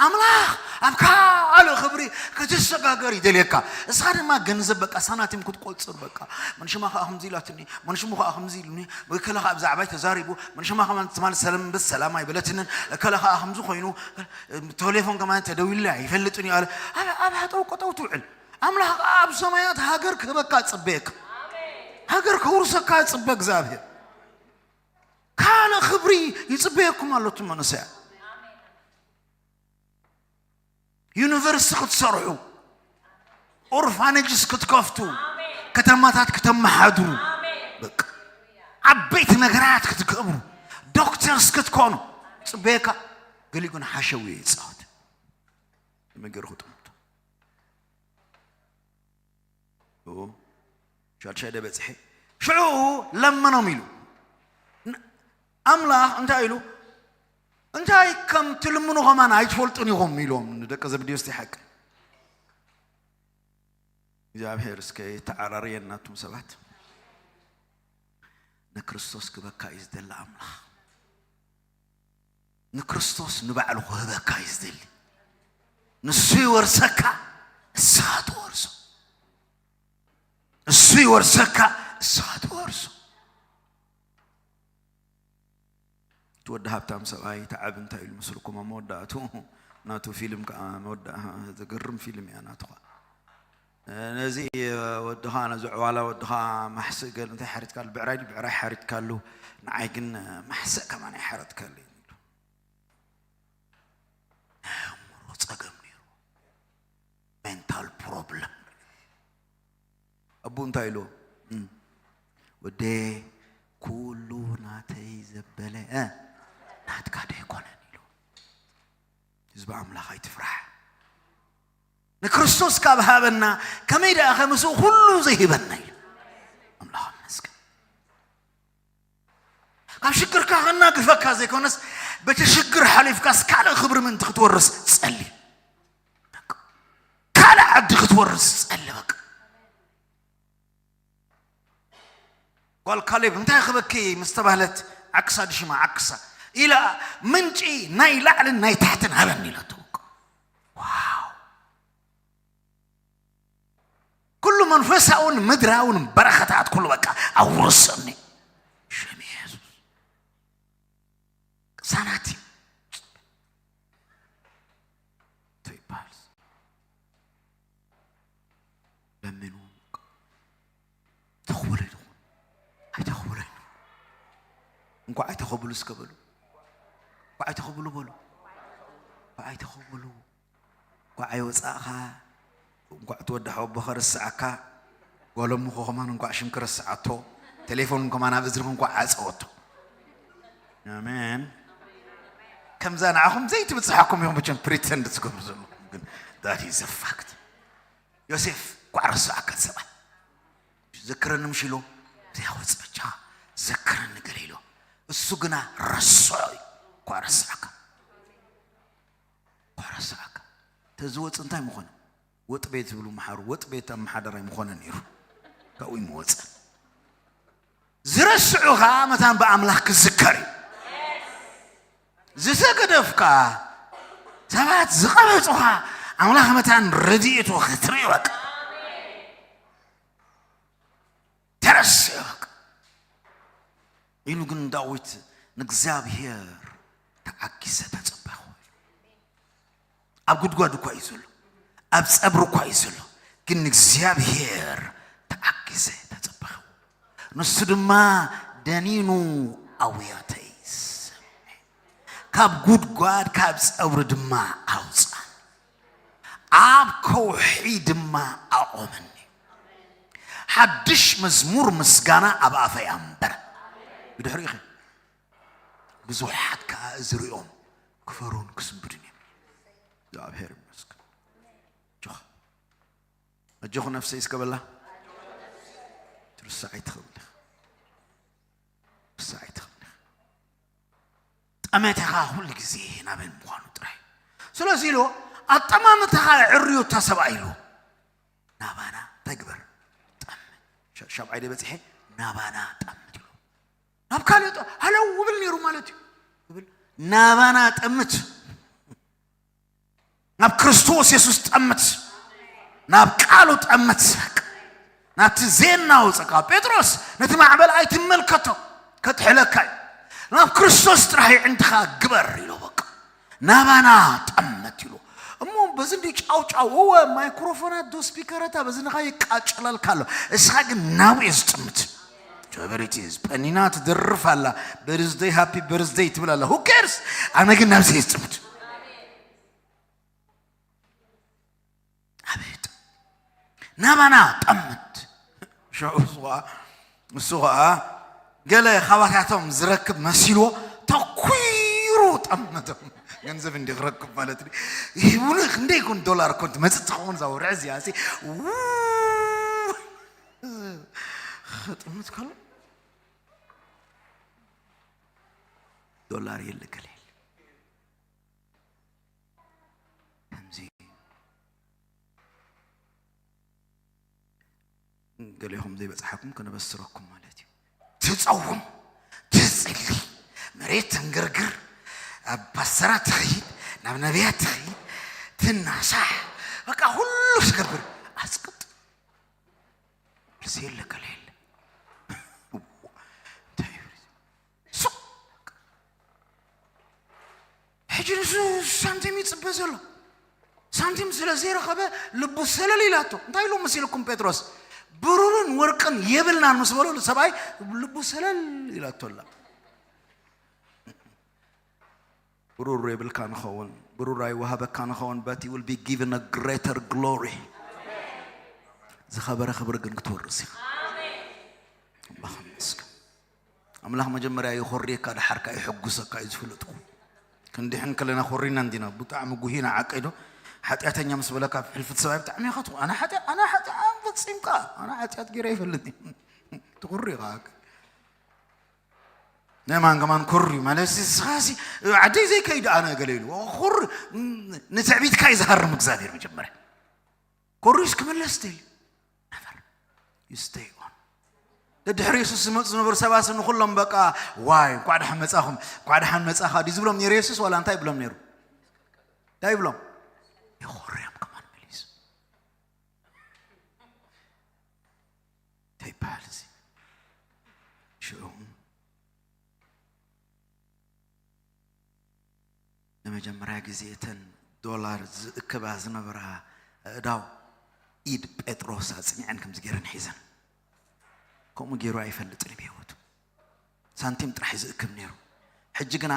ኣምላኽ ኣብ ካልእ ክብሪ ክትሰጋገር ይደልየካ። እስኻ ድማ ገንዘብ በቃ ሳናቲም ክትቆጽር በቃ። መንሽማ ከኣ ከምዚ ኢላትኒ፣ መንሽሙ ከኣ ከምዚ ኢሉኒ፣ ወይ ከለ ከኣ ብዛዕባይ ተዛሪቡ፣ መንሽማ ከማን ትማል ሰላም በስ ሰላም ኣይበለትንን፣ ከለ ከኣ ከምዚ ኮይኑ፣ ቴሌፎን ከማን ተደዊሉለይ ኣይፈልጥን እዩ ኣለ። ኣብ፣ ኣብ ሃጠው ቀጠው ትውዕል። ኣምላኽ ከኣ ኣብ ሰማያት ሃገር ክህበካ ጽበየካ። ሃገር ከውርሰካ ጽበ እግዚኣብሔር። ካልእ ክብሪ ይጽበየኩም ኣሎ እቱም መንእሰያት። ዩኒቨርሲቲ ክትሰርሑ፣ ኦርፋነጅስ ክትከፍቱ፣ ከተማታት ክተመሓድሩ፣ በቃ ዓበይቲ ነገራት ክትገብሩ፣ ዶክተርስ ክትኮኑ ጽበየካ። ገሊኡ ግን ሓሸውየ ይጻወት። መገርኹ ጥምቱ። ኦ፣ ሻድሻይ ደ በጽሐ። ሽዑ ለመኖም ኢሉ። ን-፣ ኣምላኽ እንታይ ኢሉ? "እንታይ ከም ትልምኑ ኸማን ኣይትፈልጡን ኢኹም" ኢሎም ንደቀ ዘብዴዎስ። እቲ ሓቂ እግዚኣብሔር እስከ የተዓራርየና። ኣቱም ሰባት፣ ንክርስቶስ ክበካ እዩ ዝደሊ ኣምላኽ። ንክርስቶስ ንባዕሉ ክህበካ እዩ ዝደሊ። ንሱ ይወርሰካ፣ ንስኻ ትወርሶ። ንሱ ይወርሰካ፣ ንስኻ ትወርሶ። እቲ ወዲ ሃብታም ሰብኣይ፣ እቲ ዓቢ እንታይ ኢሉ መስልኩም? ኣብ መወዳእቱ ናቱ ፊልም ከኣ መወዳእ-፣ ዘገርም ፊልም እያ ናቱ ኸኣ። ነዚ ወድኻ፣ ነዚ ዕዋላ ወድኻ ማሕስእ ገል እንታይ ሓሪትካሉ? ብዕራይ ድዩ ብዕራይ ሓሪትካሉ? ንዓይ ግን ማሕስእ ከማን ኣይሓረድካሉን ኢሉ። ናይ ኣእምሮ ጸገም ነይሩ። ሜንታል ፕሮብለም። ኣቦኡ እንታይ ኢልዎ? እም፣ "ወደየ፣ ኩሉ ናተይ ዘበለ፣ እ፣ ናትካ ዶ ኣይኮነን?" ኢልዎ። ህዝቢ ኣምላኽ ኣይትፍራሕ። ንክርስቶስ ካብ ሃበና ከመይ ደኣ ከምስኡ ኩሉ ዘይህበና ኢሉ። ኣምላኽ ይመስገን። ካብ ሽግርካ ከናግፈካ ዘይኮነስ፣ በቲ ሽግር ሓሊፍካስ ካልእ ክብሪ ምእንቲ ክትወርስ ጸሊ። ካልእ ዓዲ ክትወርስ ጸሊ። በቃ። ጓል ካሌብ እንታይ ክበኪ ምስ ተባህለት፣ "ዓክሳ ድሽማ ዓክሳ" ኢላ፣ "ምንጪ ናይ ላዕልን ናይ ታሕትን ሃበኒ" ኢላቶ። በቃ። ዋው! ኩሉ መንፈሳውን ምድራውን በረኸታት ኩሉ በቃ ኣውርሰኒ። ሽም የሱስ። ሳናቲም። እንታይ ይበሃል? ለምንዎ። ተኽብሎ ይኹን። ኣይተኽብሎ ይኹን። እንኳዕ ኣይተኸብሉ እስከ በሉ። እንኳዕ ኣይተኸብሉ በሉ። እንኳዕ ኣይተኸብሉ። እንኳዕ ኣይወጻእኻ፣ እንኳዕ እቲ ወዲ ሓወቦኻ ረስዓካ፣ ጓል እሞኻ ከማን እንኳዕ ሽምኪ ረስዓቶ፣ ቴሌፎን ከማን ኣብ እዝንኺ እንኳዕ ዓጸወቶ። ኣሜን። ከምዛ ንዓኹም ዘይትብጽሓኩም ኢኹም መቸም ፕሪተንድ ትገብሩ ዘለኹም፣ ግን That is a fact. ዮሴፍ እኳ ረስዓካ ሰብኣይ ዘክረኒ ምሽ ኢሎ ዘይወፅ ብቻ ዘክረኒ ገለ ኢሎ እሱ ግና ረስዖ እዩ። እኳ ረስዓካ እኳ ረስዓካ ተዝወፅ እንታይ ምኾነ? ወጥ ቤት ዝብሉ መሓሩ ወጥ ቤት ኣመሓደራይ ምኾነ ነይሩ። ካብኡ ይመወፀ ዝረስዑኻ መታን ብኣምላኽ ክዝከር እዩ። ዝሰገደፍካ ሰባት ዝቐበጹኻ ኣምላኽ መታን ረድኤቱ ክትርኢ በቃ ተረስዑ በቃ ኢሉ ግን ዳዊት ንእግዚኣብሔር ተዓጊሰ ተጸበኹ። ኣብ ጉድጓድ እኳ እዩ ዘሎ፣ ኣብ ጸብሪ እኳ እዩ ዘሎ፣ ግን ንእግዚኣብሔር ተዓጊሰ ተጸበኸ። ንሱ ድማ ደኒኑ ኣውያተይ ሰምዐ፣ ካብ ጉድጓድ ካብ ጸብሪ ድማ ኣውጻ፣ ኣብ ከውሒ ድማ ኣቖመኒ። ሓድሽ መዝሙር ምስጋና ኣብ ኣፈይ ኣንበረ። ብድሕሪኡ ኸ ብዙሓት ከኣ እዚ ሪኦም ክፈሩን ክስንብዱን እዮም። እግዚኣብሔር ይመስገን። ኣጆኻ፣ ኣጆኹ ነፍሰይ እስከ በላ። ትርሳዕ ኣይትኽእል ኢኻ። ትርሳዕ ኣይትኽእል ኢኻ። ጠመተኻ ኩሉ ግዜ ናበይ ምዃኑ ጥራይ። ስለዚ ኢሉ ኣጠማምታኻ ዕርዩ እታ ሰብኣይ ኢሉ ናባና እንታይ ግበር? ጠምት። ሻ-፣ ሻብዓይ ደ በጺሐ ናባና ጠምት ኢሉ ናብ ካልእ ጠ-፣ ሃለው ውብል ነይሩ ማለት እዩ። ውብል ናባና ጠምት። ናብ ክርስቶስ የሱስ ጠምት። ናብ ቃሉ ጠምት። ናብቲ ዜና ውፀካ ጴጥሮስ ነቲ ማዕበል ኣይትመልከቶ፣ ከጥሕለካ እዩ። ናብ ክርስቶስ ጥራሕ ይዕንትኻ ግበር ኢሎ በቃ ናባና ጠምት ኢሎ። እሞ በዚ እንዲ ጫው ጫው ወወ ማይክሮፎናት ዶ ስፒከረታ በዚ ንኻ ይቃጨለልካ ኣሎ። እስኻ ግን ናብኡ እዩ ዝጥምት። ጀበሪቲ ዝ-፣ ጳኒና ትደርፍ ኣላ። በርዝደይ ሃፒ በርዝደይ ትብል ኣላ። Who cares? ኣነ ግን ናብዚ እየ ዝጥምት። ኣቤት ናባና ጠምት። ሽዑ እሱ ኸዓ፣ እሱ ኸዓ ገለ ካባታቶም ዝረክብ መሲልዎ ተኲሩ ጠመቶም። ገንዘብ እንዲ ክረክብ ማለት እዩ። ይህቡኒ ክንደይ ይኹን ዶላር እኮ እንትመጽእ ትኸውን እዛ ወርሒ እዚኣ ሲ፣ ው-፣ ክጥምት ከሎ ዶላር የለ ገለ የለ። ከምዚ ገሌኹም ዘይበጽሓኩም ከነበስረኩም ማለት እዩ። ትጸውም፣ ትጽሊ፣ መሬት ተንገርግር፣ ኣብ ፓስተራት ትኸይድ፣ ናብ ነቢያት ትኸይድ፣ ትናሳሕ፣ በቃ ኩሉ ትገብር። ኣስቅጥ። መልሲ የለ፣ ከለ የለ። እንታይ እዩ? ሱቅ። ሕጂ ንሱ ሳንቲም ይጽበ ዘሎ። ሳንቲም ስለ ዘይረኸበ ልቡ ሰለል ኢላቶ። እንታይ ኢሉ መሲልኩም ጴጥሮስ? ብሩርን ወርቅን የብልናን ምስ በሎ ሰብኣይ ልቡ ሰለል ኢላቶ ኣላ። ብሩር የብልካ ንኸውን፣ ብሩር ኣይወሃበካ ንኸውን፣ but you will be given a greater glory። ዝኸበረ ክብሪ ግን ክትወርስ ኢኻ። ኣምላኽ ይመስገን። ኣምላኽ መጀመርያ የኾርየካ፣ ደሓር ከኣ የሐጉሰካ እዩ ዝፍለጥኩ። ክንድሕን ከለና ኮሪና እንዲና፣ ብጣዕሚ ጉሂና ዓቀይ ዶ፣ ሓጢኣተኛ ምስ በለካ፣ ሕልፊ እቲ ሰብኣይ ብጣዕሚ ኢኻ ትኾ-፣ ኣነ ሓጢኣ-፣ ኣነ ሓጢኣ ፈጺምካ፣ ኣነ ሓጢኣት ገይረ ኣይፈልጥን። ትኹሪ ኢኻ። ናይ ማን ከማን ኮሪ ማለት፣ እስኻሲ ዓደይ ዘይከይድ ኣነ ገለ ኢሉ። ኮሪ፣ ንትዕቢትካ እዩ ዝሃርም እግዚኣብሔር መጀመርያ። ኮሪስ ክምለስ ትል። Never. You stay on። ደድሕሪ የሱስ ዝመፁ ዝነበሩ ሰባት ንኹሎም በቃ፣ ዋይ፣ እንኳዕ ደሓን መጻኹም፣ እንኳዕ ደሓን መጻኻ ድዩ ዝብሎም ነይሩ የሱስ? ዋላ እንታይ ይብሎም ነይሩ? እንታይ ይብሎም? የኾርዮም ከማን መሊሱ። እንታይ ይበሃል እዚ? ሽዑ ንመጀመርያ ግዜ እተን ዶላር ዝእክባ ዝነበራ ኣእዳው ኢድ ጴጥሮስ ኣጽኒዐን ከምዚ ገይረን ሒዘን። ከምኡ ገይሩ ኣይፈልጥን እዩ ብህይወቱ። ሳንቲም ጥራሕ እዩ ዝእክብ ነይሩ። ሕጂ ግና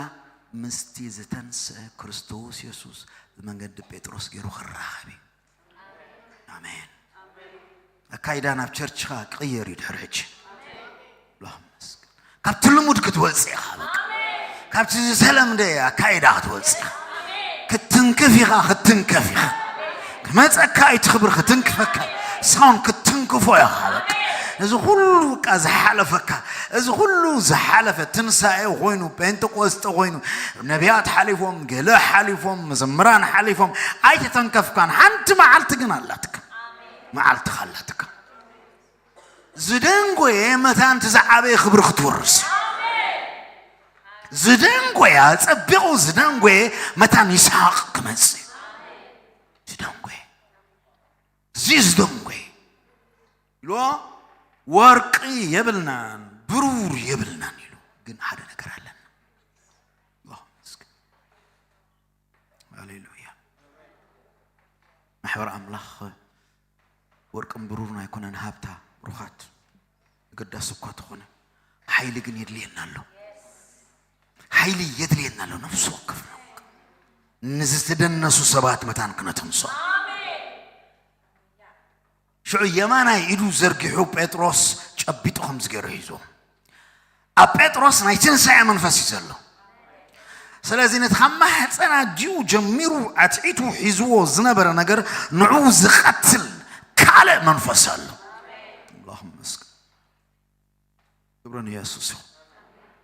ምስቲ ዝተንስአ ክርስቶስ የሱስ ብመንገዲ ጴጥሮስ ገይሩ ክራኸብ እዩ። ኣሜን። ኣካይዳ ናብ ቸርችኻ ክቕየር እዩ ድሕሪ ሕጂ። ኣምላኽ ይመስገን። ካብቲ ልሙድ ክትወጽእ ኢኻ በቃ። ካብቲ ዝተለምደ ኣካይዳ ክትወጽእ ኢኻ። ክትንክፍ ኢኻ፣ ክትንከፍ ኢኻ። መጸካ እዩ እቲ ክብሪ ክትንክፈካ እዩ። ሳውን ክትንክፎ ኢኻ በቃ። እዚ ኩሉ በቃ ዝሓለፈካ፣ እዚ ኩሉ ዝሓለፈ ትንሳኤ ኮይኑ፣ ጴንጠቆስጠ ኮይኑ፣ ነቢያት ሓሊፎም፣ ገለ ሓሊፎም፣ መዘምራን ሓሊፎም፣ ኣይተተንከፍካን። ሓንቲ መዓልቲ ግን ኣላትካ። መዓልትኻ ኣላትካ። ዝደንጎየ መታን እቲ ዝዓበየ ክብሪ ክትወርስ። ዝደንጎየ፣ ኣጸቢቑ ዝደንጎየ መታን ይስሐቕ ክመጽእ። ዝደንጎየ። እዚ ዝደንጎየ። ኢልዎ፣ ወርቂ የብልናን፣ ብሩር የብልናን ኢሉ። ግን ሓደ ነገር ኣለና። ኣላሁ መስገን። ሃሌሉያ። ማሕበር ኣምላኽ ወርቅን ብሩርን ኣይኮነን ሃብታ፣ ብሩኻት። ኣገዳሲ እኳ ተኾነ፣ ሓይሊ ግን የድልየና ኣሎ። ሓይሊ የድልየና ኣሎ፣ ነፍሲ ወከፍና። ንዝተደነሱ ሰባት መታን ክነተንሶ። ሽዑ የማናይ ኢዱ ዘርጊሑ ጴጥሮስ ጨቢጡ ከምዚ ገይሩ ሒዝዎ። ኣብ ጴጥሮስ ናይ ትንሳኤ መንፈስ እዩ ዘሎ። ስለዚ ነቲ ካብ ማህፀን ኣዲኡ ጀሚሩ ኣትዒቱ ሒዝዎ ዝነበረ ነገር ንዕኡ ዝቐትል ካልእ መንፈስ ኣሎ። ኣላሁ መስገን። ክብሪ ንየሱስ ይኹን።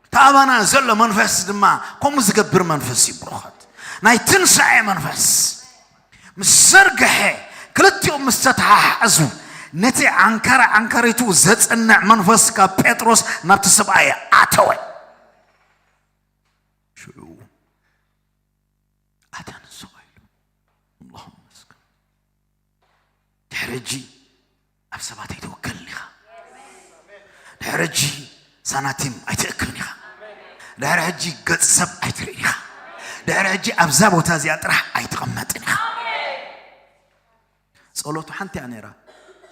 እቲ ኣባና ዘሎ መንፈስ ድማ ከምኡ ዝገብር መንፈስ እዩ፣ ብሩኻት። ናይ ትንሳኤ መንፈስ ምስ ዘርግሐ፣ ክልቲኦም ምስ ተተሓሓዙ፣ ነቲ ዓንካሪ ዓንካሪቱ ዘጽንዕ መንፈስ ካብ ጴጥሮስ ናብቲ ሰብኣይ ኣተወ። ሽዑ ኣተንስኦ ኢሉ። ኣላሁ መስገን። ድሕሪ ሕጂ ኣብ ሰባት ኣይትውከልን ኢኻ። ድሕሪ ሕጂ ሳናቲም ኣይትእክብን ኢኻ። ድሕሪ ሕጂ ገጽ ሰብ ኣይትርእን ኢኻ። ድሕሪ ሕጂ ኣብዛ ቦታ እዚኣ ጥራሕ ኣይትቕመጥን ኢኻ። ጸሎቱ ሓንቲ እያ ነይራ።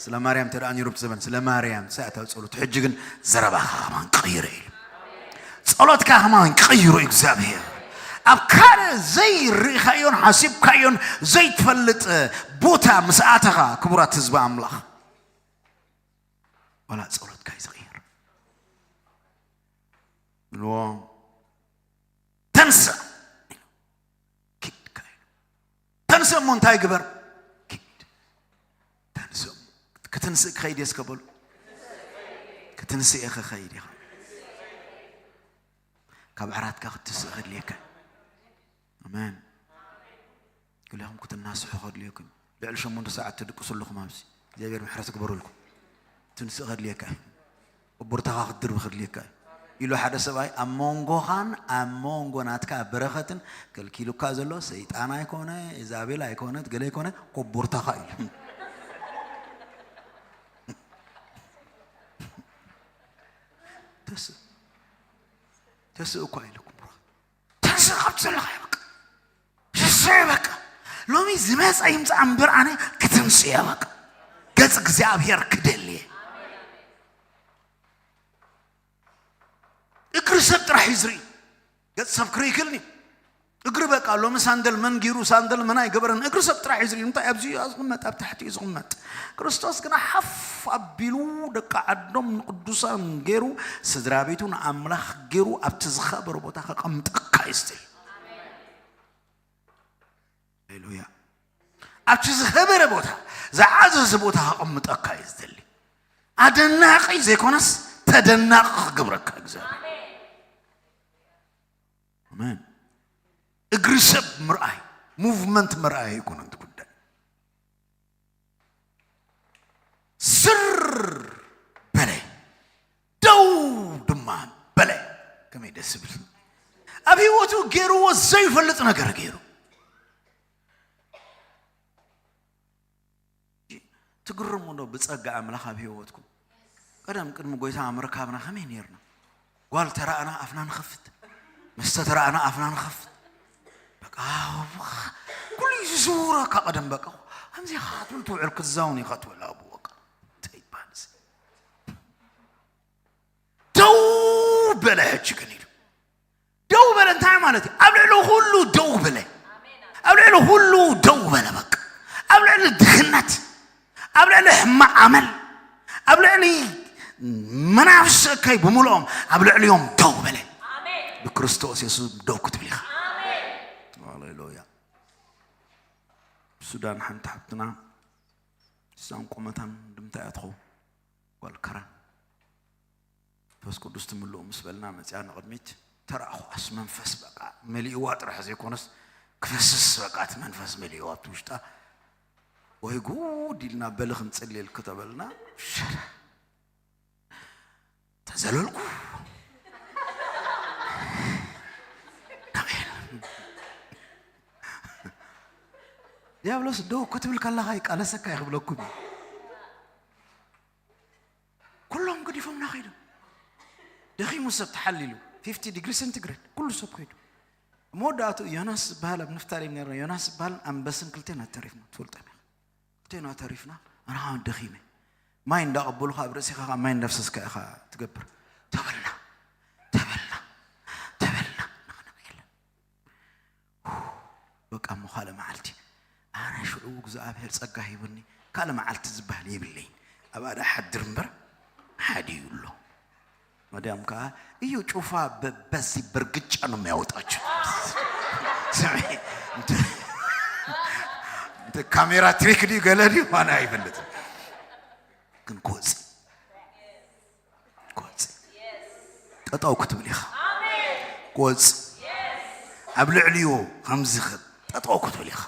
ስለ ማርያም እንተ ደኣ ነይሩ ኣብቲ ዘበን፣ ስለ ማርያም ሰኣታዊ ጸሎቱ። ሕጂ ግን ዘረባኻ ከማን ቀይሮ ኢሉ። ጸሎትካ ከማን ቀይሮ እግዚኣብሔር። ኣብ ካልእ ዘይርኢኻዮን ሓሲብካዮን ዘይትፈልጥ ቦታ ምስ ኣተኻ፣ ክቡራት ህዝቢ ኣምላኽ፣ ዋላ ጸሎትካ እዩ ዝቕይር። ብልዎ፣ ተንስእ። ኪድ ካይሉ። ተንስእ እሞ እንታይ ግበር? ኪድ። ተንስእ እሞ። ክትንስእ ክኸይድ እየ እስከ በሉ። ክትንስእ እየ ክኸይድ ኢኻ። ካብ ዓራትካ ክትስእ ከድልየካ። ኣሜን። ገሊኹም ክትናስሑ ከድልየኩም። ልዕሊ ሸሞንተ ሰዓት ትድቅሱ ኣለኹም ኣብዚ። እግዚኣብሔር ምሕረት ግበረልኩም። ትንስእ ከድልየካ እዩ። ኮቦርታኻ ክትድርቢ ከድልየካ እዩ። ኢሉ ሓደ ሰብኣይ ኣብ መንጎኻን ኣብ መንጎ ናትካ በረኸትን ከልኪሉካ ዘሎ ሰይጣን ኣይኮነ፣ ኢዛቤል ኣይኮነት፣ ገለ ኣይኮነ፣ ኮቦርታኻ ኢሉ። ተስእ፣ ተስእ እኳ ኢለኩም ብሩኻት። ተንስእ ካብቲ ዘለኻዮ በቃ። ተንስእ በቃ። ሎሚ ዝመጸ ይምጻእ እምበር ኣነ ክትንስእ እየ በቃ። ገጽ እግዚኣብሔር ክደሊ እየ። እግሪ ሰብ ጥራሕ እዩ ዝርኢ። ገጽ ሰብ ክርኢ ይክእልኒ። እግሪ በቃ ሎሚ ሳንደል መን ጊሩ ሳንደል መን ኣይገበረን። እግሪ ሰብ ጥራሕ እዩ ዝርኢ። እንታይ ኣብዚ እዩ ዝቕመጥ፣ ኣብ ታሕቲ እዩ ዝቕመጥ። ክርስቶስ ግና ሓፍ ኣቢሉ ደቂ ዓዶም ንቅዱሳን ገይሩ፣ ስድራ ቤቱ ንኣምላኽ ገይሩ ኣብቲ ዝኸበረ ቦታ ከቐምጠካ እዩ ዝደሊ። ሃሌሉያ። ኣብቲ ዝኸበረ ቦታ፣ ዝዓዘዘ ቦታ ከቐምጠካ እዩ ዝደሊ። ኣደናቂ ዘይኮነስ ተደናቂ ክገብረካ እግዚኣብሔር። ኣሜን። እግሪ ሰብ ምርኣይ፣ ሙቭመንት ምርኣይ ኣይኮነን እቲ ጉዳይ። ስር በለ፣ ደው ድማ በለ። ከመይ ደስ ዝብል! ኣብ ህይወቱ ገይርዎ ዘይፈልጥ ነገር ገይሩ። ትግርሙ ዶ ብጸጋ ኣምላኽ ኣብ ህይወትኩም? ቀደም ቅድሚ ጎይታ ምርካብና ከመይ ኔርና? ጓል ተራእና ኣፍና ንኸፍት፣ መስተ ተራእና ኣፍና ንኸፍት። በቃ፣ ኩሉ እዩ ዝዝውረካ ቀደም። በቃ፣ ከምዚ ኢኻ ክትብል ትውዕል ክትዛውን ኢኻ ትውዕል። ኣብኡ በቃ፣ እንታይ ይበሃል እዚ? ደው በለ ሕጂ ግን ኢሉ። ደው በለ እንታይ ማለት እዩ? ኣብ ልዕሊ ኩሉ ደው በለ። ኣብ ልዕሊ ኩሉ ደው በለ። በቃ፣ ኣብ ልዕሊ ድኽነት፣ ኣብ ልዕሊ ሕማቕ ኣመል፣ ኣብ ልዕሊ መናፍስቲ እከይ ብምልኦም፣ ኣብ ልዕሊኦም ደው በለ። ብክርስቶስ የሱስ ደው ክትብል ኢኻ። ሃሌሉያ። ሱዳን ሓንቲ ሓብትና እሳን ቁመታን ድምታ እያ ትኸውን። ጓል ከረን መንፈስ ቅዱስ ትምልኡ ምስ በልና መፅያ ንቕድሚት ተራእኹ። ኣስ መንፈስ በቃ መሊእዋ ጥራሕ ዘይኮነስ ክፈስስ በቃ እቲ መንፈስ መሊእዋ ኣብቲ ውሽጣ። ወይ ጉድ ኢልና በሊ ክንፅልየልክ ተበልና ሸረ ተዘለልኩ። ዲያብሎስ ደው ክትብል ከለኻ ይቃለሰካ እዩ ክብለኩም እዩ። ኩሎም ገዲፎምና ከይዶም። ደኺሙ ሰብ ተሓሊሉ፣ ፊፍቲ ዲግሪ ሴንቲግሬድ ኩሉ ሰብ ከይዱ። መወዳእቱ ዮናስ ዝበሃል ኣብ ንፍታሌም ነርና፣ ዮናስ ዝበሃል ኣንበስን ክልቴና ተሪፍና፣ ትፈልጦም ኢኻ። ክልቴና ተሪፍና፣ ኣነ ኸዓ ደኺመ። ማይ እንዳቐበሉኻ ኣብ ርእሲኻ ኸዓ ማይ እንዳፍሰስካ ኢኻ ትገብር። ተበልና፣ ተበልና፣ ተበልና፣ ንኽነቕ የለን። በቃ እሞ ካልእ መዓልቲ ኣነ ሽዑ እግዚኣብሔር ጸጋ ሂቡኒ ካልእ መዓልቲ ዝበሃል የብለይን። ኣብኣ ደኣ ሓድር እምበር ሓዲኡ ኣሎ። መድያም ከኣ እዩ ጩፋ በ-፣ በዚ በርግጫ ነው የሚያወጣችሁ። ስሚ፣ እንተ፣ እንተ ካሜራ ትሪክ ድዩ ገለ ድዩ ኣነ ኣይፈልጥን። ግን ክወጽእ፣ ክወጽእ። ጠጠው ክትብል ኢኻ። ክወጽእ። ኣብ ልዕሊኡ ከምዚ ኽ-፣ ጠጠው ክትብል ኢኻ።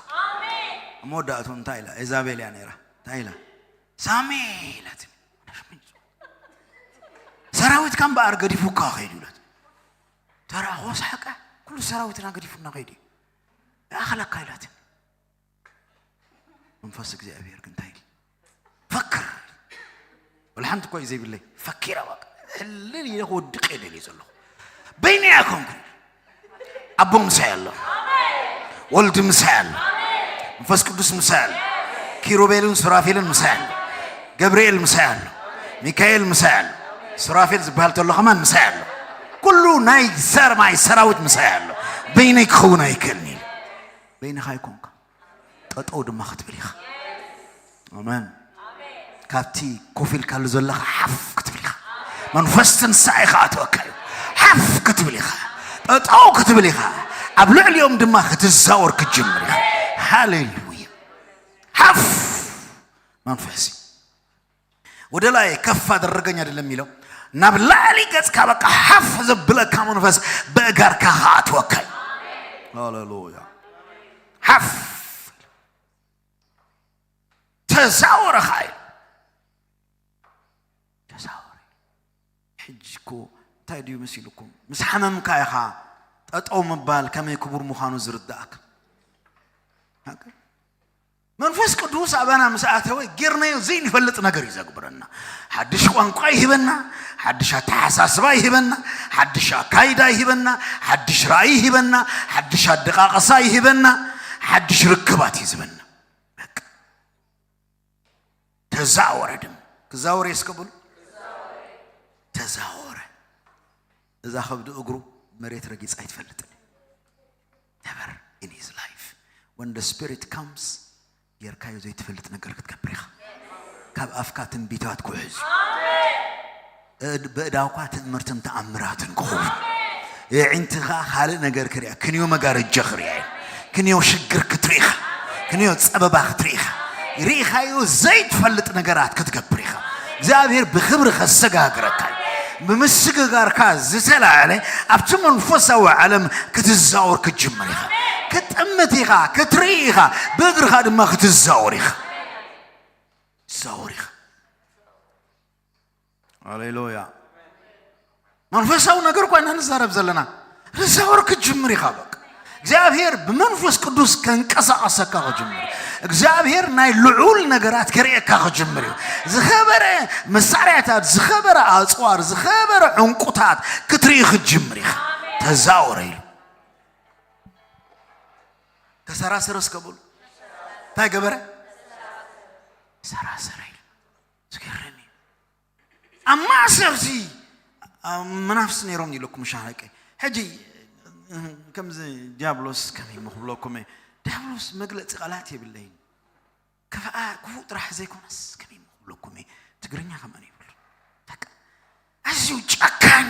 ኣብ መወዳእቱ እንታይ ኢላ? ኤዛቤል እያ ነይራ። እንታይ ኢላ? ሳሚ ኢላትኒ። ሰራዊትካ እምበኣር ገዲፉካ ከይዱ ኢላት። ተራእኹ፣ ሰሓቀ። ኩሉ ሰራዊትና ገዲፉና ከይዱ እዩ። ይኣኽለካ ኢላትኒ። መንፈስ እግዚኣብሔር ግን እንታይ ኢሉ? ፈክር። ወላ ሓንቲ እኮ እዩ ዘይብለይ። ፈኪረ በቃ። ሕልል ኢለ ክወድቕ እየ ደልየ ዘለኹ። በይነይ ኣይኮንኩን። ኣቦ ምሳይ ኣሎ። ወልድ ምሳይ ኣሎ። መንፈስ ቅዱስ ምሳይ ኣሎ። ኪሩቤልን ሱራፌልን ምሳይ ኣሎ። ገብርኤል ምሳይ ኣሎ። ሚካኤል ምሳይ ኣሎ። ሱራፌል ዝበሃል ተሎ ከማን ምሳይ ኣሎ። ኩሉ ናይ ሰማይ ሰራዊት ምሳይ ኣሎ። በይነይ ክኸውን ኣይክእልን ኢሉ። በይንኻ ኣይኮንካ። ጠጠው ድማ ክትብል ኢኻ። ኣሜን። ካብቲ ኮፍ ኢልካሉ ዘለኻ ሓፍ ክትብል ኢኻ። መንፈስ ትንሳኤ ክኣትወካ እዩ። ሓፍ ክትብል ኢኻ። ጠጠው ክትብል ኢኻ። ኣብ ልዕሊኦም ድማ ክትዛወር ክትጅምር ኢኻ። ሃሌሉያ። ሓፍ መንፈስ እዩ። ወደ ላይ ከፍ አደረገኝ አይደለም የሚለው፣ ናብ ላዕሊ ገጽካ በቃ ሓፍ ዘብለካ መንፈስ በእጋርካ ከኣትወካ እዩ። ሃሌሉያ። ሓፍ ተዛወረ ኸኣ ኢሉ። ተዛወረ። ሕጂ እኮ እንታይ ድዩ መሲልኩም? ምስ ሓመምካ ኢኻ ጠጠው ምባል ከመይ ክቡር ምዃኑ ዝርድኣካ። መንፈስ ቅዱስ ኣባና ምስ ኣተወ ጌርናዮ ዘይንፈልጥ ነገር እዩ ዘግብረና። ሓድሽ ቋንቋ ይህበና፣ ሓድሽ ኣተሓሳስባ ይህበና፣ ሓድሽ ኣካይዳ ይህበና፣ ሓድሽ ራእይ ይህበና፣ ሓድሽ ኣደቃቐሳ ይህበና፣ ሓድሽ ርክባት እዩ ዝህበና። በቃ። ተዛወረ ድማ። ክዛወር እየ እስከ በሉ። ተዛወረ። እዛ ከብዲ እግሩ መሬት ረጊጻ ኣይትፈልጥን። Never in his life. When the spirit comes፣ ጌርካዮ ዘይትፈልጥ ነገር ክትገብር ኢኻ። ካብ ኣፍካ ትንቢታት ክውሕዝ እዩ። እድ-፣ ብእዳውካ ትእምርትን ተኣምራትን ክኸውን። የዒንትኻ ካልእ ነገር ክሪኣ፣ ክንዮ መጋረጃ ክሪኣ እዩ። ክንዮ ሽግር ክትርኢ ኢኻ። ክንዮ ጸበባ ክትርኢ ኢኻ። ርኢኻዮ ዘይትፈልጥ ነገራት ክትገብር ኢኻ። እግዚኣብሔር ብኽብሪ ከሰጋግረካ እዩ። ብምስግጋርካ ዝተላዕለ ኣብቲ መንፈሳዊ ዓለም ክትዛወር ክትጅምር ኢኻ። ክትጥምት ኢኻ፣ ክትርኢ ኢኻ፣ ብእግርኻ ድማ ክትዛወር ኢኻ። ትዛወር ኢኻ። ሃሌሉያ። መንፈሳዊ ነገር እኳ ኢና ንዛረብ ዘለና። ክትዛወር ክትጅምር ኢኻ በቃ። እግዚኣብሔር ብመንፈስ ቅዱስ ከንቀሳቐሰካ ክጅምር እዩ። እግዚኣብሔር ናይ ልዑል ነገራት ከርእየካ ክጅምር እዩ። ዝኸበረ መሳርያታት፣ ዝኸበረ ኣጽዋር፣ ዝኸበረ ዕንቁታት ክትርኢ ክትጅምር ኢኻ። ተዛወረ ኢሉ። ተሰራሰረ እስከ በሉ። እንታይ ገበረ? ሰራሰረ ኢሉ። ዝገርም እዩ። ኣብ ማእሰርቲ፣ ኣብ መናፍስቲ ነይሮም ኢለኩም ሻሃቂ። ሕጂ፣ ከምዚ ዲያብሎስ ከመይ እሞ ክብለኩም እየ። ዲያብሎስ መግለጺ ቃላት የብለይን። ክፍኣ-፣ ክፉእ ጥራሕ ዘይኮነስ ከመይ እሞ ክብለኩም እየ። ትግርኛ ከማን የብሉን። በቃ፣ ኣዝዩ ጨካን።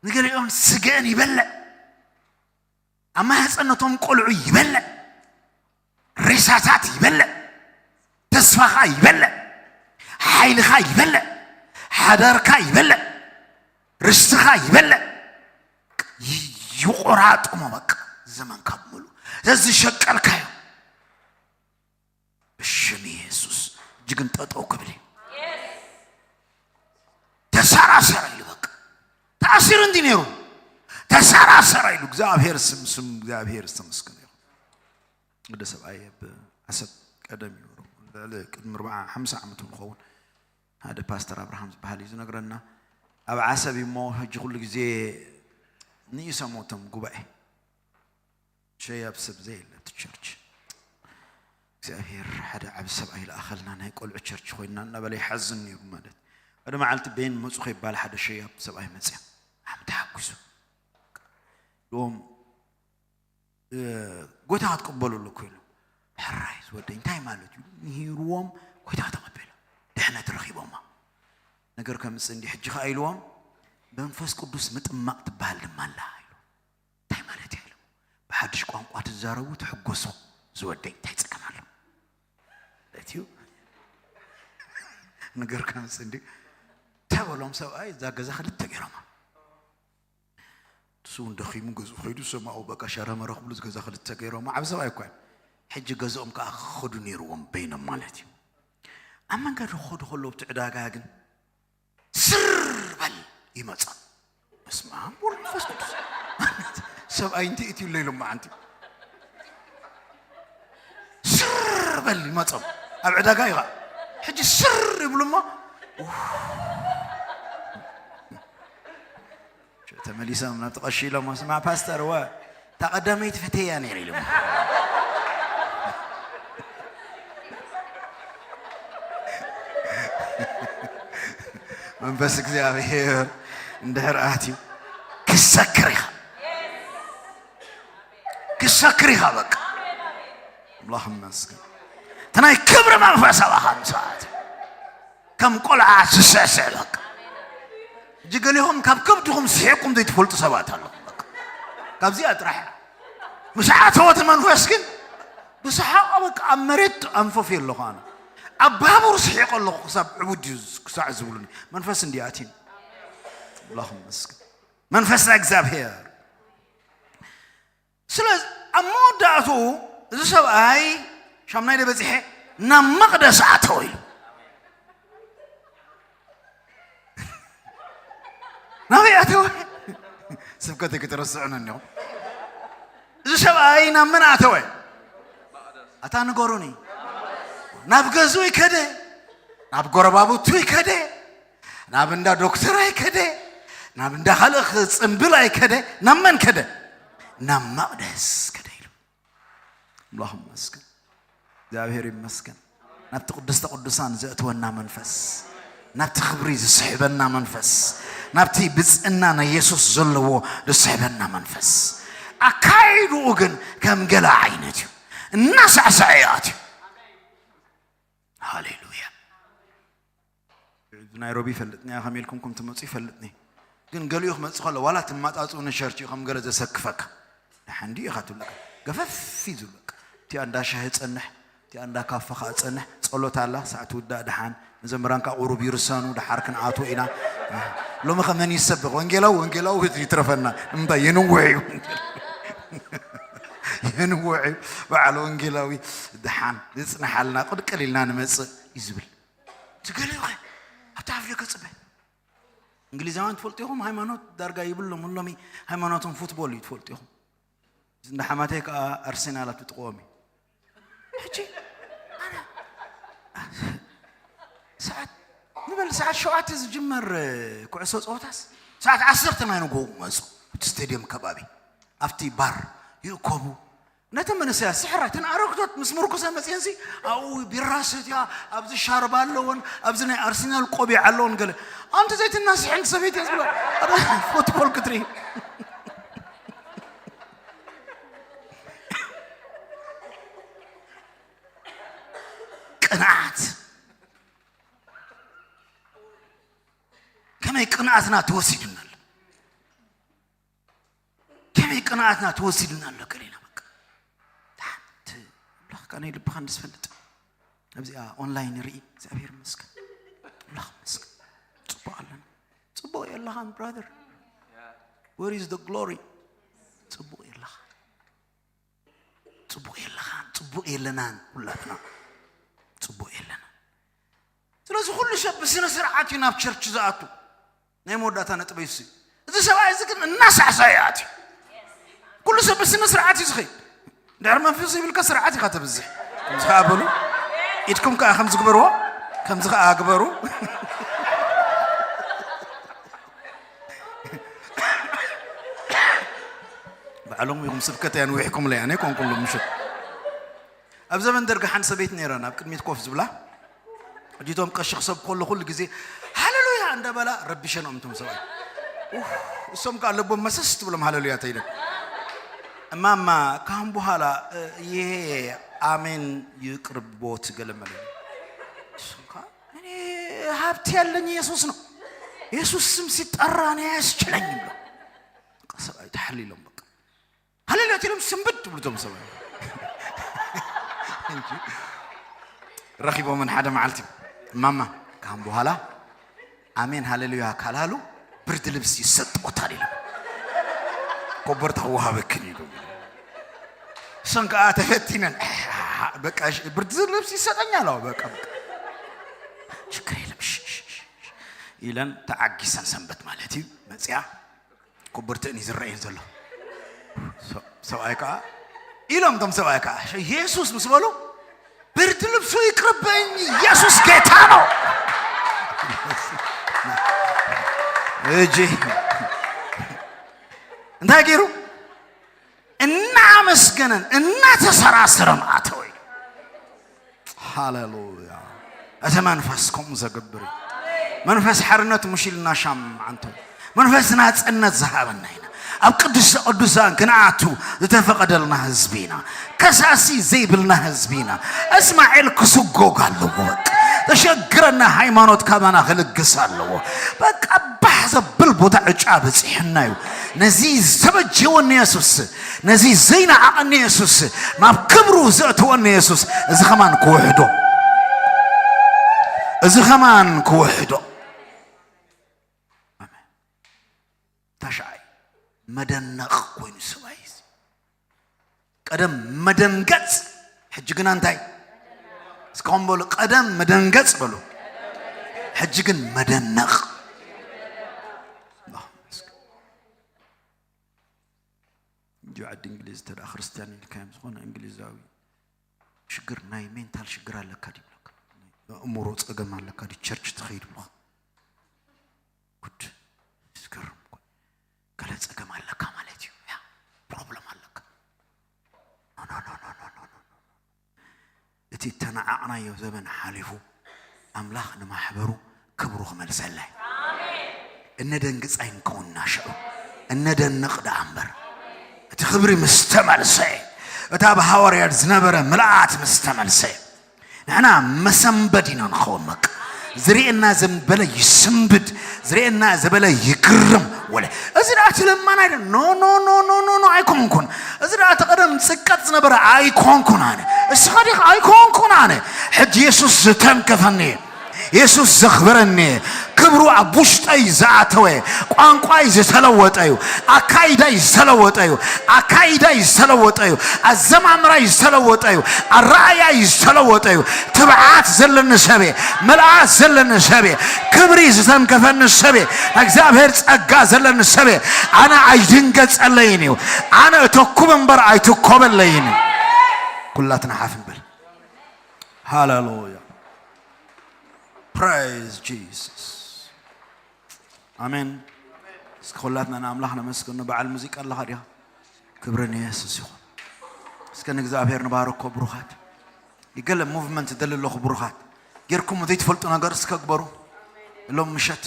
ንገሊኦም ስገአን ይበልዕ። ኣብ ማህፀነቶም ቆልዑ ይበልዕ። እሳታት ይበልዕ፣ ተስፋኻ ይበልዕ፣ ሓይልኻ ይበልዕ፣ ሓዳርካ ይበልዕ፣ ርስትኻ ይበልዕ። ይ- ይቆራጥሞ በቃ ዘመንካ ብምሉ ዘዝሸቀልካዮ ብሽም የሱስ እጅግን ጠጠው ክብል እዩ። ተሰራሰረ ኢሉ በቃ ተኣሲሩ እንዲ ነይሩ ተሰራሰረ ኢሉ እግዚኣብሔር ስም ስም እግዚኣብሔር ዝተመስገነ ይኹን። ወደ ሰብኣይ ኣብ ዓሰብ ቀደም እዩ ነይሩ። ልዕሊ ቅድሚ ኣርብዓ ሓምሳ ዓመት ንኸውን ሓደ ፓስተር ኣብርሃም ዝበሃል እዩ ዝነግረና። ኣብ ዓሰብ እዩ እሞ ሕጂ ኩሉ ግዜ ንኢሰሞቶም ጉባኤ ሸያብ ሰብ ዘየለ እቲ ቸርች እግዚኣብሔር ሓደ ዓብ ሰብኣይ ለኣኸልና ናይ ቆልዑ ቸርች ኮይና እናበለ ይሓዝን ነይሩ ማለት። ሓደ መዓልቲ ቤን መፁ ከይባል ሓደ ሸያብ ሰብኣይ መፅያ ዓም ተሓጉሱ ሎም ጎይታ ክትቅበሉ ኣለኩ ኢሉ። ሕራይ ዝወደይ እንታይ ማለት እዩ? ምሂርዎም ጎይታ ተቐበለ ድሕነት ረኺቦማ። ነገር ከምፅእ እንዲ ሕጂ ከኣ ኢልዎም መንፈስ ቅዱስ ምጥማቕ ትበሃል ድማ ኣላ ኢሉ። እንታይ ማለት እዩ ኢሉ። ብሓድሽ ቋንቋ ትዛረቡ ትሕጎሱ ዝወደይ እንታይ ፀገም ኣሎ? እትዩ ነገር ከምፅእ እንዲ ተበሎም ሰብኣይ እዛ ገዛ ክልተ ገይሮማ ንሱ እውን ደኺሙ ገዝኡ ከይዱ ሰማኡ በቃ ሸረመረ ክብሉ ገዛ ክልተ ገይሮም ዓብ ሰብኣይ እኳ ሕጂ ገዝኦም ከዓ ክኸዱ ነይርዎም በይኖም ማለት እዩ ኣብ መንገዲ ክኸዱ ከለዉ ኣብቲ ዕዳጋ ግን ስር በል ይመፃ በስመ ኣብ ወልድ መንፈስ ቅዱስ ሰብኣይ እንተ እትዩ ኢሎም መዓንቲ ስር በል ይመፆም ኣብ ዕዳጋ እዩ ከዓ ሕጂ ስር ይብሉ እሞ ተመሊሶም ናብቲ ቀሺ ኢሎሞ ስማዕ ፓስተር ወ እታ ቀዳመይቲ ፈተያ ነይረ ኢሎም መንፈስ እግዚኣብሔር እንድሕር ኣትዩ ክሰክር ኢኻ ክሰክር ኢኻ በቃ ኣምላኽ መስገን እቲ ናይ ክብሪ መንፈስ ኣባኻ ምሳት ከም ቆልዓ ዝስዕስዕ በቃ ሕጂ ገሊኹም ካብ ከብድኹም ስሒቕኩም ዘይትፈልጡ ሰባት ኣለኹም በቃ ካብዚኣ ጥራሕ ምስ ኣተወ እቲ መንፈስ ግን ብሰሓቕ በቃ ኣብ መሬት ኣንፈፍ ኣለኹ ኣነ ኣብ ባቡር ስሒቕ ኣለኹ ክሳብ ዕቡድ እዩ ክሳዕ ዝብሉኒ መንፈስ እንዲኣትዩ ኣምላኽ መስገን መንፈስ ናይ እግዚኣብሔር ስለዚ ኣብ መወዳእቱ እዚ ሰብኣይ ሻምናይ ደ በፂሐ ናብ መቕደስ ኣተወ ኢሉ ናበይ ኣተወ ስብከተይ ክትረስዑን እኒኹም እዚ ሰብኣይ ናብ መን ኣተወ ኣታ ንገሩኒ ናብ ገዝኡ ይከደ ናብ ጎረባብቱ ይከደ ናብ እንዳ ዶክተር ኣይከደ ናብ እንዳ ካልእ ክፅምብል ኣይከደ ናብ መን ከደ ናብ መቕደስ ከደ ኢሉ ኣምላኽ ይመስገን እግዚኣብሔር ይመስገን ናብቲ ቅድስተ ቅዱሳን ዘእትወና መንፈስ ናብቲ ክብሪ ዝስሕበና መንፈስ ናብቲ ብፅእና ናይ የሱስ ዘለዎ ዝስሕበና መንፈስ ኣካይድኡ ግን ከም ገለ ዓይነት እዩ እናሳዕሰዐ ይኣትዩ ሃሌሉያ ናይሮቢ ይፈልጥኒ እያ ከመይ ኢልኩም ከም ትመፁ ይፈልጥኒ ግን ገሊኡ ክመፅእ ከሎ ዋላ ትመጣፅኡ ንሸርች ከም ገለ ዘሰክፈካ ደሓን ድዩ ኢኻ ትብለካ ገፈፍ እዩ ዝብለካ እቲኣ እንዳ ሻሂ ፀንሕ እቲኣ እንዳ ካፈ ከዓ ፀንሕ ፀሎት ኣላ ሳዕ ትውዳእ ደሓን መዘምራን ከዓ ቁሩብ ይርሰኑ ደሓር ክንኣትዎ ኢና ሎሚ ከ መን ይሰብኽ ወንጌላዊ ወንጌላዊ ይትረፈና ንምንታይ የንውሕ እዩ የንውሕ እዩ በዓል ወንጌላዊ ደሓን ይፅንሓልና ቅልቅል ኢልና ንመፅእ እዩ ዝብል ትገሊኸ ኣብቲ ኣፍልዮ ከፅበ እንግሊዛውያን ትፈልጡ ኢኹም ሃይማኖት ዳርጋ ይብሎም ሎሚ ሃይማኖቶም ፉትቦል እዩ ትፈልጡ ኢኹም እንዳ ሓማተይ ከዓ ኣርሴናል ኣብ ትጥቅዎም እዩ ሕጂ ኣነ ሰዓት ንበል ሰዓት ሸውዓተ ዝጅመር ኩዕሶ ፀወታስ ሰዓት ዓሰርተ ናይ ንጎ መፁ ኣብቲ ስቴድየም ከባቢ ኣብቲ ባር ይእከቡ ነተን መንእሰያት ስሕራ እተን ኣረግቶት ምስ ምርኩሰ መፅየንሲ ኣብኡ ቢራ ሰትያ ኣብዚ ሻርባ ኣለወን ኣብዚ ናይ ኣርሰናል ቆቢዕ ኣለወን ገለ ኣንቲ ዘይትናስሕ ሓንቲ ሰበይቲ እያ ዝብላ ፉትቦል ክትርኢ ቅንዓት ከመይ ቅንኣትና ተወሲዱና ኣሎ ከመይ ቅንኣትና ተወሲዱና ኣሎ ገሌና በቃ ሓንቲ ኣምላኽ ከነይ ልብኻ እንድስፈልጥ ኣብዚኣ ኦንላይን ርኢ እግዚኣብሔር ይመስገን ኣምላኽ ይመስገን ጽቡቕ ኣለና ጽቡቕ የለኻን brother where is the glory ጽቡቕ የለኻ ጽቡቕ የለኻን ጽቡቕ የለናን ኩላትና ጽቡቕ የለናን ስለዚ ኩሉ ሰብ ብስነ ስርዓት እዩ ናብ ቸርች ዝኣቱ ናይ መወዳእታ ነጥበይ እሱ እዚ ሰብኣይ እዚ ግን እናሳዕሳ ይኣት ኩሉ ሰብ ብስነ ስርዓት እዩ ዝኸይድ ድሕሪ መንፈስ ይብልካ ስርዓት ኢኻ ተብዝሕ ከምዚ ከዓ በሉ ኢድኩም ከዓ ከምዚ ግበርዎ ከምዚ ከዓ ግበሩ ባዕሎም ኢኹም ስብከት እያ ንዊሕኩም ለይ ኣነ ኮንኩሉ ምሽት ኣብ ዘመን ደርጊ ሓንቲ ሰበይቲ ነይራ ናብ ቅድሚት ኮፍ ዝብላ ሕጂ እቶም ቀሺ ክሰብኩ ከሎ ኩሉ ግዜ ሃሌሉያ እንዳበላ ረቢሸኖም እቶም ሰብኣይ እሶም ከዓ ለቦም መሰስ ትብሎም ሃሌሉያ ተይለን እማማ ካሁን በኋላ ይሄ አሜን ይቅርቦት ገለመለ እኔ ሀብት ያለኝ ኢየሱስ ነው ኢየሱስ ስም ሲጠራ እኔ አያስችለኝም ነው ሰብኣይ ተሓሊሎም በቃ ሃሌሉያ ኢሎም ስንብድ ትብሉ እቶም ሰብኣይ ረኺቦምን ሓደ መዓልቲ ማማ ካም በኋላ አሜን ሃሌሉያ ካላሉ ብርድ ልብስ ይሰጥዎታል ይሉ ኮበርታ ውሃበክን ይሉ እሰን ከዓ ተፈቲነን ብርድ ልብስ ይሰጠኛል በቃ ችግር የለም ኢለን ተዓጊሰን ሰንበት ማለት እዩ መፅያ ኮበርተን እዩ ዝረአየን ዘሎ ሰብኣይ ከዓ ኢሎም ቶም ሰብኣይ ከዓ ኢየሱስ ምስ በሉ ብርድ ልብሱ ይቅርበኝ ኢየሱስ ጌታ ነው እጂ እንታይ ገይሩ እናመስገነን እናተሰራሰረን ኣተወ ሃሌሉያ እቲ መንፈስ ከምኡ ዘገብር እዩ መንፈስ ሓርነት ሙሽ ኢልና ሻም ዓንተ መንፈስ ናፅነት ዝሃበና ኢና ኣብ ቅዱስ ቅዱሳን ክንኣቱ ዝተፈቀደልና ህዝቢ ኢና ከሳሲ ዘይብልና ህዝቢ ኢና እስማኤል ክስጎግ ኣለዎ በቃ ተሸግረና ሃይማኖት ካባና ክልግስ ኣለዎ በቃ ባሕ ዘብል ቦታ ዕጫ በፂሕና እዩ ነዚ ዝተበጀወኒ የሱስ ነዚ ዘይነዓቐኒ የሱስ ናብ ክብሩ ዘእትወኒ የሱስ እዚ ኸማን ክውሕዶ እዚ ኸማን ክውሕዶ ታሽዓይ መደነቕ ኮይኑ ሰብኣይ ቀደም መደንገጽ ሕጂ ግና እንታይ እስካሁን በሉ ቀደም መደንገጽ በሉ ሕጂ ግን መደነቕ እንጂ ዓዲ እንግሊዝ እንተ ክርስትያን ኢልካዮም ዝኾነ እንግሊዛዊ ሽግር ናይ ሜንታል ሽግር ኣለካ ድብለካ ኣእምሮ ፀገም ኣለካ ድ ቸርች ትኸይድ ብለኻ ጉድ ዝገርም እኮ ገለ ፀገም ኣለካ ማለት እዩ ያ ፕሮብለም ኣለካ እቲ እተናዓቕናዮ ዘበን ሓሊፉ ኣምላኽ ንማሕበሩ ክብሩ ክመልሰለይ እነደንግጽ ኣይንከውንና ሽዑ እነደንቕ ደኣ እምበር እቲ ክብሪ ምስ ተመልሰ እቲ ኣብ ሃዋርያት ዝነበረ ምልኣት ምስ ተመልሰ ንሕና መሰንበድ ኢና ንኸውን በቃ ዝርእየና ዘንበለ ይስንብድ ዝርእየና ዘበለ ይግርም ወለ እዚ ደኣ ትለማና ኢለ ኖ ኖ ኖ ኖ ኖ ኖ ኣይኮንኩን እዚ ደኣ ተቐደም ጽቀጥ ዝነበረ ኣይኮንኩን ኣነ እስኻ ዲኻ ኣይኮንኩን ኣነ ሕጂ የሱስ ዝተንከፈኒ የሱስ ዘኽብረኒ ክብሩ ኣብ ውሽጠይ ዝኣተወ ቋንቋይ ዝተለወጠ እዩ ኣካይዳይ ዝተለወጠ እዩ ኣካይዳይ ዝተለወጠ እዩ ኣዘማምራይ ዝተለወጠ እዩ ኣረኣያይ ዝተለወጠ እዩ ትብዓት ዘለኒ ሰብየ መልኣት ዘለኒ ሰብየ ክብሪ ዝተንከፈኒ ሰብየ እግዚኣብሔር ጸጋ ዘለኒ ሰብየ ኣነ ኣይድንገጸለይን እዩ ኣነ እተኩብ እምበር ኣይትኮበለይን እዩ ኩላትና ሓፍ ንበል ሃሌሉያ praise Jesus ኣሜን እስከ ኩላትና ንኣምላኽ ነመስግኖ በዓል ሙዚቃ ኣለኻ ዲኻ ክብሪ ንየሱስ ይኹን እስከ ንእግዚኣብሔር ንባረኮ ብሩኻት ይገለ ሙቭመንት ደሊ ኣለኹ ብሩኻት ጌርኩም ዘይትፈልጡ ነገር እስከ ግበሩ እሎም ምሸት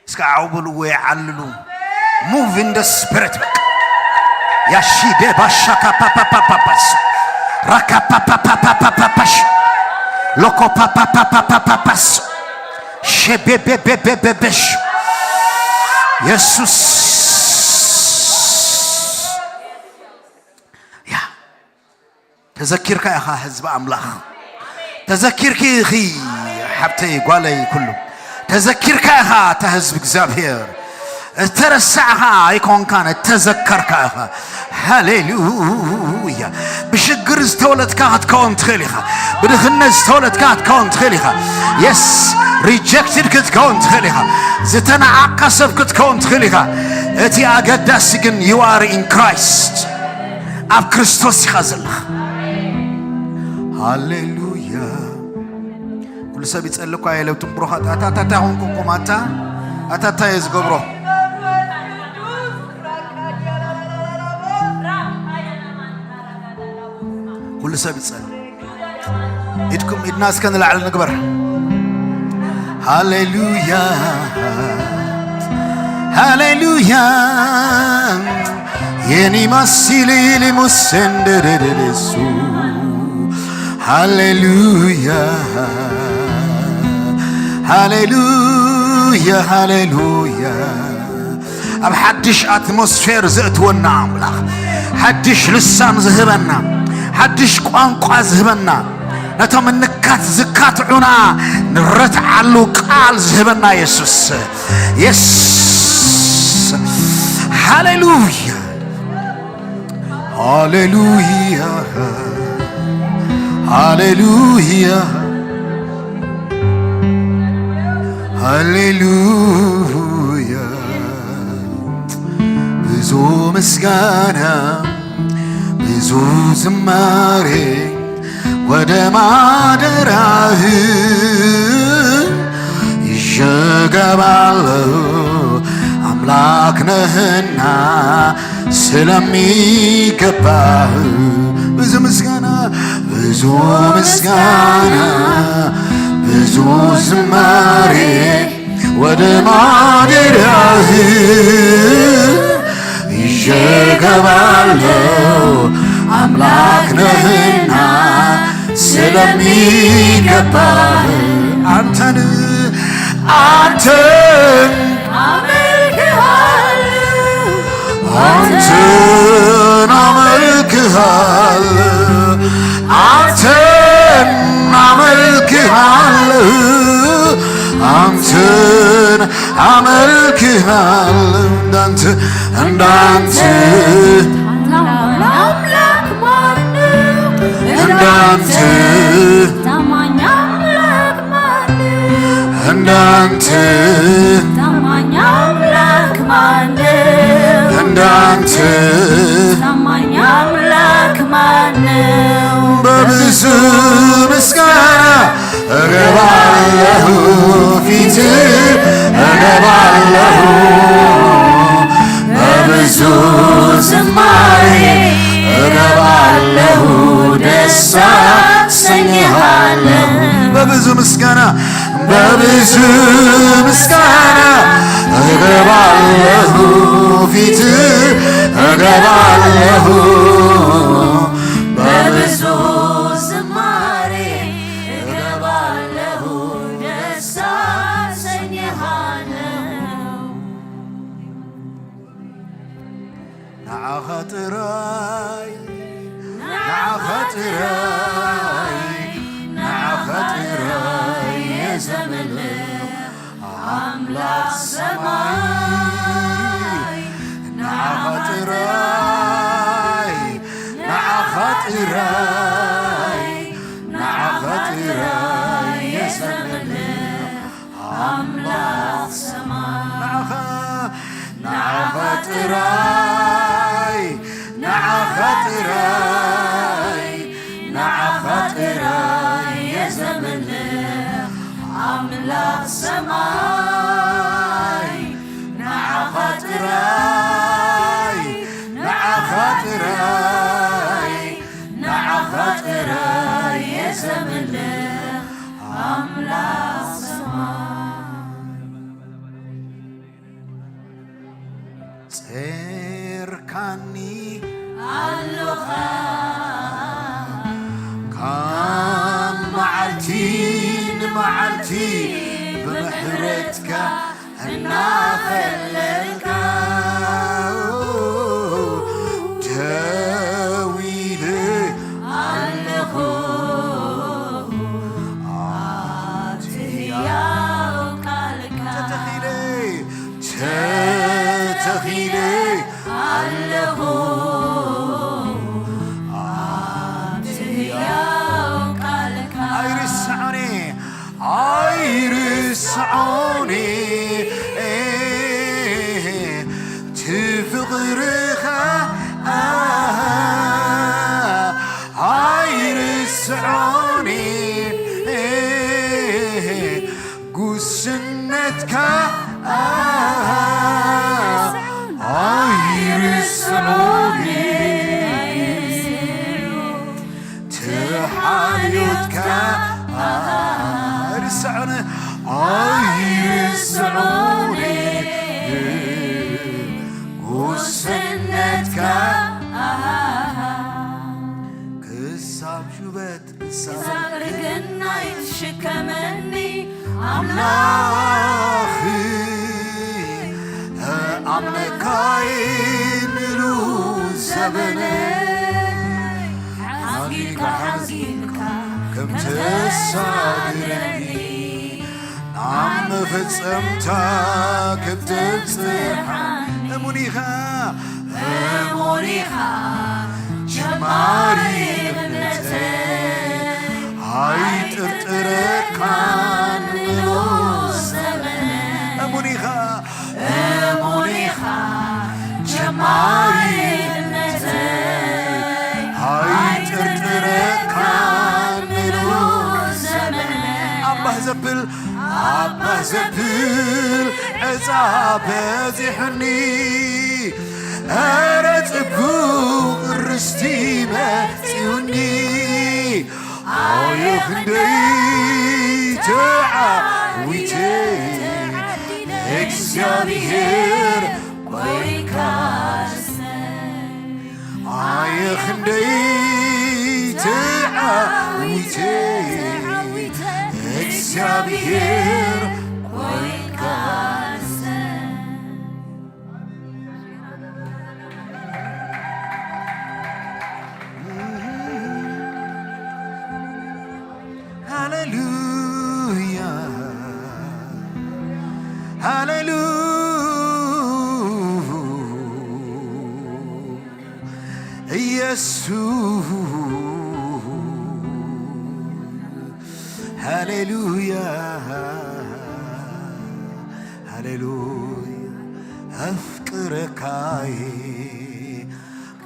እስከ ዓው በልዎ ይዓልሉ move in the spirit በቃ ያሺደ ባሻካፓፓፓፓፓስ ራካፓፓፓፓፓፓሽ ሎኮፓፓፓፓፓፓስ ሸቤቤቤቤቤሽ የሱስ ያ ተዘኪርካ ኢኻ ህዝቢ ኣምላኽ። ተዘኪርኪ ኢኺ ሓብተይ ጓለይ ኩሉ። ተዘኪርካ ኢኻ እታ ህዝቢ እግዚኣብሔር። እተረሳዕኻ ኣይኮንካን፣ እተዘከርካ ኢኻ። ሃሌሉያ። ብሽግር ዝተወለድካ ክትከውን ትኽእል ኢኻ። ብድኽነት ዝተወለድካ ክትከውን ትኽእል ኢኻ። የስ፣ ሪጀክትድ ክትከውን ትኽእል ኢኻ። ዝተናዓቕካ ሰብ ክትከውን ትኽእል ኢኻ። እቲ ኣገዳሲ ግን you are in Christ፣ ኣብ ክርስቶስ ኢኻ ዘለኻ። ሃሌሉያ። ኩሉ ሰብ ይጸሊ እኳ የለብትም ብሩኻት። ኣታ ኣታ ኣታ ኾንኩኩም ኣታ ኣታ ኣታ እየ ዝገብሮ። ኩሉ ሰብ ይጸሊ። ኢድኩም ኢድና እስከ ንላዕሊ ንግበር። ሃሌሉያ፣ ሃሌሉያ። የኒ ማሲሊ ሊሙሰንደደደሱ። ሃሌሉያ፣ ሃሌሉያ፣ ሃሌሉያ። ኣብ ሓድሽ ኣትሞስፌር ዘእትወና ኣምላኽ፣ ሓድሽ ልሳን ዝህበና፣ ሓድሽ ቋንቋ ዝህበና፣ ነቶም እንካት ዝካትዑና ንረትዓሉ ቃል ዝህበና የሱስ። የስ፣ ሃሌሉያ፣ ሃሌሉያ፣ ሃሌሉያ፣ ሃሌሉያ። ብዙ ምስጋና፣ ብዙ ዝማሬ ወደ ማደሪያህ ይሸገባለሁ። አምላክ ነህና ስለሚገባህ ብዙ ምስጋና፣ ብዙ ምስጋና፣ ብዙ ዝማሬ ወደ ማደሪያህ ይሸገባለሁ። አምላክ ነህና ስለሚገባህ አንተን፣ አንተን አመልክሃለሁ። አንተን አመልክሃለሁ። አንተን አመልክሃለሁ። አንተን አመልክሃለሁ። እንዳንተ፣ እንዳንተ ታማኝ አምላክ ማነው? እንዳንተ ታማኝ አምላክ ማነው? እንዳንተ ታማኝ አምላክ ማነው? እንዳንተ ታማኝ አምላክ ማነው? በብዙ ምስጋና እገባለሁ ፊት እገባለሁ፣ በብዙ ዝማሬ እገባለሁ፣ ደስ አሰኝሃለሁ። በብዙ ምስጋና፣ በብዙ ምስጋና እገባለሁ ፊት እገባለሁ፣ በብዙ ዝማሬ እገባለሁ፣ ደስ አሰኝሃለሁ። ንዓኻ ጥራይ፣ ንዓኻ ጥራይ፣ ንዓኻ ጥራይ እየ ዘምልኽ ኣምላኽ ሰማይ። ንዓኻ ጥራይ፣ ንዓኻ ጥራይ፣ ንዓኻ ጥራይ እየ ዘምልኽ ኣምላኽ ሰማይ። ንዓኻ፣ ንዓኻ ጥራይ፣ ንዓኻ ጥራይ፣ ንዓኻ ጥራይ እየ ዘምልኽ ኣምላኽ ሰማይ። ንዓኻ ጥራይ፣ ንዓኻ ጥራይ፣ ንዓኻ ጥራይ እየ ዘምልኽ ኣምላኽ ሰማይ። ጼርካኒ ኣሎኻ ካብ መዓልቲ ንመዓልቲ ብምሕረትካ እናኸለልካ ደው ኢለ ተተኺለ ኣለኹ ኣብቲ ህያው ቃልካ። ኣይርስዖን እየ፣ ኣይርስዖን እየ፣ እቲ ፍቕርኻ ኣይርስዖን እየ። ጉስነትካ ኣይርስዖን፣ ተሓልዮትካ ኣይርስዖን፣ ኣይርስዖን፣ ጉስነትካ ክሳብ ሽበት ክሳብ ርግናይ ትሽከመኒ ኣምላኽ፣ ኣምለካይ ምሉ ዘበነይ። ሓዚልካ ሓዚልካ ከም ተሳግረኒ፣ ናብ መፈጸምታ ከም ተብጽሓኒ። እሙን ኢኻ፣ እሙን ኢኻ፣ ጀማሪ እምነተይ ኣይጥርጥረካን ምሉእ ዘመነይ። እሙን ኢኻ፣ እሙን ኢኻ፣ ጀማሪ እምነተይ ኣይጥርጥረካን ምሉእ ዘመነይ። ኣባህ ዘብል ኣባ ዘብል ዕፃ በዚሑኒ፣ ኧረ ጽቡቕ ርስቲ መጺኡኒ። ኣየ ክንደይ ተዓዊተ፣ እግዚኣብሔር ኮይንካ ኣየ ክንደይ ተዓዊተ፣ እግዚኣብሔር ኮይንካ። ሃሌሉያ፣ ሃሌሉያ፣ ኢየሱስ፣ ሃሌሉያ፣ ሃሌሉያ፣ ኣፍቅረካይ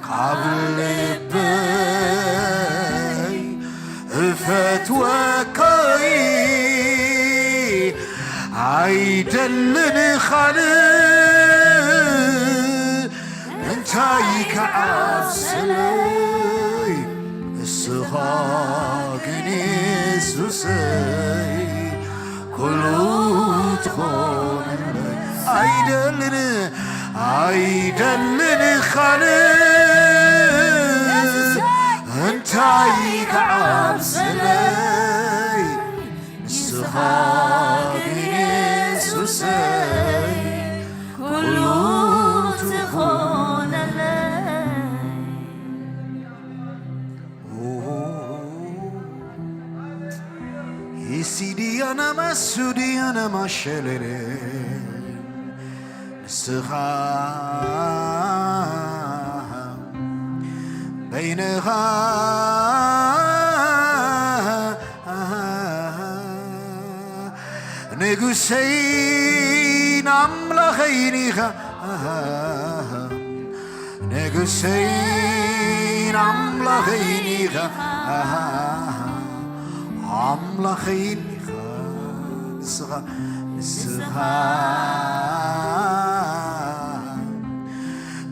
ካብ ልበይ እፈትወካይ ኣይደልን ካልእ እንታይ ክዓብሰለይ ንስኻ ግን የሱሰይ ኩሉ ትኾነለይ ኣይደልን ኣይደልን ካልእ እንታይ ክዓብሰለይ ንስኻ ግን የሱሰይ ኩሉ ትኾነለይ። ኢሲድያና ማሱድያና ማሸለለ ንስኻ በይንኻ ንጉሰይን ኣምላኸይን ኢኻ ንጉሰይን ኣምላኸይን ኢኻ ኣምላኸይን ኢኻ ንስኻ ንስኻ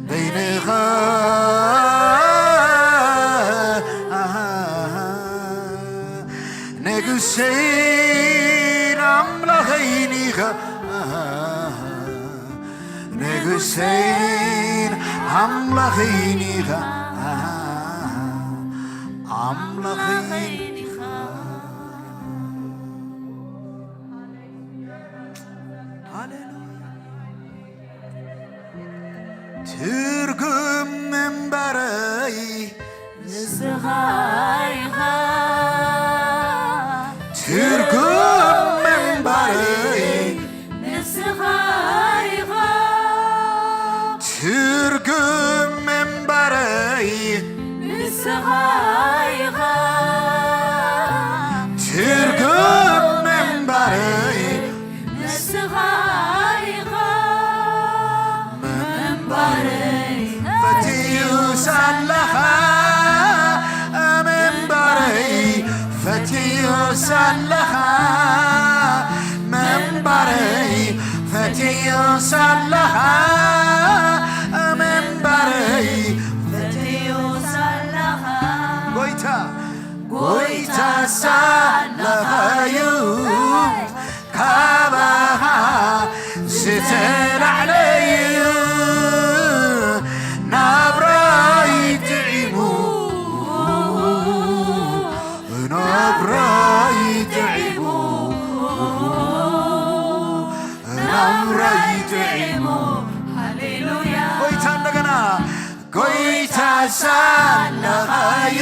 በይንኻ ንጉሰይን ኣምላኸይን ኢኻ ንጉሰይን ኣምላኸይን ኢኻ ኣምላኸይን ኢኻ። ሃሌሉያ። ትርጉም ምንባረይ ንስኻ ኢኻ ትርጉም ምንባረይ ንስኻ ኢኻ ሳለኻ ምንባረይ ፈትዮ ሳለኻ ምንባረይ ፈትዮ ሳለኻ ጎይታ ጎይታ ሳለኻዩ ካባኻ ዝተላዕለዩ ናብራይ ጥዒሙ ናብራይ ጥዒሙ ናብራይ ጥዒሙ ሃሌሉያ ጎይታ እንደገና ጎይታ ሳለኻዩ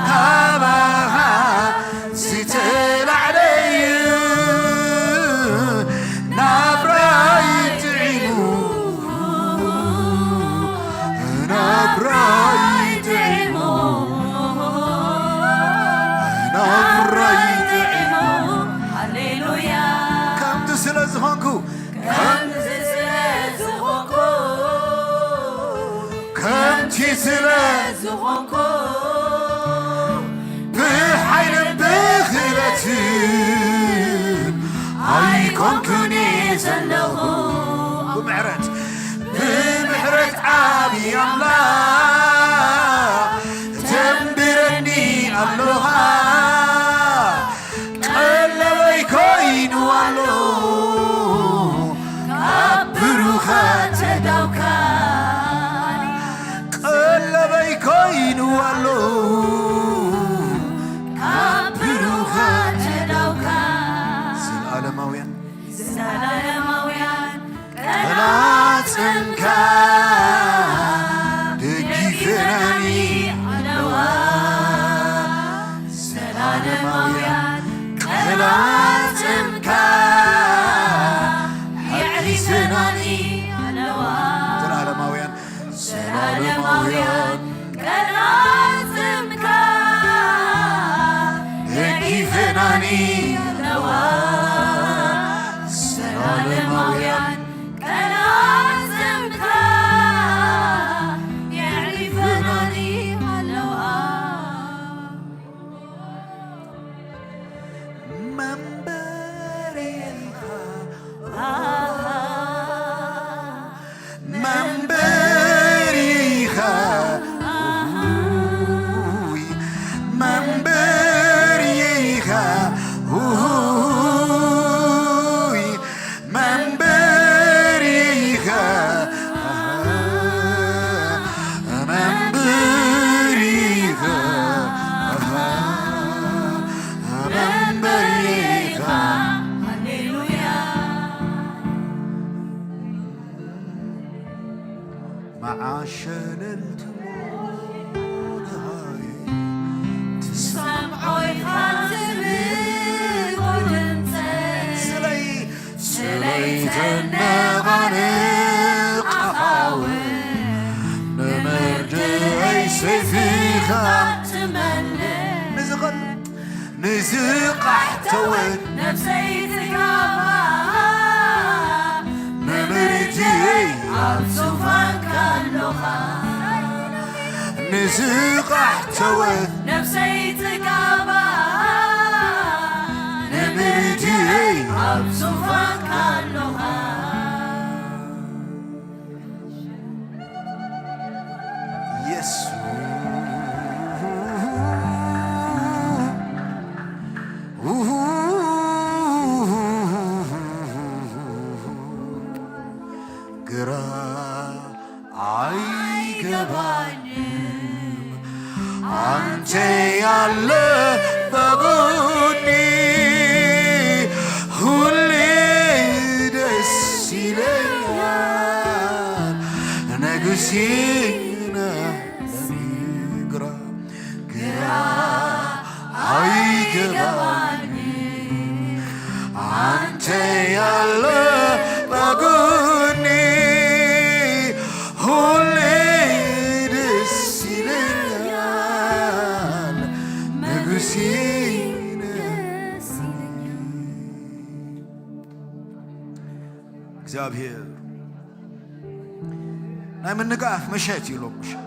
ካባኻ ዝተላዕለዩ ናብራይ ጥዒሙ ናብራይ ጥዒሙ ናብራይ ጥዒሙ ሃሌሉያ ከምቲ ስለ ዝኾንኩ ከምዚ ስለ ዝኾንኩ ከምቲ ስለ ዝኾንኩ ብሓይልን ብኽእለትን ኣይኮንኩን እየ ዘለኹ ብምሕረት ብምሕረት ዓብዪ ኣምላኽ ተንብረኒ ኣለኻ ቀለበይ ኮይኑ ኣሎ ካብ ብሩኻት ኣእዳውካ ቀለበይ ኮይኑ ኣሎ ካብ ብሩኻት ኣእዳውካ ዘለዓለማውያን ዘለዓለማውያን ቀናጽንካ ደጊፈናኒ ኣለዋ ዘለዓለማውያን ቀናጽንካ የዕሪሰናኒ ኣለዋ ዘለዓለማውያን ዘለዓለማውያን ቀናጽንካ ደጊፈናኒ ኣለዋ ዘለዓለማውያን ቀናጽንካ የዕሪፈናኒ ኣለዋ መንበሪኻ መንበሪኻ መንበሪኻ መንበሪኻ መንበሪኻ መንበሪኻ ሃሌሉያ መዓሸለልቲ ሞድሃይ ትሰምዖ ኢኻ ትብሎ ድምፀይ ስለይ ስለይተነቓነቓኻውን ንመርድእይ ሰይፍኻ ትመልእ ንዝቐል ንዝቃሕተወት ነፍሰይ ትጋባ ንምርትየይ ኣብ ዙፋንካ ኣሎኻ ንዝቃሕተወት ነፍሰይ ትጋባ ንምርትየይ ኣብ ዙፋንካ ኣሎኻ የሱስ ግራ ኣይገባኝም አንተ ያለ በጎኔ ሁሌ ደስ ይለኛል ንጉሴ ነህ ግራ ግራ አይገባኝ አንተ ያለ በጎኔ ሁሌ ደስ ይለኛል ንጉሴ ነህ እግዚኣብሔር ናይ ምንጋፍ ምሸት እዩ ሎም ምሸት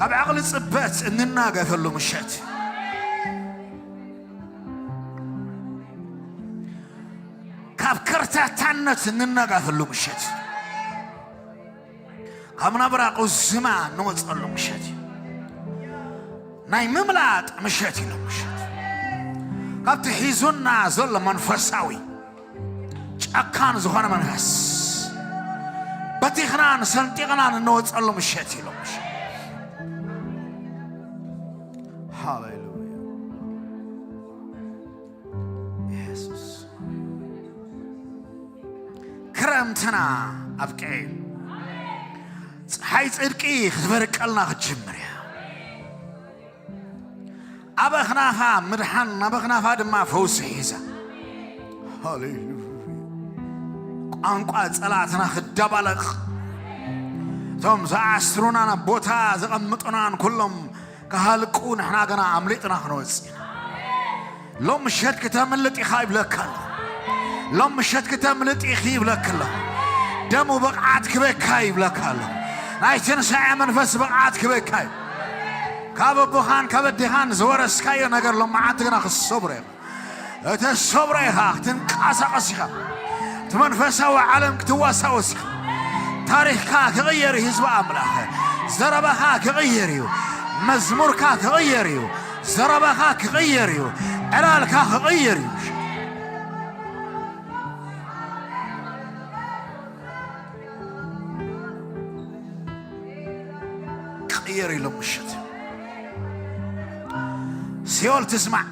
ካብ ዓቕሊ ጽበት እንናገፈሉ ምሸት፣ ካብ ከርታታነት እንናገፈሉ ምሸት፣ ካብ ናብራ ቁዝማ እንወጸሉ ምሸት እዩ። ናይ ምምላጥ ምሸት እዩ ምሸት። ካብቲ ሒዙና ዘሎ መንፈሳዊ ጨካን ዝኾነ መንፈስ በቲኽናን ሰንጢቕናን እንወጸሉ ምሸት እዩ ምሸት። ሃሌሉያ። የሱስ። ክረምትና ኣብቅዒ። ፀሓይ ጽድቂ ክትበርቀልና ክትጅምር እያ። ኣብ ኣኽናፋ ምድሓን፣ ኣብ ኣኽናፋ ድማ ፈውሲ ሒዛ። ሃሌሉያ። ቋንቋ ጸላእትና ክደባለቕ፣ እቶም ዝኣስሩና፣ ናብ ቦታ ዘቐምጡናን ኩሎም ክሃልቁ፣ ንሕና ግና ኣምሊጥና ክንወጽእ ኢና። ሎም ምሸት ክተምልጥ ኢኻ ይብለካ ኣለኹ። ሎም ምሸት ክተምልጥ ኢኺ ይብለካ ኣለኹ። ደሙ ብቕዓት ክበካ ይብለካ ኣለኹ። ናይ ትንሳኤ መንፈስ ብቕዓት ክበካ እዩ። ካብ ኣቦኻን ካብ ኣዴኻን ዝወረስካዮ ነገር ሎም መዓልቲ ግና ክሰብሮ ኢኻ። እተሰብሮ ኢኻ፣ ክትንቀሳቐስ ኢኻ። እቲ መንፈሳዊ ዓለም ክትዋሳወስ ኢኻ። ታሪኽካ ክቕየር እዩ ህዝቢ ኣምላኽ። ዘረባኻ ክቕየር እዩ። መዝሙርካ ክቕየር እዩ። ዘረባኻ ክቕየር እዩ። ዕላልካ ክቕየር እዩ። ቅየር ኢሎም ምሸት። ሲኦል ትስማዕ፣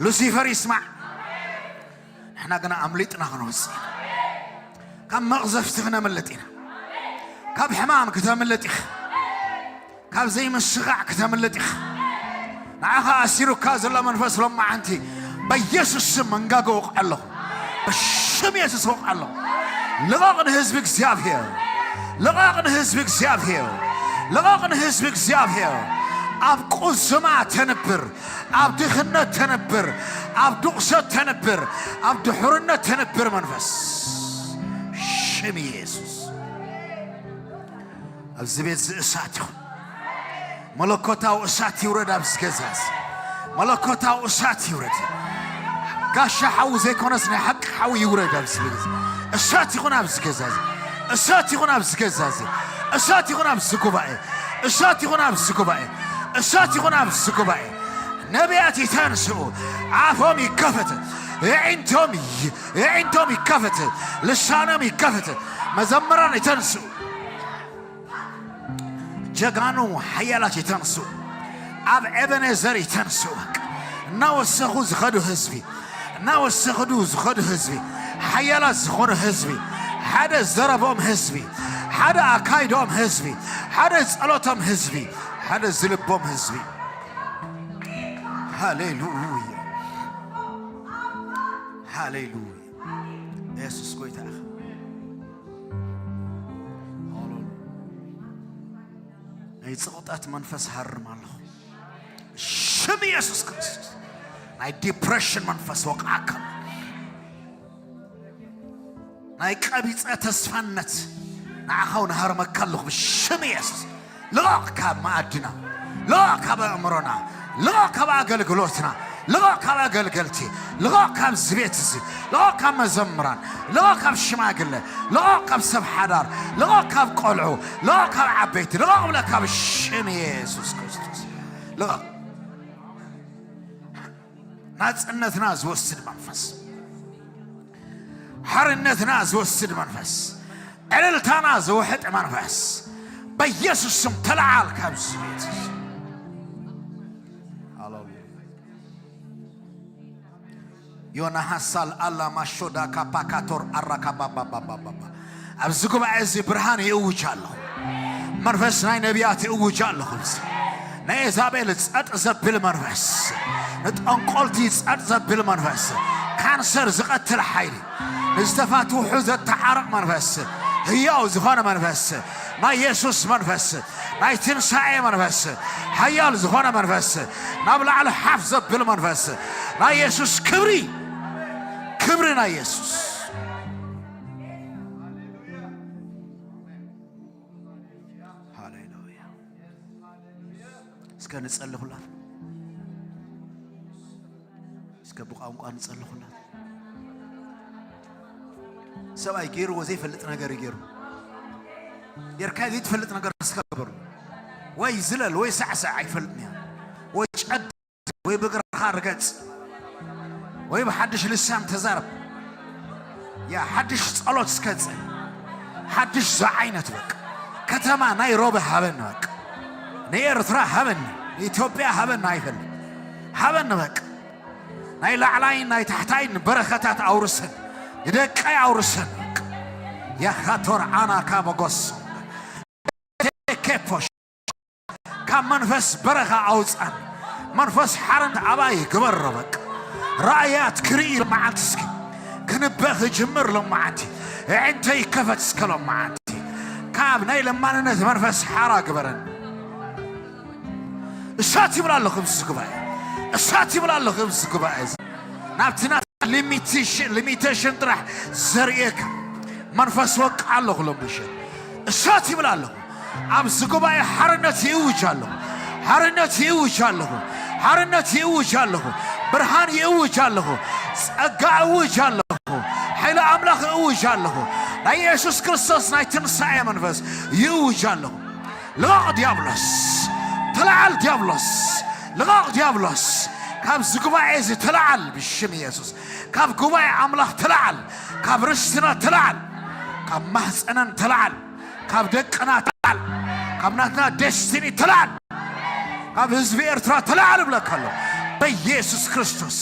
ሉሲፈር ይስማዕ። ንሕና ግና ኣምሊጥና ክንወፅእ ኢና። ካብ መቕዘፍቲ ክነምልጥ ኢና። ካብ ሕማም ክተምልጥ ኢኻ። ካብ ዘይምስኻዕ ክተምልጥ ኢኻ። ንዓኻ ኣሲሩካ ዘሎ መንፈስ ሎማዓንቲ በኢየሱስ ስም መንጋጎ ወቕዐ ኣለኹ። ብሽም የሱስ ወቕዐ ኣለኹ። ልቐቕ ንህዝቢ እግዚኣብሔር። ልቐቕ ንህዝቢ እግዚኣብሔር። ልቐቕ ንህዝቢ እግዚኣብሔር። ኣብ ቁዝማ ተንብር፣ ኣብ ድኽነት ተንብር፣ ኣብ ዱቕሰት ተንብር፣ ኣብ ድሑርነት ተንብር መንፈስ ሽም የሱስ። ኣብዚ ቤት እዚ እሳት ይኹን። መለኮታዊ እሳት ይውረድ ኣብዚ ገዛ እዚ። መለኮታዊ እሳት ይውረድ። ጋሻ ሓዊ ዘይኮነስ ናይ ሓቂ ሓዊ ይውረድ ኣብዚ ቤት እዚ። እሳት ይኹን ኣብዚ ገዛ እዚ። እሳት ይኹን ኣብዚ ገዛ እዚ። እሳት ይኹን ኣብዚ ጉባኤ። እሳት ይኹን ኣብዚ ጉባኤ። እሳት ይኹን ኣብዚ ጉባኤ። ነቢያት ይተንስኡ። ኣፎም ይከፈት። የዒንቶም ይ-፣ የዒንቶም ይከፈት። ልሳኖም ይከፈት። መዘምራን ይተንስኡ። ጀጋኑ ሓያላት ይተንስኡ። ኣብ ኤቤኔዘር ይተንስኡ። እናወሰኹ ዝኸዱ ህዝቢ፣ እናወሰኽዱ ዝኸዱ ህዝቢ፣ ሓያላት ዝኾኑ ህዝቢ፣ ሓደ ዘረቦም ህዝቢ፣ ሓደ ኣካይዶም ህዝቢ፣ ሓደ ጸሎቶም ህዝቢ፣ ሓደ ዝልቦም ህዝቢ። ሃሌሉያ። ሃሌሉያ። የሱስ ጎይታ ኢኻ። ሃሌሉያ። ናይ ጽቕጠት መንፈስ ሃርም ኣለኹ። ሽም ኢየሱስ ክርስቶስ። ናይ ዲፕሬሽን መንፈስ ወቕዓካ። ናይ ቀቢጸ ተስፋነት ንዓኻ እውን ሃርመካ ኣለኹ ብሽም ኢየሱስ። ልቐቕ ካብ መኣድና፣ ልቐቕ ካብ ኣእምሮና፣ ልቐቕ ካብ ኣገልግሎትና፣ ልቐቕ ካብ ኣገልገልቲ፣ ልቐቕ ካብ እዚ ቤት እዚ፣ ልቐቕ ካብ መዘምራን፣ ልቐቕ ካብ ሽማግለ፣ ልቐቕ ካብ ሰብ ሓዳር፣ ልቐቕ ካብ ቆልዑ፣ ልቐቕ ካብ ዓበይቲ፣ ልቐቕ ብለካ ብሽም ኢየሱስ ክርስቶስ። ልቐቕ። ናጽነትና ዝወስድ መንፈስ፣ ሓርነትና ዝወስድ መንፈስ፣ ዕልልታና ዝውሕጥ መንፈስ በኢየሱስ ስም ተለዓል ካብዚ ቤት። ሃሌሉያ። ዮና ሃሳል ኣላ ማሾዳ ካፓካቶር ኣራካባባባባባ። ኣብዚ ጉባኤ እዚ ብርሃን ይእውጅ ኣለኹ። መንፈስ ናይ ነቢያት ይእውጅ ኣለኹ። ኣብዚ ንኤዛቤል ጸጥ ዘብል መንፈስ፣ ንጠንቆልቲ ጸጥ ዘብል መንፈስ፣ ካንሰር ዝቐትል ሓይሊ፣ ንዝተፋትሑ ዘተዓርቕ መንፈስ፣ ህያው ዝኾነ መንፈስ፣ ናይ የሱስ መንፈስ፣ ናይ ትንሳኤ መንፈስ፣ ሓያል ዝኾነ መንፈስ፣ ናብ ላዕሊ ሓፍ ዘብል መንፈስ፣ ናይ የሱስ ክብሪ፣ ክብሪ ናይ የሱስ። ሃሌሉያ። ንጸሊ ኩላትና። እስከ ብቋንቋ ንጸሊ ኩላትና። ሰብኣይ ገይርዎ ዘይፈልጥ ነገር እዩ ገይሩ። ጌርካ ዘይትፈልጥ ነገር እስከ በሉ። ወይ ዝለል ወይ ሳዕሳዕ ኣይፈልጥን እያ። ወይ ጨድ ወይ ብእግርኻ ርገጽ ወይ ብሓድሽ ልሳን ተዛረብ። ያ ሓድሽ ጸሎት እስከ ጽ ሓድሽ ዝዓይነት በቃ ከተማ ናይሮቢ ሃበኒ በቃ ንኤርትራ ሃበኒ ንኢትዮጵያ ሃበኒ ኣይፈልጥ ሃበኒ በቃ ናይ ላዕላይ ናይ ታሕታይ በረኸታት ኣውርሰን ንደቀይ ኣውርሰን በቃ ያኻቶር ኣናካ መጎሶ ቴኬፖሽ ካብ መንፈስ በረኻ ኣውፃን መንፈስ ሓርነት ኣባይ ግበሮ በቃ ራእያት ክርኢ ሎመዓንቲ እስኪ ክንበ ክጅምር ሎመዓንቲ ኣዒንተይ ይከፈት እስከ ሎመዓንቲ ካብ ናይ ለማንነት መንፈስ ሓራ ግበረን እሳት ይብላ ኣለኹ ምስ ጉባኤ እሳት ይብላ ኣለኹ ምስ ጉባኤ ናብቲ ናት ሊሚቴሽን ጥራሕ ዘርእየካ መንፈስ ወቃ ኣለኹ ሎም ምሸት እሳት ይብል ኣለኹ ኣብዚ ጉባኤ ሓርነት ይእውጅ ኣለኹ ሓርነት ይእውጅ ኣለኹ ሓርነት ይእውጅ ኣለኹ ብርሃን ይእውጅ ኣለኹ ጸጋ እውጅ ኣለኹ ሓይሊ ኣምላኽ እውጅ ኣለኹ ናይ የሱስ ክርስቶስ ናይ ትንሳኤ መንፈስ ይእውጅ ኣለኹ ልቐቕ ዲያብሎስ ተለዓል ዲያብሎስ ልቐቕ ዲያብሎስ ካብዚ ጉባኤ እዚ ተለዓል ብሽም ኢየሱስ ካብ ጉባኤ ኣምላኽ ተለዓል ካብ ርስትና ተለዓል ካብ ማህፀነን ተለዓል ካብ ደቅና ተለዓል ካብ ናትና ደስቲኒ ተለዓል ካብ ህዝቢ ኤርትራ ተለዓል እብለካ ኣሎ በኢየሱስ ክርስቶስ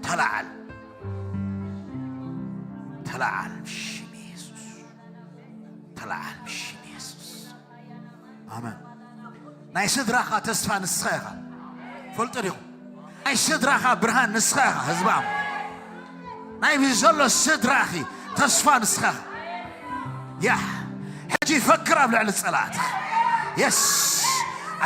ተለዓል ተለዓል ብሽም ኢየሱስ ተለዓል ብሽም ኢየሱስ ኣመን ናይ ስድራኻ ተስፋ ንስኻ ኢኻ ፈልጡ ዲኹም ናይ ስድራኻ ብርሃን ንስኻ ኢኻ ህዝቢ ኣም ናይ ብዘሎ ስድራኺ ተስፋ ንስኻ ኢኻ ያ ሕጂ ይፈክር ኣብ ልዕሊ ጸላእትኻ የስ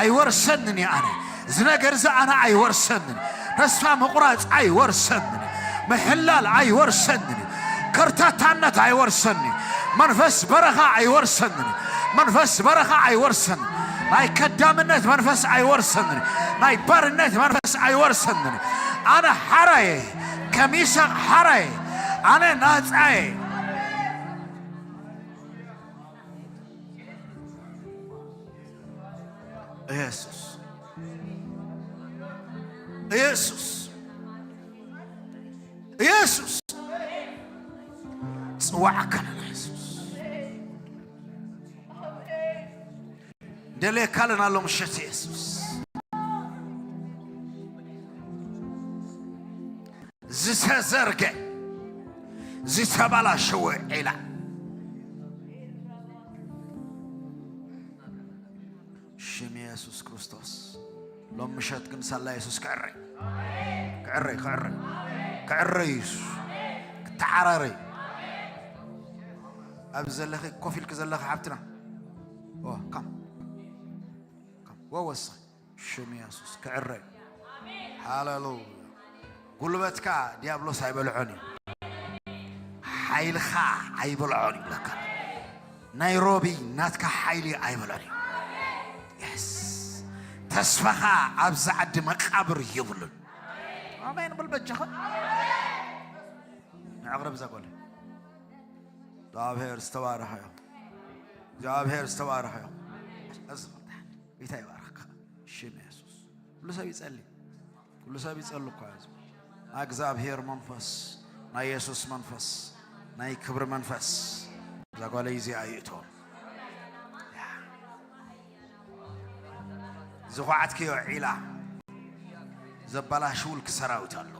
ኣይወርሰንን እዩ ኣነ እዚ ነገር እዚ ኣነ ኣይወርሰንን ተስፋ ምቑራጽ ኣይወርሰንን ምሕላል ኣይወርሰንን እዩ ከርታታነት ኣይወርሰን እዩ መንፈስ በረኻ ኣይወርሰን እዩ መንፈስ በረኻ ኣይወርሰን ናይ ከዳምነት መንፈስ ኣይወርሰን እዩ ናይ ባርነት መንፈስ ኣይወርሰን እዩ ኣነ ሓራየ ከሚሰቕ ሓራየ ኣነ ናጻየ ኢየሱስ ኢየሱስ ኢየሱስ ጽዋዕ ኣካልና ኢየሱስ ደልየካ ኣለና ኣሎ ምሸት ኢየሱስ ዝተዘርገ ዝተባላሸወ ዒላ ሽም ኢየሱስ ክርስቶስ ሎም ምሸት ግን ሳላ የሱስ ክዕረይ ክዕረይ ክዕረይ ክዕረይ ኢየሱስ ክተዓራረይ ኣብ ዘለኺ ኮፍ ኢልክ ዘለኺ ሓብትና ካም ወወስኺ ሽም የሱስ ክዕረይ ሃሌሉያ ጉልበትካ ዲያብሎስ ኣይበልዖን እዩ ሓይልኻ ኣይበልዖን ይብለካ ናይሮቢ ናትካ ሓይሊ ኣይበልዖን እዩ የስ ተስፋኻ ኣብዚ ዓዲ መቃብር የብሉን ኣሜን ብል በጃኻ ንዕቕረብ እዛ ጓል እግዚኣብሔር ዝተባረኸ እዮም እግዚኣብሔር ዝተባረኸ እዮም እዚ ጌታ ይባርኽካ ሽም የሱስ ኩሉ ሰብ ይጸሊ ኩሉ ሰብ ይጸሊ እኳ እዚ ናይ እግዚኣብሔር መንፈስ ናይ የሱስ መንፈስ ናይ ክብሪ መንፈስ እዛ ጓለይ እዚኣ ይእቶ ዝኹዓትክዮ ዒላ ዘባላሽውልክ ሰራዊት ኣሎ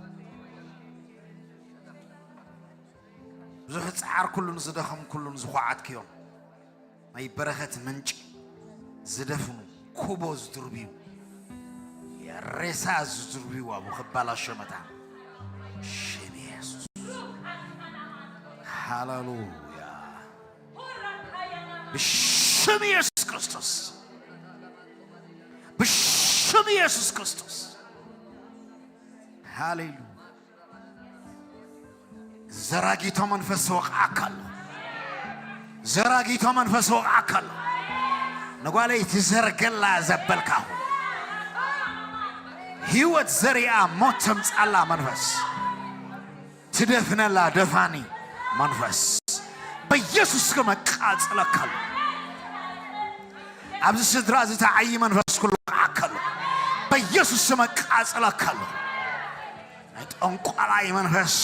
ብዙሕ ጻዓር ኩሉን ዝደኸም ኩሉን ዝኹዓትክዮም ናይ በረኸት ምንጪ ዝደፍኑ ኩቦ ዝድርብዩ ሬሳ ዝድርብዩ ኣብኡ ክባላሾ መታ ሽም የሱስ ሃሌሉያ ብሽም ኢየሱስ ክርስቶስ ብሽም ኢየሱስ ክርስቶስ ሃሌሉያ ዘራጊቶ መንፈስ ወቕዓካ ኣሎ ዘራጊቶ መንፈስ ወቕዓካ ኣሎ ንጓለይ ትዘርገላ ዘበልካኹ፣ ህይወት ዘሪኣ ሞት ተምጻላ መንፈስ፣ ትደፍነላ ደፋኒ መንፈስ፣ በኢየሱስ ስም እቃጽለካ ኣለኹ። ኣብዚ ስድራ እዚ ተዓይ መንፈስ ኩሉ ክዓከሉ በኢየሱስ ስም እቃጽለካ ኣለኹ። ናይ ጠንቋላይ መንፈስ፣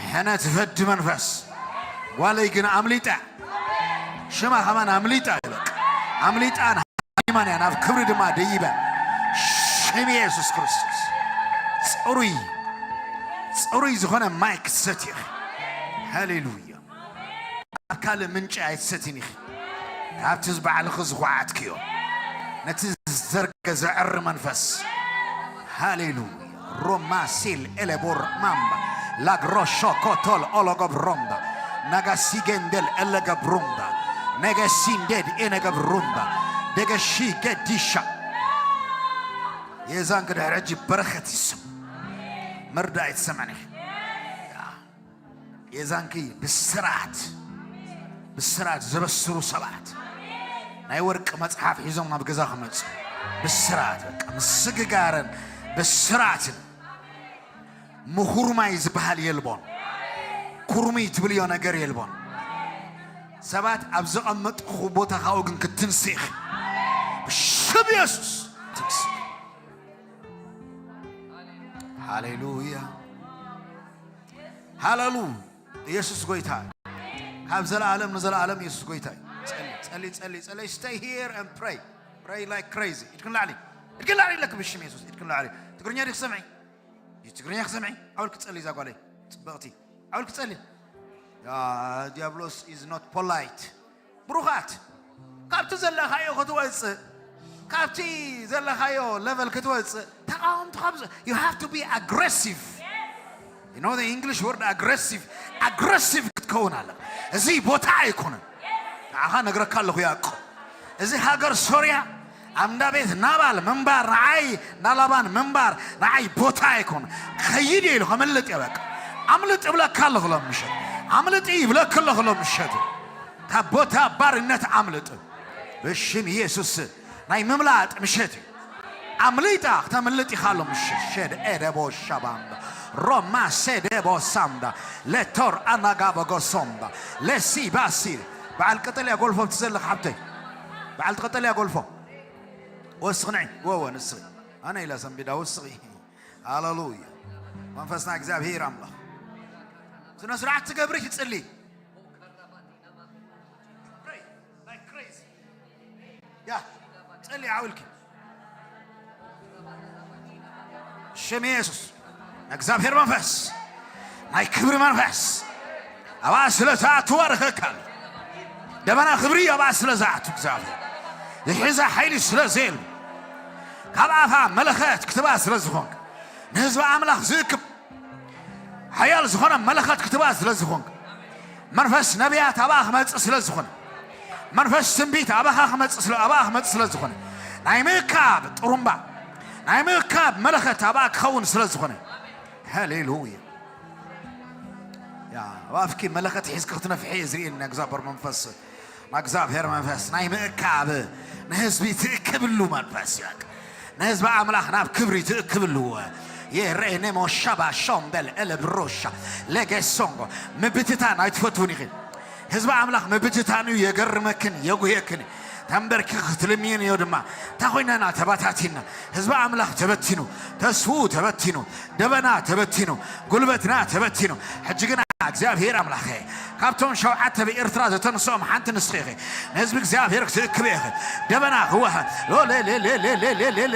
ሕነ ትፈዲ መንፈስ፣ ጓለይ ግን ኣምሊጣ፣ ሽማ ከማን ኣምሊጣ ይበቅ ኣምሊጣን ሃይማን እያ ናብ ክብሪ ድማ ደይበ ሽም ኢየሱስ ክርስቶስ ጽሩይ ጽሩይ ዝኾነ ማይ ክትሰቲ ኢኺ። ሃሌሉያ። ኣብ ካልእ ምንጪ ኣይትሰትን ኢኺ። ካብቲ ባዕልኺ ዝኹዓትክዮ ነቲ ዘርገ ዘዕሪ መንፈስ። ሃሌሉያ። ሮማሲል ኤሌቦር ማምባ ላግሮሾ ኮቶል ኦሎጎብ ሮምባ ናጋሲገንደል ኤለገብ ሮምባ ነገሲንደድ ኤነገብ ሮምባ ደገሺ ገዲሻ የዛን ክድሕር ሕጂ በረኸት ይስም መርዳ ኣይትሰምዕን ኢኺ። የዛንኪ ብስራት ብስራት ዘበስሩ ሰባት ናይ ወርቂ መጽሓፍ ሒዞም ናብ ገዛ ክመጹ ብስራት በቃ ምስግጋርን ብስራትን ምኹርማይ ዝበሃል የልቦን። ኩርሚ ትብልዮ ነገር የልቦን። ሰባት ኣብ ዘቐመጥኹ ቦታ ካብኡ ግን ክትንስእ ኢኺ። ብሽም የሱስ ትንስእ። ሃሌሉያ ሃሌሉ ኢየሱስ ጎይታ እዩ። ካብ ዘለኣለም ንዘለኣለም ኢየሱስ ጎይታ እዩ። ጸሊ ጸሊ ጸሊ ጸሊ stay here and pray. Pray like crazy. ኢድክን ላዕሊ ኢድክን ላዕሊ ኢለክ ብሽም የሱስ ኢድክን ላዕሊ። ትግርኛ ዲክ ሰምዒ እዩ ትግርኛ ክሰምዒ ዓውል ክጸሊ እዛ ጓለይ ጽብቕቲ ዓውል ክጸሊ። ያ ዲያብሎስ is not polite. ብሩኻት ካብቲ ዘለኻዮ ክትወጽእ ካብቲ ዘለኻዮ level ክትወጽእ ተቃወምቲ ካብ you have to be aggressive. You know the English word aggressive. Aggressive ክትከውን ኣለካ። እዚ ቦታ ኣይኮነን። ንዓኻ ነግረካ ኣለኹ ያዕቆብ። እዚ ሃገር ሶርያ ኣብ እንዳ ቤት ናባል ምንባር ንዓይ እንዳ ላባን ምንባር ንዓይ ቦታ ኣይኮን። ከይድ ኢሉ ከምልጥ እየ በቃ። ኣምልጥ ይብለካ ኣለኹ ሎም ምሸት። ኣምልጥ ይብለክ ኣለኹ ሎም ምሸት። ካብ ቦታ ባርነት ኣምልጥ ብሽም ኢየሱስ። ናይ ምምላጥ ምሸት እዩ። ኣምሊጣ ክተምልጥ ኢኻ ኣሎ ምሸት። ሸድ ኤደቦ ሻባምባ ሮማ ሴደቦ ሳምዳ ለቶር ኣናጋበጎ ሶምባ ለሲ ባሲ በዓል ቀጠልያ ጎልፎ ብትዘለኽ ሓብተይ በዓል ቀጠልያ ጎልፎ ወስኽንዒ ወወ ንስኺ ኣነ ኢላ ሰንቢዳ ወስኺ። ሃሌሉያ መንፈስና እግዚኣብሔር ኣምላኽ ስነ ስርዓት ትገብሪ ትጽሊ። ያ ጸሊ ዓውልኪ ሽም ኢየሱስ እግዚኣብሔር መንፈስ ናይ ክብሪ መንፈስ ኣብኣ ስለ ዝኣቱ ባርኸካ ኣሎ። ደበና ክብሪ ኣብኣ ስለ ዝኣቱ እግዚኣብሔር ዝሕዛ ሓይሊ ስለ ዘየሉ ካብ ኣፋ መለኸት ክትባ ስለ ዝኾንክ ንህዝቢ ኣምላኽ ዝእክብ ሓያል ዝኾነ መለኸት ክትባ ስለ ዝኾንክ መንፈስ ነቢያት ኣባኻ ክመጽእ ስለ ዝኾነ መንፈስ ትንቢት ኣባኻ ክመጽእ ስለ ኣባኻ ክመጽእ ስለ ዝኾነ ናይ ምእካብ ጥሩምባ ናይ ምእካብ መለኸት ኣባኻ ክኸውን ስለ ዝኾነ ሃሌሉያ። ያ ኣብ ኣፍኪ መለኸት ሒዝኪ ክትነፍሒ እየ ዝርእየኒ እግዚኣብሔር መንፈስ ናእግዚኣብሔር መንፈስ ናይ ምእካብ ንህዝቢ ትእክብሉ መንፈስ እዩ። ንህዝቢ ኣምላኽ ናብ ክብሪ ትእክብሉ የረኤ ኔሞ ሻባ ሾምበል ኤለብሮሻ ለጌሶንጎ ምብትታን ኣይትፈትውን ኢኺ። ህዝቢ ኣምላኽ ምብትታን እዩ የገርመክን የጉህየክን እዩ። ተንበርኪ ክትልምይን እዮ ድማ እንታይ ኮይነና ተባታቲና ህዝቢ ኣምላኽ ተበቲኑ ተስፍኡ ተበቲኑ ደበና ተበቲኑ ጉልበትና ተበቲኑ ሕጂ ግና እግዚኣብሔር ኣምላኸ ካብቶም ሸውዓተ ብኤርትራ ዘተንስኦም ሓንቲ ንስኺ ኢኺ። ንህዝቢ እግዚኣብሔር ክትእክብ ኢኺ። ደበና ክወሃ ሎሌሌሌሌሌሌ